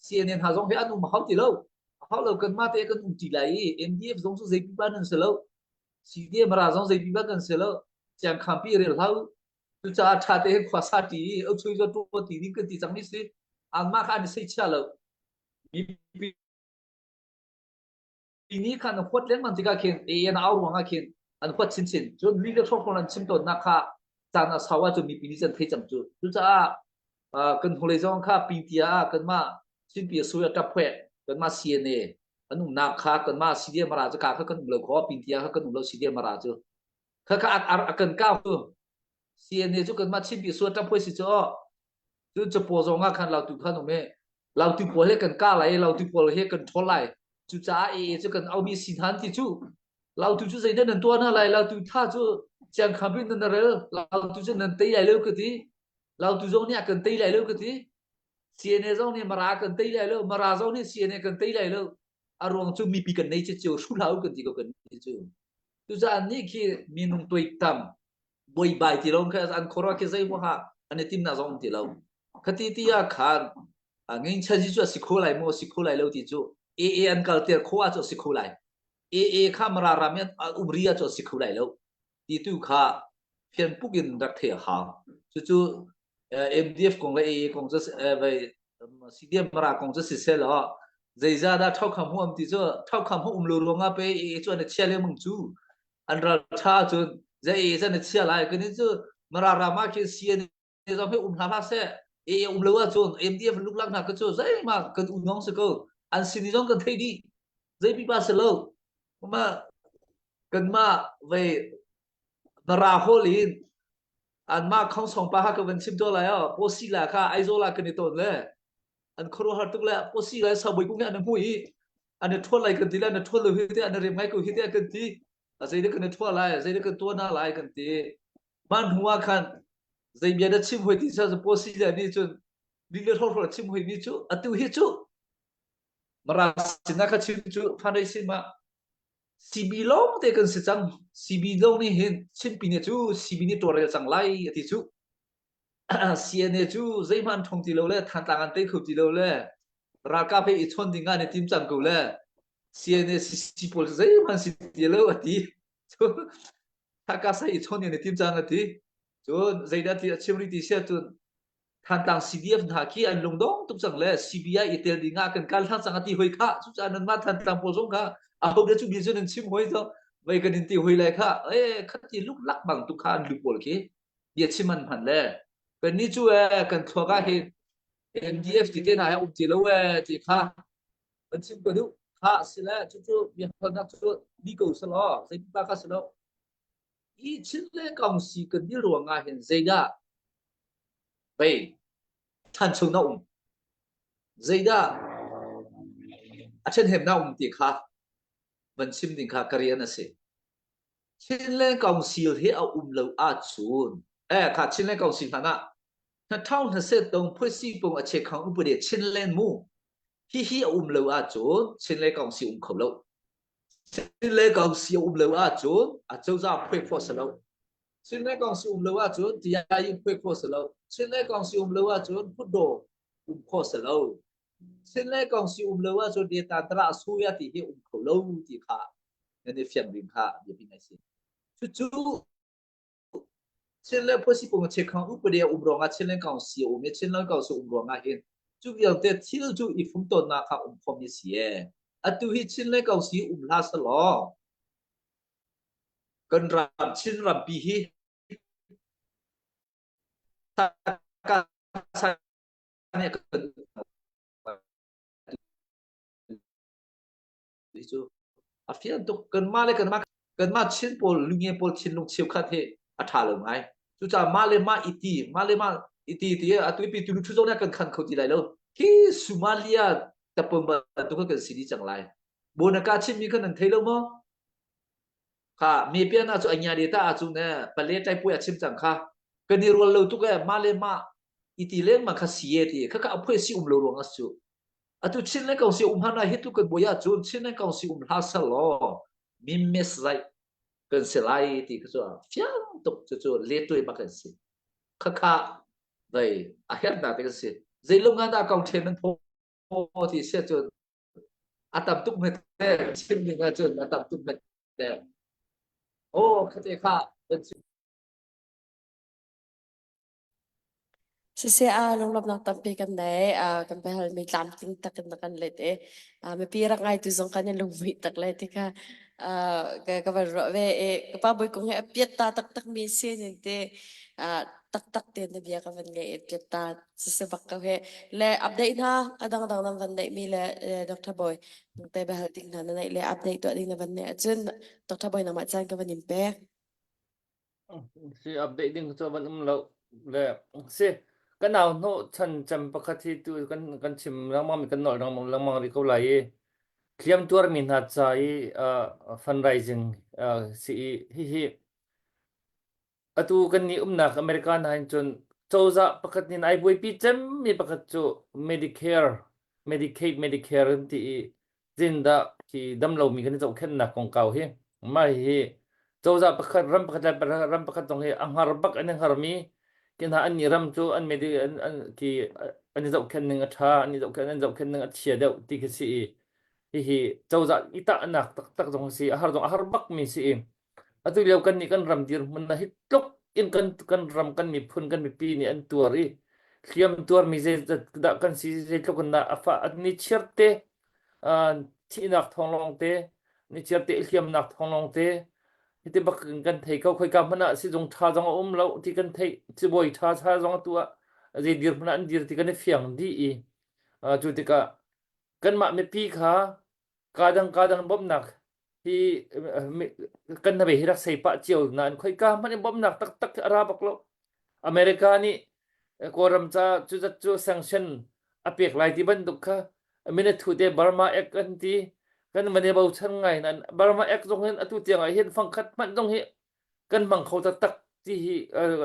CNN hna zong hi an um hau ti lo. Hau lo kanmah te kan um ti lai i MDF zong cu zei pipa nan si lo. CDM Mara zong zei pipa kan si lo. Ciangkhampi rel hau. Cucaah ṭha tein khua sa ṭi i ochui zaw ṭuan ti ding kan ti cang mi si. Anmah kha an i seihchiah lo. Mipi nih khan an huat lengmang tikah khin AA an au ruangah khin an huat chinchin. Cun mi le hrawkhrol an chim tawnnak kha caan a sau ahcun mipi nih cun thei cang cu. Cucaah kan hnulei zong kha Pingtia ah kanmah Chinpi a sui a ṭap phueh kanmah CNA an umnak kha kanmah CDM Mara cu ka kha kan um lo kho Pingtia kha kan um lo CDM Mara cu kha kha a kan kau cu CNA cu kanmah Chinpi sui a ṭap phueh si cu Cun capaw zong ah khan lautu khan um i lautu pawl he kan kah lai i lautu pawl he kan ṭhawl lai. Cucaah AA cu kan aumi si hna an ti cu. Lautu cu zeidah nan tuah hna lai? Lautu tha cu ciangkham in nan rel. Lautu cu nan tei lai lo ka ti. Lautu zong nih a kan tei lai lo ka ti. CNA zong nih Mara kan tei lai lo. Mara zong nih CNA kan tei lai lo. A ruang cu mipi kan nei cio hru hlah u kan ti ko kan ti cu. Cucaah nih khi minung tuaiktam buaibai ti lo kha an khuaruah khi zei huaha an i timnak zong um ti lo. Khati ti ah khan ngeinchan hi cu a si kho lai maw si kho lai lo ti cu AA an kalter kho ah cu a si kho lai. AA kha Mara ram in um ri ah cu a si kho lai lo ti tu kha fian puk in rak thei a hau. Cucu MDF kong le AA kong cu CDM Mara kong cu si seh law zeizah dah ṭhaukham hu am ti cu ṭhaukham hu um lo ruangah pe AA cu an i chia lengmang cu an ral ṭha cun zei zan a chia lai kan cu Mara ram ah khin CNA zong hi um hlah hlah seh e um lo ahcun MDF luklak hna ka cu zeimah kan unong si ko an sin zong kan thei dih zei pipa si lo ma kanmah vei Mara hall in anmah khongsong pa ha ka van chim to lai o posi la kha Aizawl ah kan i ton le an khuaruahhar tuk le posi le saboi kung hi an hmu i an i ṭhual lai kan ti le an i ṭhual lo hi te an i rem ngai ko hi te kan ti a zei kan i ṭhual lai zei kan tuah na lai kan ti mah hnu ah khan zei bia dah chim hoi ti sa posi le nih cun li le hro chim hoi mi cu atu hi cu mara sinah kha chim cu phanai sin ma CB lawng te kan si cang CB lawng nih hin Chinpi nih cu CB nih tawlrel cang lai ati cu CNA cu zeihmanh an ṭhawng ti lo le Thantlang an tei kho ti lo le ralkap he i chawn ding ah an i tim cang ko le CNA CC pawl cu zeihmanh si ti lo a ti. Hakasa i chawn ding an i tim cang a ti. Cun zeidah ti a chim rih ti si ahcun Thantlang CDF hna khi an lungdong tuk cang le CBI i tel ding ah kan kal hlang cang a ti hoi kha. Cucaah nanmah Thantlang pawl zong kha aho dah cu bia cu nan chim hoi to vei kan in ti hoi lai kha e khati luklak bang tu kha an lu pawl khi bia chim an hman le kannih cu e kan thluak ah hin MDF ti te hna he um ti lo e ti kha kan chim ka duh kha si le cucu bia halnak cu ni ko selaw zeitin kha si lo i Chin le Kaungsi kan dil ruang ah hin zeidah vei ṭhancho na um zeidah a ṭhenhem na um ti kha van chim ding kha ka rian a si Chinland Council hi a um lo ahcun eh kha Chinland Council hmanh ah hnathau hnaset dong phuasi pung a chekhang upade Chinland mu hihi a um lo ahcun Chinland Council um kho lo. Chinland Council um lo ahcun a cozah phuai khawh si lo. Chinland Council um lo ahcun TIU phuai khawh si lo. Chinland Council um lo ahcun Phutdaw um khawh si lo. Chinland Council um lo ahcun Data Tara Suya ti hi um kho lo ti kha nan i fiang ding kha biapi ngai si. Cucu Chinland phuasi pung chekhang upade um ruangah Chinland Council um i Chinland Council um ruangah hin cu vialte thil cu i fumtawnnak kha um khomi si e. Atu hi Chinland Council um hlah selaw kan ram Chin rampi hi hi cu a fian tuk. Kanmah le kanmah kanmah Chin pawl lunge pawl thinlung cheukhat hi a ṭha lo ngai. Cucaah mah le mah i ti, mah le mah i ti ti atu i pi tu thu zong nih kan khan kho ti lai lo. Hi Somalia tapon bantuk kan si dih cang lai. Bonaka chimmi kha nan thei lo maw? Kha me pian ah cu a nya ta ah cu ne pale tlai puai a chim cang kha. Kan i rual lo tuk e mah le mah i ti lengmang kha si e ti kha kha a phuai si um lo ruang as cu. Atu Chin le Kausi um hana hi tu kan buai ahcun Chin le Kausi um hlah seh law mi mes zai kan si lai ti kha cu fiang tuk cu cu letui bak kan si. Khakha dei a hernak te kan si. Zeilung ah dah kong ṭhen nan thaw ti sia cun a tam tuk met te chim ding ahcun a tam tuk met te. Oh khate kha kan chim. Siseh ah lunglawmhnak tampi kan nei. Ah, kan biahalmi tlamtling tak in na kan let i ah, mipi rak ngaitu zong kan i lunghmuih tak le ti kha ah, ka, ka van ruah ve i ka pa Bawi Kung hi a piat ta taktak mi si nin ti ah, taktak tein na bia ka van ngaih i piat ta siseh bak ko he. Le update hna a dangdang nan van neih mi le eh, Dr. Bawi te biahal ding hna na neih le update tuah ding na van neih ahcun Dr. Bawi nangmah caan ka van in pek. Si update ding cu van um lo le si kan nau hnawh chan cem pakhat hi tu kan kan chim lengmang mi kan nolh lengmang lengmang rih ko lai i hliam tuarmi hna ca i uh, fundraising uh, si i hihi atu kan nih umnak America hna hin cun cozah pakhat nih ai buaipi cemmi pakhat cu Medicare Medicaid Medicare an ti i Zindah khi damlomi kan i zohkhenhnak kongkau hi mah hihi cozah pakhat ram pakhat le ram pakhat zong hi a hngar bak an i hngarmi khi hna an nih ram cu an medi an an khi an i zohkhenh ning a ṭha an i zohkhenh an zohkhenh ning a chia deuh ti khi si i hihi cozah i tahnak taktak zong a si a har zong a har bakmi si i Atu lio kan nih kan ram dirhmun na hi tluk in kan kan ram kan miphun kan mipi nih an tuar i hliam tuarmi zeizat dah kan si zeitluk in dah a fah ni chiar te thihnak thawng lawng te ni chiar te hliamnak thawng lawng te hiti bak in kan thei ko khoika hmanh ah sizung ṭha zong a um lo ti kan theih sibawi ṭha ṭha zong atu ah zei dirhmun ah an dir ti kan i fiang dih i cu tikah kanmah mipi kha kadang kadang bawmhnak hi kan hnabei hi rak sei pah cio nain khoika hmanh in bawmhnak taktak hi a ra bak lo. America nih Kawlram ca cu zat cu sanction a pek lai ti bantuk kha minathu te Burma Act an ti kan van i bochan ngai nain Burma Act zong hin atu tiang ah hin fangkhat hmanh zong hi kan hmang kho taktak ti hi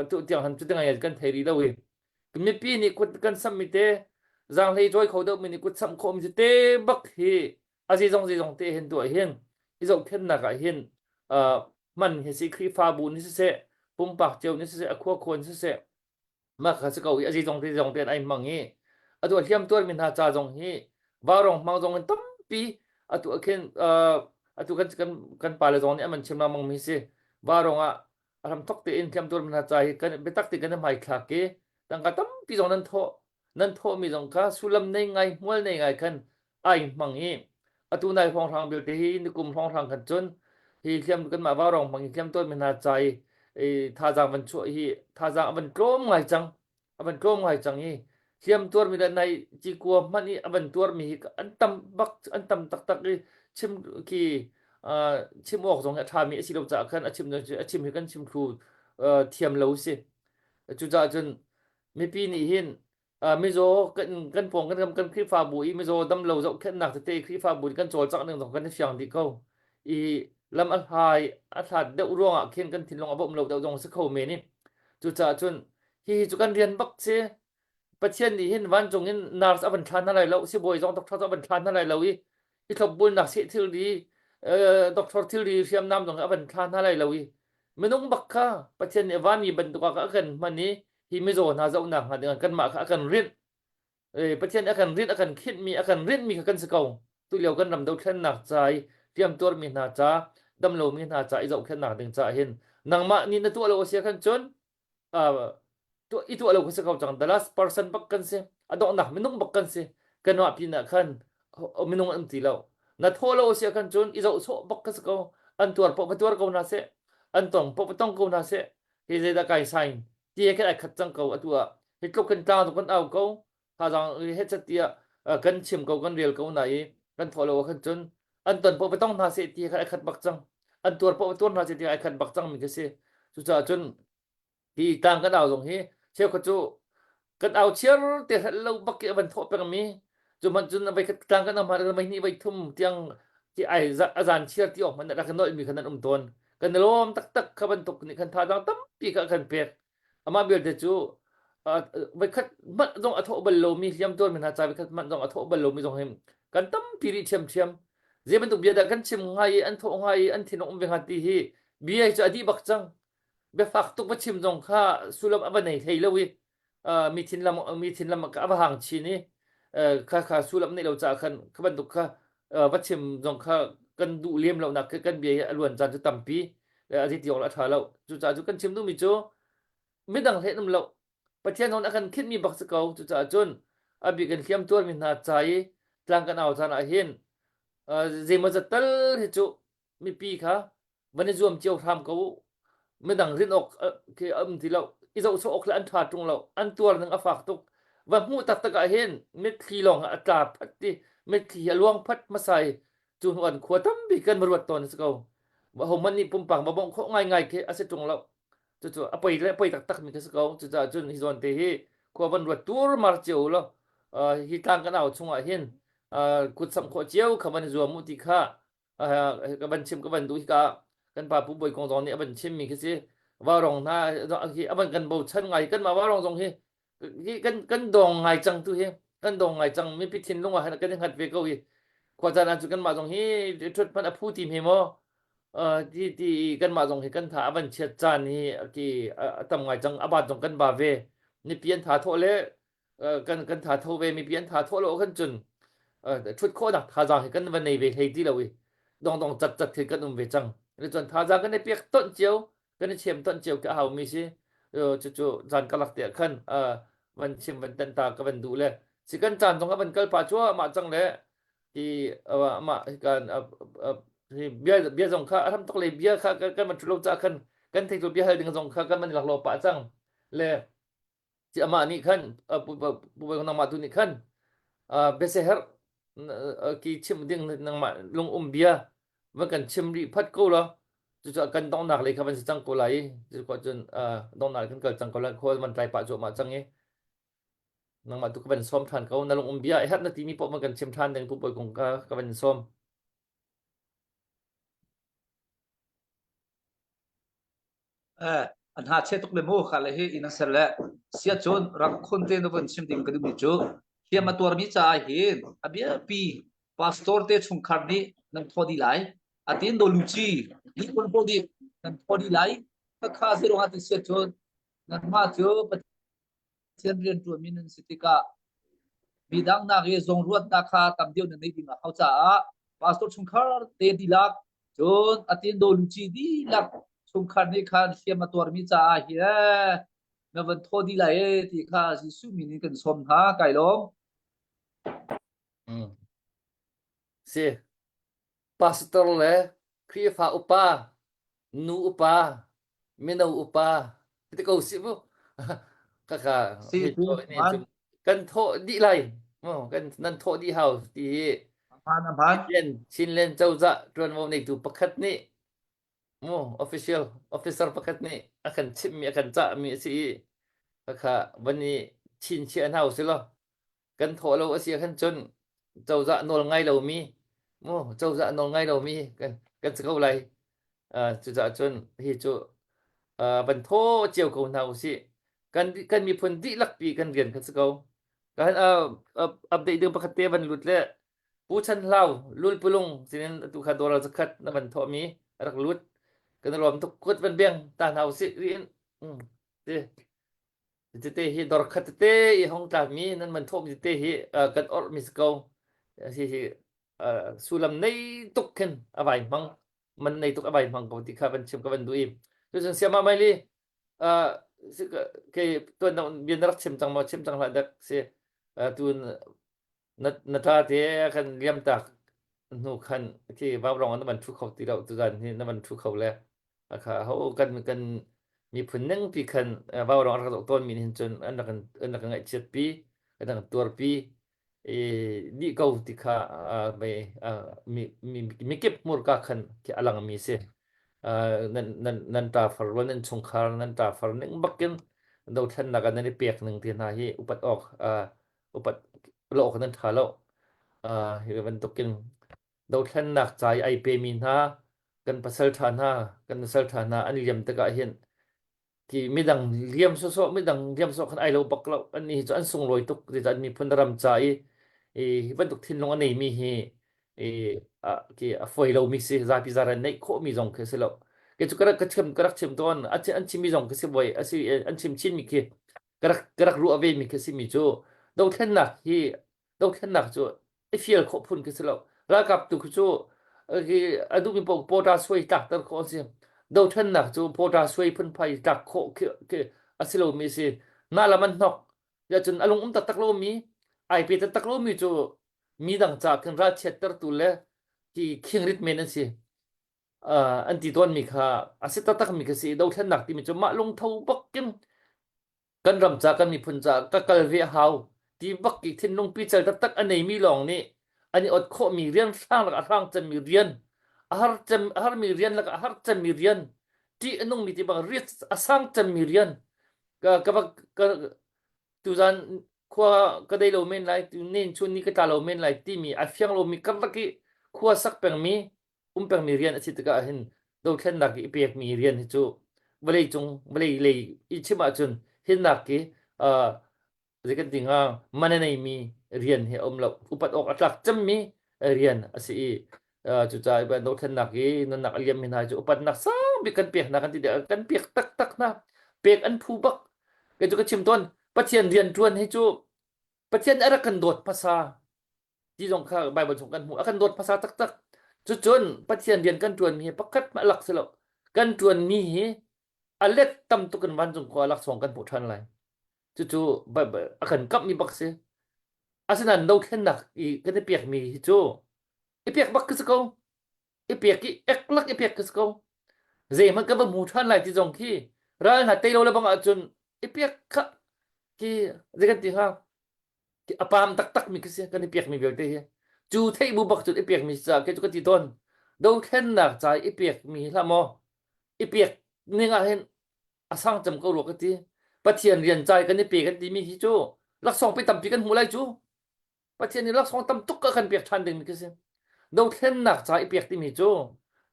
atu tiang han cu ti ngai kan thei rih lo i mipi nih kut kan sammi te zaanghlei cawi kho deuh mi nih kut samh khawh mi te bak hi a zeizong zeizong te hin tuah hin i zohkhennak ah hin hman hi si Khrihfabu nih siseh pumpak cio nih siseh a khua khua nih siseh mah kha si ko i a zeizong zeizong te ai hmang i atu a hliam tuarmi hna ca zong hi vaurong hmang zong in tampi atu khin atu kan kan kan pale zong nih an chim lengmang mi si vaurong ah a hram thok tein hliam tuarmi hna ca hi kan biatak te kan hmai thlak i tangka tampi zong nan thawh nan thawhmi zong kha sullam nei ngai hmual nei ngai khan ai hmang i atu nai hrawnghrang belte hi nikum hrawnghrang khan cun hi hliam kanmah vaurong hmang hi hliam tuarmi hna ca i thazaang van chuah hi thazaang a van tlawm ngai cang a van tlawm ngai cang i hliam tuarmi le nai cikua hmanh i a van tuarmi hi an tam bak an tam taktak i chim khi chim awk zong hi a ṭhami a si lo caah khan a chim a chim hi kan chim thlu thiam lo si cucaah cun mipi nih hin mizaw kan kan pawng kan kan Khrihfabu i mizaw damlo zohkhenhnak tete Khrihfabu kan cawlcangh ning zong kan i fiang dih ko i lam a hlai a hlat deuh ruangah khin kan thinlung a bawm lo deuh zong si kho men i cucaah cun hihi cu kan rian bak si Pathian nih hin vancung in nurse a van thla hna lai lo sibawi zong doctor a van thla hna lai lo i i thlopbulnak seh thilri doctor thilri hriamnam zong a van thla hna lai lo i minung bak kha Pathian nih vanmi bantuk ah a kan hman i hi mizaw hna zohnak hnga dingah kanmah kha a kan rinh Pathian a kan rinh a kan khinhmi a kan rinhmi kha kan si ko tu lio kan ram dothlennak ca i hliamtuarmi hna ca damlomi hna ca i zohkhenhnak ding ca hin nangmah nih na tuah lo a si khan cun tuah i tuah lo kha si ko cang the last person bak kan si a donghnak minung bak kan si kanmah pin ah khan minung an ti lo na thaw lo a si khan cun i zoh sawh bak ka si ko an tuar poh va tuar ko hna seh an tong poh va tong ko hna seh hi zeidah kai sign ti he khan ai khat cang ko atu ah hi tluk kan tlang kan au ko thazang he chat tiah kan chim ko kan rel ko na i kan thawh lo khan cun. An ton poh va tong hna seh ti kha ai khat bak cang. An tuar poh va tuar hna seh ti ai khat bak cang mi khi si. Cucaah cun hi tlang kan au zong hi cheukhat cu kan au chiar te hrelh lo bak i a van thawh pengmi cu hmanh cun voi khat tlang kan au hmanh voi hnih voi thum tiang ti ai a zan chiar ti awk hmanh rak kan nolh mi khan an um tawn. Kan i lawm taktak kha bantuk nih khan thazaang tampi kha a kan pek. Amah belte cu voikhat hmanh zong a thawh bal lomi hliamtuar mi hna ca voikhat hmanh zong a thawh bal lomi zong hi kan tampi rih ṭhiamṭhiam. Zei bantuk bia dah kan chim hnga i an thawh hnga i an thin a um ve hnga ti hi bia hi cu a dih bak cang. Biafak tuk va chim zong kha sullam a va nei hlei lo i mi thinlam mi thinlam a va hang chin i kha kha sullam neih lo caah khan kha bantuk kha va chim zong kha kan duh lem lo nak kan bia hi a luan caan cu tampi a ti awk a ṭha lo. Cucaah cu kan chim duhmi cu midang hlen um lo Pathian nawn a kan khinhmi bak si ko. Cucaah cun a bik in hliam tuarmi hna ca i tlang kan au caan ah hin zeimaw zat tal hi cu mipi kha van i zuam cio hram ko u. Midang rin awk khi a um ti lo. I zohchuah awk le an ṭha ṭung lo. An tuar ning a fak tuk. Va hmuh taktak ah hin mitthli lawng a tla phat i mitthli a luang phat hmasa i cu hnu an khua tampi kan va ruat tawn a si ko. Hohmanh nih pumpak va bawmh khawh ngaingai khi a si ṭung lo. Cucu a poi le poi taktak mi khi si ko. Cucaah cun hi zawn te hi khua van ruat tur mar cio u law hi tlang kan au chungah hin kut samh khawh cio kha van i zuam u ti kha ka van chim ka van duh hika kan pa Pu Bawi Kong zong nih a van chim mi khi si Vaurong hna hi a van kan bochan ngai kan mah Vaurong zong hi hi kan kan dong ngai cang tu hi kan dong ngai cang mipi thinlung ah kan i hngat ve ko hi khua caan ah cu kan mah zong hi thut hmanh a phu ti hme maw ti ti kan mah zong hi kan tha a van chiat caan hi ki a tam ngai cang a bat zong kan ba ve nipi an tha thawh le kan kan tha tho ve mipi an tha tho lo kan cun thut khawhnak thazaang hi kan va nei ve hlei ti lo i dong dong cat cat khi kan um ve cang le cun thazaang kan i pek tonh cio kan i chem tonh cio ka hau mi si cu cu zan kalak te khan van chim van tan ta ka van duh le si kan caan zong a van kal pa chu mah cang le ti mah kan bia bia zong kha a ram tok le bia kha kan van thu lo cha khan kan thei tu bia hal ding zong kha kan van lak lo pa cang le Ci amah nih khan Pu nangmah tu nih khan biaseherh ki chim ding nangmah lung um bia van kan chim rih phat ko law cucaah kan donghnak lei kha van si cang ko lai i cuka cun donghnak kan kal cang ko lai khual van tlai pah cuahmah cang i nangmah tu ka van sawm ṭhan ko na lung um bia i herh na timi paoh van kan chim ṭhan ding Pu Bawi Kung ka ka van sawm. Eh, an ha che tuk le mu kha le hi in an ser le sia cun rak khun te na vun chim ding ka duhmi cu hliam a tuarmi caah hin a biapi pastor te chungkhar nih nan thaw dih lai atin do luci ni kun po di nan thaw dih lai khakha zero ha ti sia cun nanmah cu Pathian rian ṭuanmi nan si tikah midang nak i zawngruatnak kha tam deuh nan nei ding a hau caah pastor chungkhar te dihlak cun atin do luci dihlak chungkhar nih khan hliam a tuarmi caah hi na van thaw dih lai e ti kha Jesuh min in kan sawm hna kai lawm. Mm. Si. Pastor le Khrihfa upa, nu upa, mino upa, ti ko si mu. Kaka Si hi tu to ni man cu kan thawh dih lai. Mu kan nan thawh dih hau ti hi man man Chinland Chinland cozah ṭuanvo neitu pakhat nih mu official officer pakhat nih a kan chimhmi a kan cahmi a si i khakha van i chinchiah hna usih law kan thawh lo a si ahkhan cun cozah nawl ngai lomi mu cozah nawl ngai lomi kan kan si ko lai. Uh, cucaah cun hi cu uh, van thaw cio ko hna usih. Kan kan miphun dihlak pi kan rian kan si ko. Kan uh, update ding pakhat te van lut le Pu Chan Hlau lul pulung sinin atu kha dollar zakhat na van thawh mi rak lut kan lawm tuk kut van beng ta hna usih riin mm ti Tete hi dor khat tete i hong tlakmi nan man thawhmi tete hi kan orhmi si ko. Hi hi sullam nei tuk khin a vai hmang man nei tuk a vai hmang ko ti kha van chim ka van duh i. Cucun siama maili ke tuan bia na rak chim cang maw chim cang hlah dek si tun na na ṭa te kan liam tak hnu khan khi vaurong na van ṭhu kho ti lo tuzan hi na van ṭhu kho le akha ho kan kan miphun ning pi khan vaurong rak zoh tawn mi hin cun an rak an rak ngaihchiat pi an rak tuar pi. I dih ko ti kha mei mi mi mikip hmurka khan khi a langmi si. Nan nan nan ṭafar rual nan chungkhar nan ṭafar ning bakin dothlennak ah nan i pek ning ti hna hi upat awk upat lo awk nan ṭha lo. Hi bantukin dothlennak ca i ai pemi hna kan pasal ṭha hna kan nusal ṭha hna an liam tikah hin ti midang liam sawsawh midang liam sawh khan ai lo bak lo an nih cu an sunglawi tuk zeicah an miphun ram ca i i hi bantuk thinlung a neimi hi i a ki a foi lomi si zapi zaran neih khawhmi zong khi si lo ke cu ka rak ka chim ka rak chim tawn a an chimmi zong khi si voi a si an chim chinmi khi ka rak ka rak ruah ve mi khi si mi cu dothlennak hi dothlennak cu i fial khawh phun khi si lo ralkap tu khi cu hi a duhmi paoh pawṭa suai tlakter khawh a si dothlennak cu pawṭa suai phunphai tlak khawh khi, khi a si lomi a si na lam an hnok ya cun a lung um taktak lomi ai pe taktak lomi cu mi dang ca khin ralchiattertu le hi khingrit men an si uh, an ti tawnmi kha a si taktakmi kha si dothlennak timi cu mah lungtho bakin kan ram ca kan miphun ca ka kal ve a hau ti bak i thinlung pical taktak a neimi lawng nih an i ot khawhmi rian hrang lakah a hrang cemmi rian a har cem a harmi rian lakah a har cemmi rian ṭih a nungmi ti bang risk a sang cemmi rian ka ka ka tuzan khua ka dei lo men lai tu nen chun ni ka tla lo men lai timi a fiang lomi karlak i khua sak pengmi um pengmi rian a si tikah hin dothlennak i pekmi rian hi cu vawlei cung vawlei lei i chim ahcun hinnak ki uh, zei kan ti hnga man a neimi rian hi a um lo upat awk a tlak cemmi rian a si i cucaah dothlennak i nunnak a liammi hna cu upatnak sang bik kan pek hna kan ti kan pek taktak hna pek an phu bak kei cu ka chim tawn Pathian rian ṭuan hi cu Pathian a rak kan dawt hmasa ti zong kha Bible chung kan hmuh a kan dawt hmasa taktak cucun Pathian rian kan ṭuanmi hi pakhat hmanh lak si lo kan ṭuanmi hi a let tam tuk in vancung khua laksawng kan hmuh ṭhan lai cucu a kan kamhmi bak si asinain dothlennak i kan i pekmi hi cu i pek bak khi si ko i pek i eklak i pek khi si ko zeihmanh kan va hmu ṭhan lai ti zong khi ral hna tei lo le bang ahcun i pek kha khi zei kan ti hnga a pam taktakmi khi si kan i pekmi vialte hi cu theih bu bak cun i pekmi ca ke cu ka ti tawn dothlennak ca i pekmi hlah maw i pek ning ah hin a sang cem ko rua ka ti pathian rian ca kan i pe kan timi hi cu laksawng pe tampi kan hmu lai cu Pathian nih laksawng tam tuk a kan pek ṭhan dingmi khi si. Dothlennak ca i pek timi cu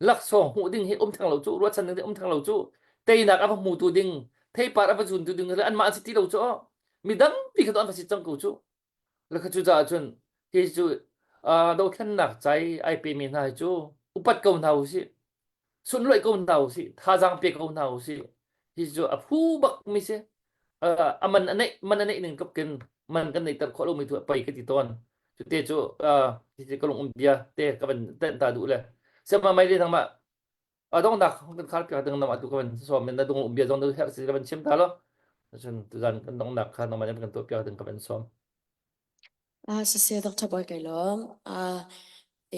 laksawng hmuh ding hi um theng lo cu, ruahchan ding hi um theng lo cu, teinak a va hmutu ding, theipar a va zuntu ding le anmah an si ti lo cu mi dampi kha an va si cang ko cu. Le kha cucaah cun hi cu dothlennak ca i ai pemi hna hi cu upat ko hna usih. Sunlawih ko hna usih, thazaang pe ko hna usih. Hi cu a phu bak mi si. A man a neih man a neih ning tluk kin man kan neihter khawh lomi tu pei ka ti tawn. Cute cu hi ka lung um bia te ka van tenh ta duh le. Sema mai le nangmah a dongnak kan khar piak ding nama tu ka van sawm in na dung um bia zong na herh si ka van chim ta lo. Cun tuzan kan dongnak kha nangmah nih kan tuah piak ding ka van sawm. Ah siseh Dr. Bawi kai lawm. Ah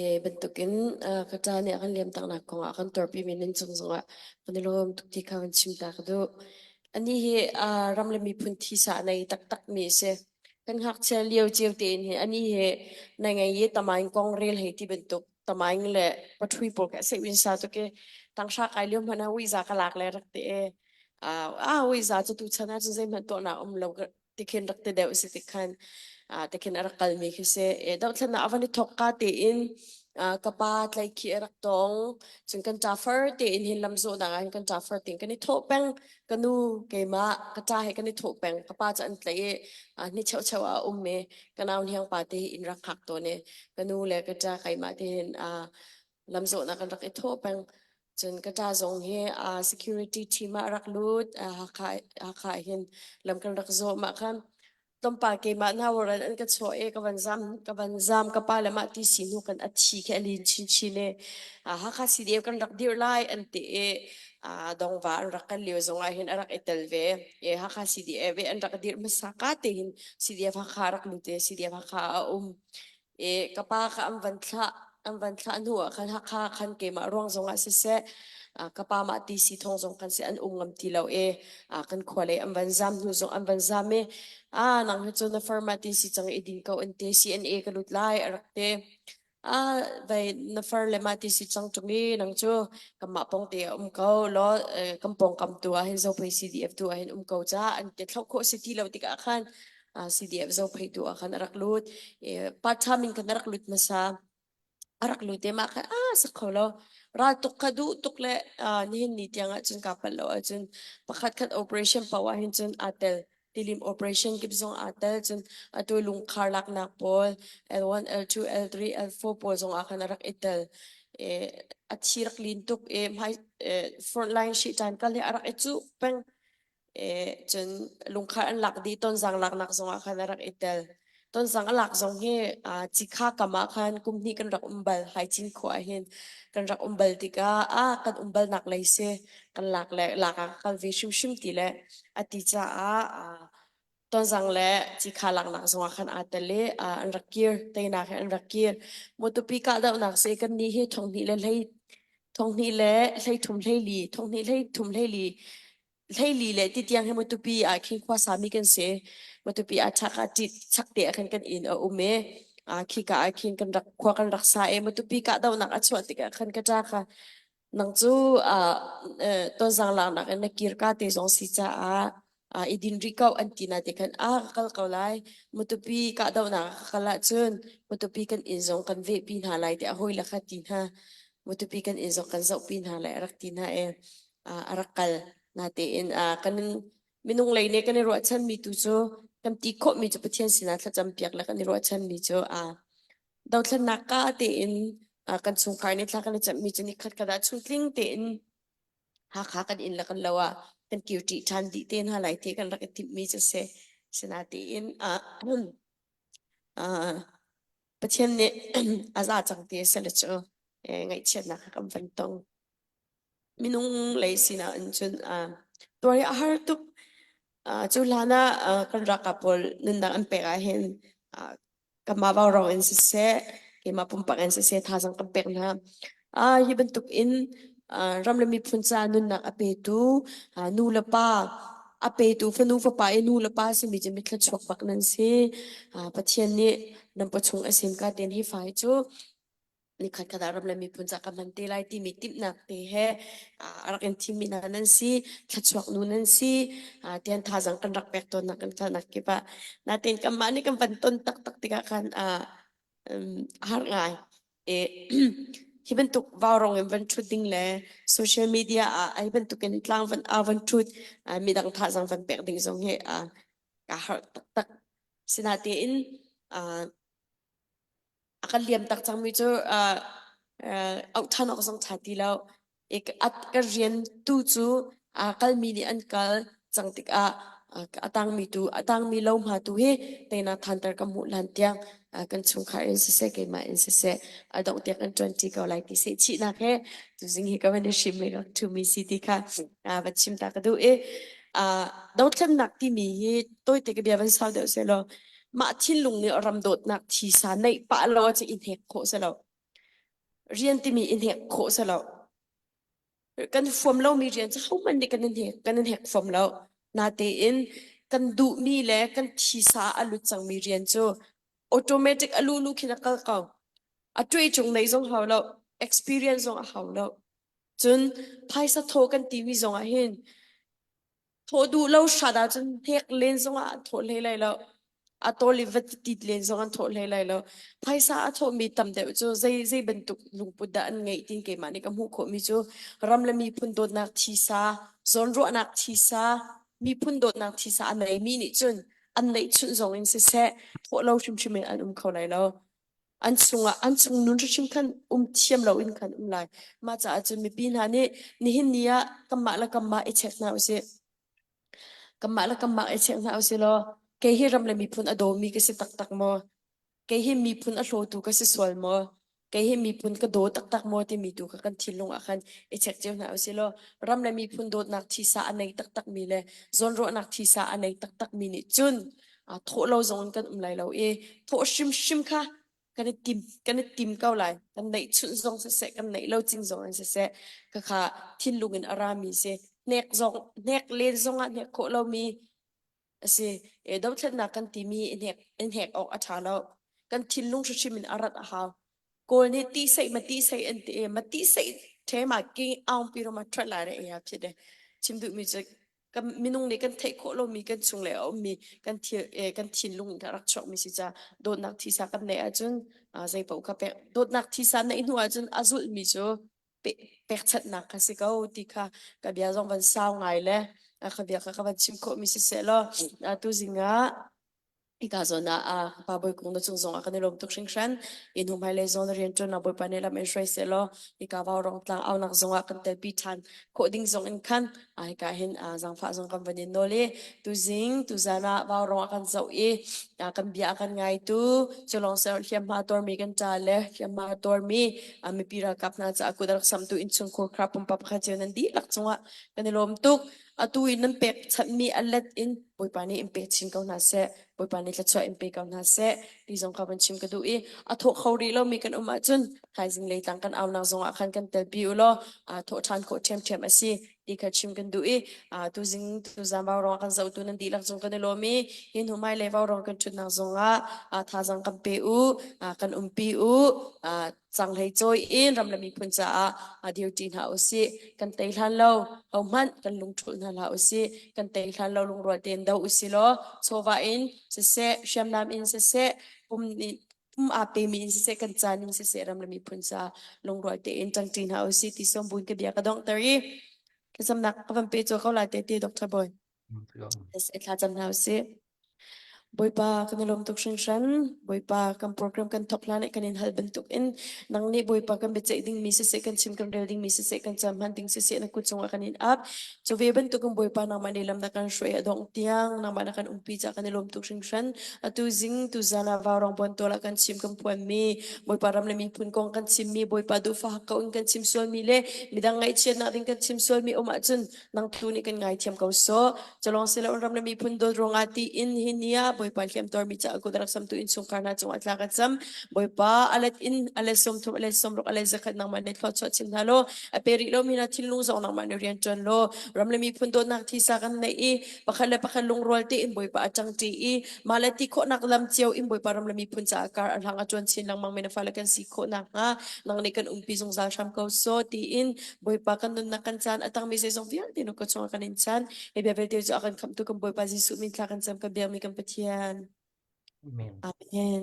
e bantukin ah, ka ṭa nih a kan liam taknak kongah a kan tuarpimi nan cung zongah kan i lawm tuk ti kha kan chim ta ka duh. Anih hi ah, ram le miphun thisa a nei taktakmi a si. Kan ngakchia lio cio tein hi anih hi na ngei i tamaing kong rel hei ti bantuk tamaing le pathui pawl kha seh win sa tuk i tanghra kai lio hmanh ah uiza ka lak le rak ti e. Ah, ah uiza cu tuchan ahcun zeihmanh tuahnak um lo tikhin rak ti deuh si tikhan tikhin a rak kalmi khi si e dohthlennak a van i thawk ka tein ka pa tlaikhi a rak tong cun kan ṭafar tein hin lamzawhnak ah hin kan ṭafar tein kan i thawh peng ka nu keimah ka ṭa he kan i thawh peng ka pa cu an tlaih i ni cheucheu ah a um i ka nau hniang pa te hi inn rak hngak tawn i ka nu le ka ṭa keimah te hin lamzawhnak kan rak i thawh peng Cun ka ṭa zong hi uh, security team ah a rak lut. Uh, Hakha, Hakha hin lam kan rak zawh mah khan tlawmpal keimah hna waran an ka chawh i ka van zam ka van zam ka pa le mah ti si hnu kan a thi khi a lin chinchin i uh, Hakha CDF kan rak dirh lai an ti i uh, dongva an rak kan lio zong ah hin a rak i tel ve i Hakha CDF i an rak dirh hmasa ka te hin CDF Hakha rak lut i CDF Hakha a um i ka pa kha an van thlah. An van thlah hnu ah khan Hakha khan keimah ruang zong ah siseh ka pa mah ti si thong zong khan si an um ngam ti lo i kan khua lei an van zam hnu zong an van zam i ah nang hi cu na far mah ti si cang i ding ko an ti CNA ka lut lai a rak ti. Ah vai na far le mah ti si cang ṭung i nang cu kanmah pawng te ah um ko law kan pawngkam tu ah hin Zophei CDF tu ah hin um ko ca an ti thloh khawh si ti lo tikah khan CDF Zophei tu ah khan a rak lut. Part time in khan a rak lut hmasa. A rak lut te mah khan ah sak kho lo. Ral tuk kha duh tuk le nihin ni tiang ah cun kaa palh lo ahcun pakhat khat operation poah hin cun aa tel. Tilim operation kip zong aa tel cun atu lungkhar laknak pawl L1, L2, L3, L4 pawl zong ah khan a rak i tel. A thi rak lin tuk i hmai frontline shi tan kal hi a rak i cuh peng. Cun lungkhar an lak dih tonzang laknak zongah khan a rak i tel. Tonzang a lak zong hi Cikha kam ah khan kum hnih kan rak um bal. Haicin khua ah hin kan rak um bal tikah ah kan um balnak lei si kan lak le lak ah ka kal ve hrimhrim ti le a ti caah tonzang le Cikha laknak zongah khan aa tel i an rak kir. Teinak he an rak kir. Mawtupi kahdohnak si kan nih hi thonghnih le hlei thonghnih le hleithum hleili thonghnih hleithum hleili 12 le ti tiang hi Matupi ah khin khua sami kan si. Matupi ah chak ah ṭit chak te ah khan kan inn a um i khika ah khin kan rak khua kan rak sa i Matupi kahdohnak a chuah tikah khan ka ṭa kha nang cu tonzang laknak in na kir ka te zong si caah i din rih ko an ti na te khan a ka kal ko lai Matupi kahdohnak ka kal ahcun Matupi kan inn zong kan vehpi hna lai tiah hawi le kha ti hna Matupi kan inn zong kan zohpi hna lai a rak ti hna i a rak kal. Natein kan minung lei nih kan i ruahchanmi tu cu kan ti khawhmi cu Pathian sinah thlacam piak le kan i ruahchanmi cu dothlennak ka tein kan chungkhar nih thla kan i cammi cu nikhat khat ah chungtling tein Hakha kan inn le kan lo ah kan kir ṭi ṭhan dih te hna lai ti kan rak i timhmi cu si. Sinatein Pathian nih a za cang ti a si le cu ngaihchiatnak kha kan van tong. Minung lei sinak in cun tuar hi a har tuk. Cu hlan ah kan ralkap pawl nunnak an pek ahhin kanmah vaurawng in siseh, keimah pumpak in siseh thazaang kan pek hna. Hi bantuk in ram le miphun caah nunnak a petu nu le pa a petu fanu fapa i nu le pa simi cu mithluachuak bak nan si. Pathian nih nan pawchung a sem ka ten hi fa hi cu nikhat khat ah ram le miphun ca ka hman te lai timi timhnak te he a rak in thimmi hna nan si thluachuak nu nan si tian thazang kan rak pek tawnnak kan kalnak kip ah natin kanmah nih kan van ton taktak tikah khan a har ngai e hi bantuk vaurong in van thut ding le social media ah ai bantuk in tlang van a van thut midang thazang van pek ding zong hi ka har taktak sinatein a kan liam tak cangmi cu auh ṭhan awk zong ṭha ti lo. Ka rian tu cu kalmi nih an kal cang tikah a tangmi tu a tangmi lohma tu hi teinak thanter ka hmuh hlan tiang kan chungkhar in siseh keimah in siseh a dongh tiang kan ṭuanṭi ko lai ti sehchihnak he tuzing hi ka van i hrim i rak ṭhumi si ti kha va chim ta ka duh i dothlennak timi hi tawite ka bia van sau deuh sehlaw mah thinlung nih ram dawtnak thisa neih pah lo cu i hnek khawh si lo rian timi i hnek khawh si lo kan fuam lomi rian cu hohmanh nih kan in hnek kan in hek fuam lo natein kan duhmi le kan thisa a lut cangmi rian cu automatic a lulu khin a kal ko a tuai cung nei zong hau lo experience zong a hau lo cun phaisa thaw kan timi zong ah hin Thawh duh lo hrat ahcun hnek len zongah an thawh hlei lai lo. A tawl i va tit len zong an thawh hlei lai lo. Phaisa a thawhmi tam deuh cu zei zei bantuk lungput dah an ngeih tiin keimah nih ka hmuh khawhmi cu ram le miphun dawtnak thisa, zawnruahnak thisa, miphun dawtnak thisa a neimi nih cun an neihchunh zong in siseh thawh lo hrimhrim in an um kho lai lo. An chungah an chung nun hrimhrim khan um thiam lo in khan um lai. Mah caah cun mipi hna nih nihin ni ah kanmah le kanmah i check hna usih. Kanmah le kanmah i check hna usih law kei hi ram le miphun a dawmi ka si taktak maw? Kei hi miphun a hlawtu ka si sual maw? Kei hi miphun ka daw taktak maw timi tu kha kan thinlung ah khan i check cio hna usih law ram le miphun dawtnak thisa a nei taktakmi le zawnruahnak thisa a nei taktakmi nih cun thawh lo zong in kan um lai lo i thawh hrimhrim kha Kan i tim kan i tim ko lai. Kan neih chunh zong siseh, kan neih lo cing zong in siseh, khakha thinlung in a rami si. Hnek zong hnek len zong ah hnek khawh lomi a si. E dothlennak kan timi i hnek i hnek awk a ṭha lo. Kan thinlung hrimhrim in a rat a hau. Kawl nih ti seih ma ti seih an ti i ma ti seih ṭhe ma king aung pi ro ma ṭhuat lai re ya phit e. Chim duhmi cu kan minung nih kan theih khawh lomi kan chung le a ummi kan thil eh, kan thinlung in rak chuakmi si ca dawtnak thisa kan neih ahcun zei paoh kha pek dawtnak thisa neih hnu ahcun a zulhmi cu pekchanhnak kha si ko ti kha ka bia zong van sau ngai le ka bia kha ka van chim khawhmi si seh law tu zing ah Hika zawn ah Pa Bawi Kung na cung zong ah kan i lawm tuk hringhran. In hnu hmailei zawn rianṭuan ah Bawipa nih lam in hruai seh law hika Vaurawng tlang aunak zong ah kan telpi ṭhan khawh ding zong in khan hika hin zaangfah zong kan van in nawl i tuzing tuzan ah Vaurawng ah kan zoh i kan bia a kan ngaitu cu lawng seh hliamhma tuarmi kan ṭa le hliamhma tuarmi mipi ralkap hna caah kut a rak samtu innchungkhur kha pumpak pakhat cio nan dihlak cungah kan i lawm tuk. Atu i nan pekchanhmi a let in Bawipa nih in pe chin ko hna seh. Bawipa nih thluachuah in pe ko hna seh ti zong kha van chim ka duh i a thawh kho rih lomi kan um ahcun thaizing leitlang kan aunak zong ah khan kan telpi u law thawh ṭhan khawh ṭhiamṭhiam a si ti kha chim kan duh i tuzing tuzan vaurawng kan zohtu nan dihlak cung kan i lawm i hi hnu hmailei vaurawng kan ṭhutnak zong ah thazaang kan pe u kan umpi u Canghlei cawi in ram le miphun caah dirṭi hna usih. Kan tei hlan lo hohmanh kan lungṭhulh hna hlah usih. Kan tei hlan lo lungrual tein do usih law chawva in siseh, hriamnam in siseh, pum nih pum aa pemi in siseh, kan caan in siseh ram le miphun caah lungrual tein ṭangṭi hna usih ti sawm buin ka bia ka donghter i thlacamnak ka van pe caw ko lai te ti Dr. Bawi. Thla cam hna usih. Bawipa kan i lawm tuk hringhran. Bawipa kan program kan thawk hlan i kan in hal bantuk in nang nih Bawipa kan biaceih dingmi siseh kan chim kan rel dingmi siseh kan cam hman ding siseh na kut cungah kan in ap. Cu ve bantuk in Bawipa nangmah nih lam na kan hruai a dongh tiang nangmah na kan umpi ca kan i lawm tuk hringhran. Atu zing tu zan ah vaurong buantual ah kan chim kan phuanmi Bawipa ram le miphun kong kan chimmi Bawipa duhfah ko in kan chim sualmi le midang ngaihchiatnak ding kan chim sualmi um ahcun nang tu nih kan ngaithiam ko sawh culong silo ram le miphun dawt ruangah ti in hi ni ah bawipa hliam tuarmi ca kut rak samtu innchungkhar hna cungah tla kan cam bawipa alet in alet 30 alet 60 alet zakhat nangmah nih thluachuah chin hna law a pe rih lomi hna thinlung zong nangmah nih rian ṭuan law ram le miphun dawtnak thisa kan neih i pakhat le pakhat lungrual tein bawipa a ṭangṭi i mah le ti khawhnak lam cio in bawipa ram le miphun caah kar a hlang a ṭuan chin lengmang mi na fale kan si khawh nakhnga nang nih kan umpi zungzal hram ko sawh tiin Bawipa kan nunnak kan caan a tangmi zeizong vialte na kut chungah kan in chan. Hi bia vialte cu a kan khamhtu kan Bawipa Jesuh min thla kan cam kan biakmi kan Pathian. Amen. Amen.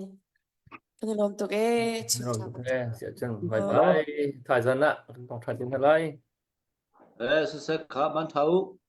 Kan i lawm tuk ee. Lawm tuk ee. Siah cun bye bye. Thaizan ah kan tong ṭhan te hna lai. Eh, sisek kha man thau.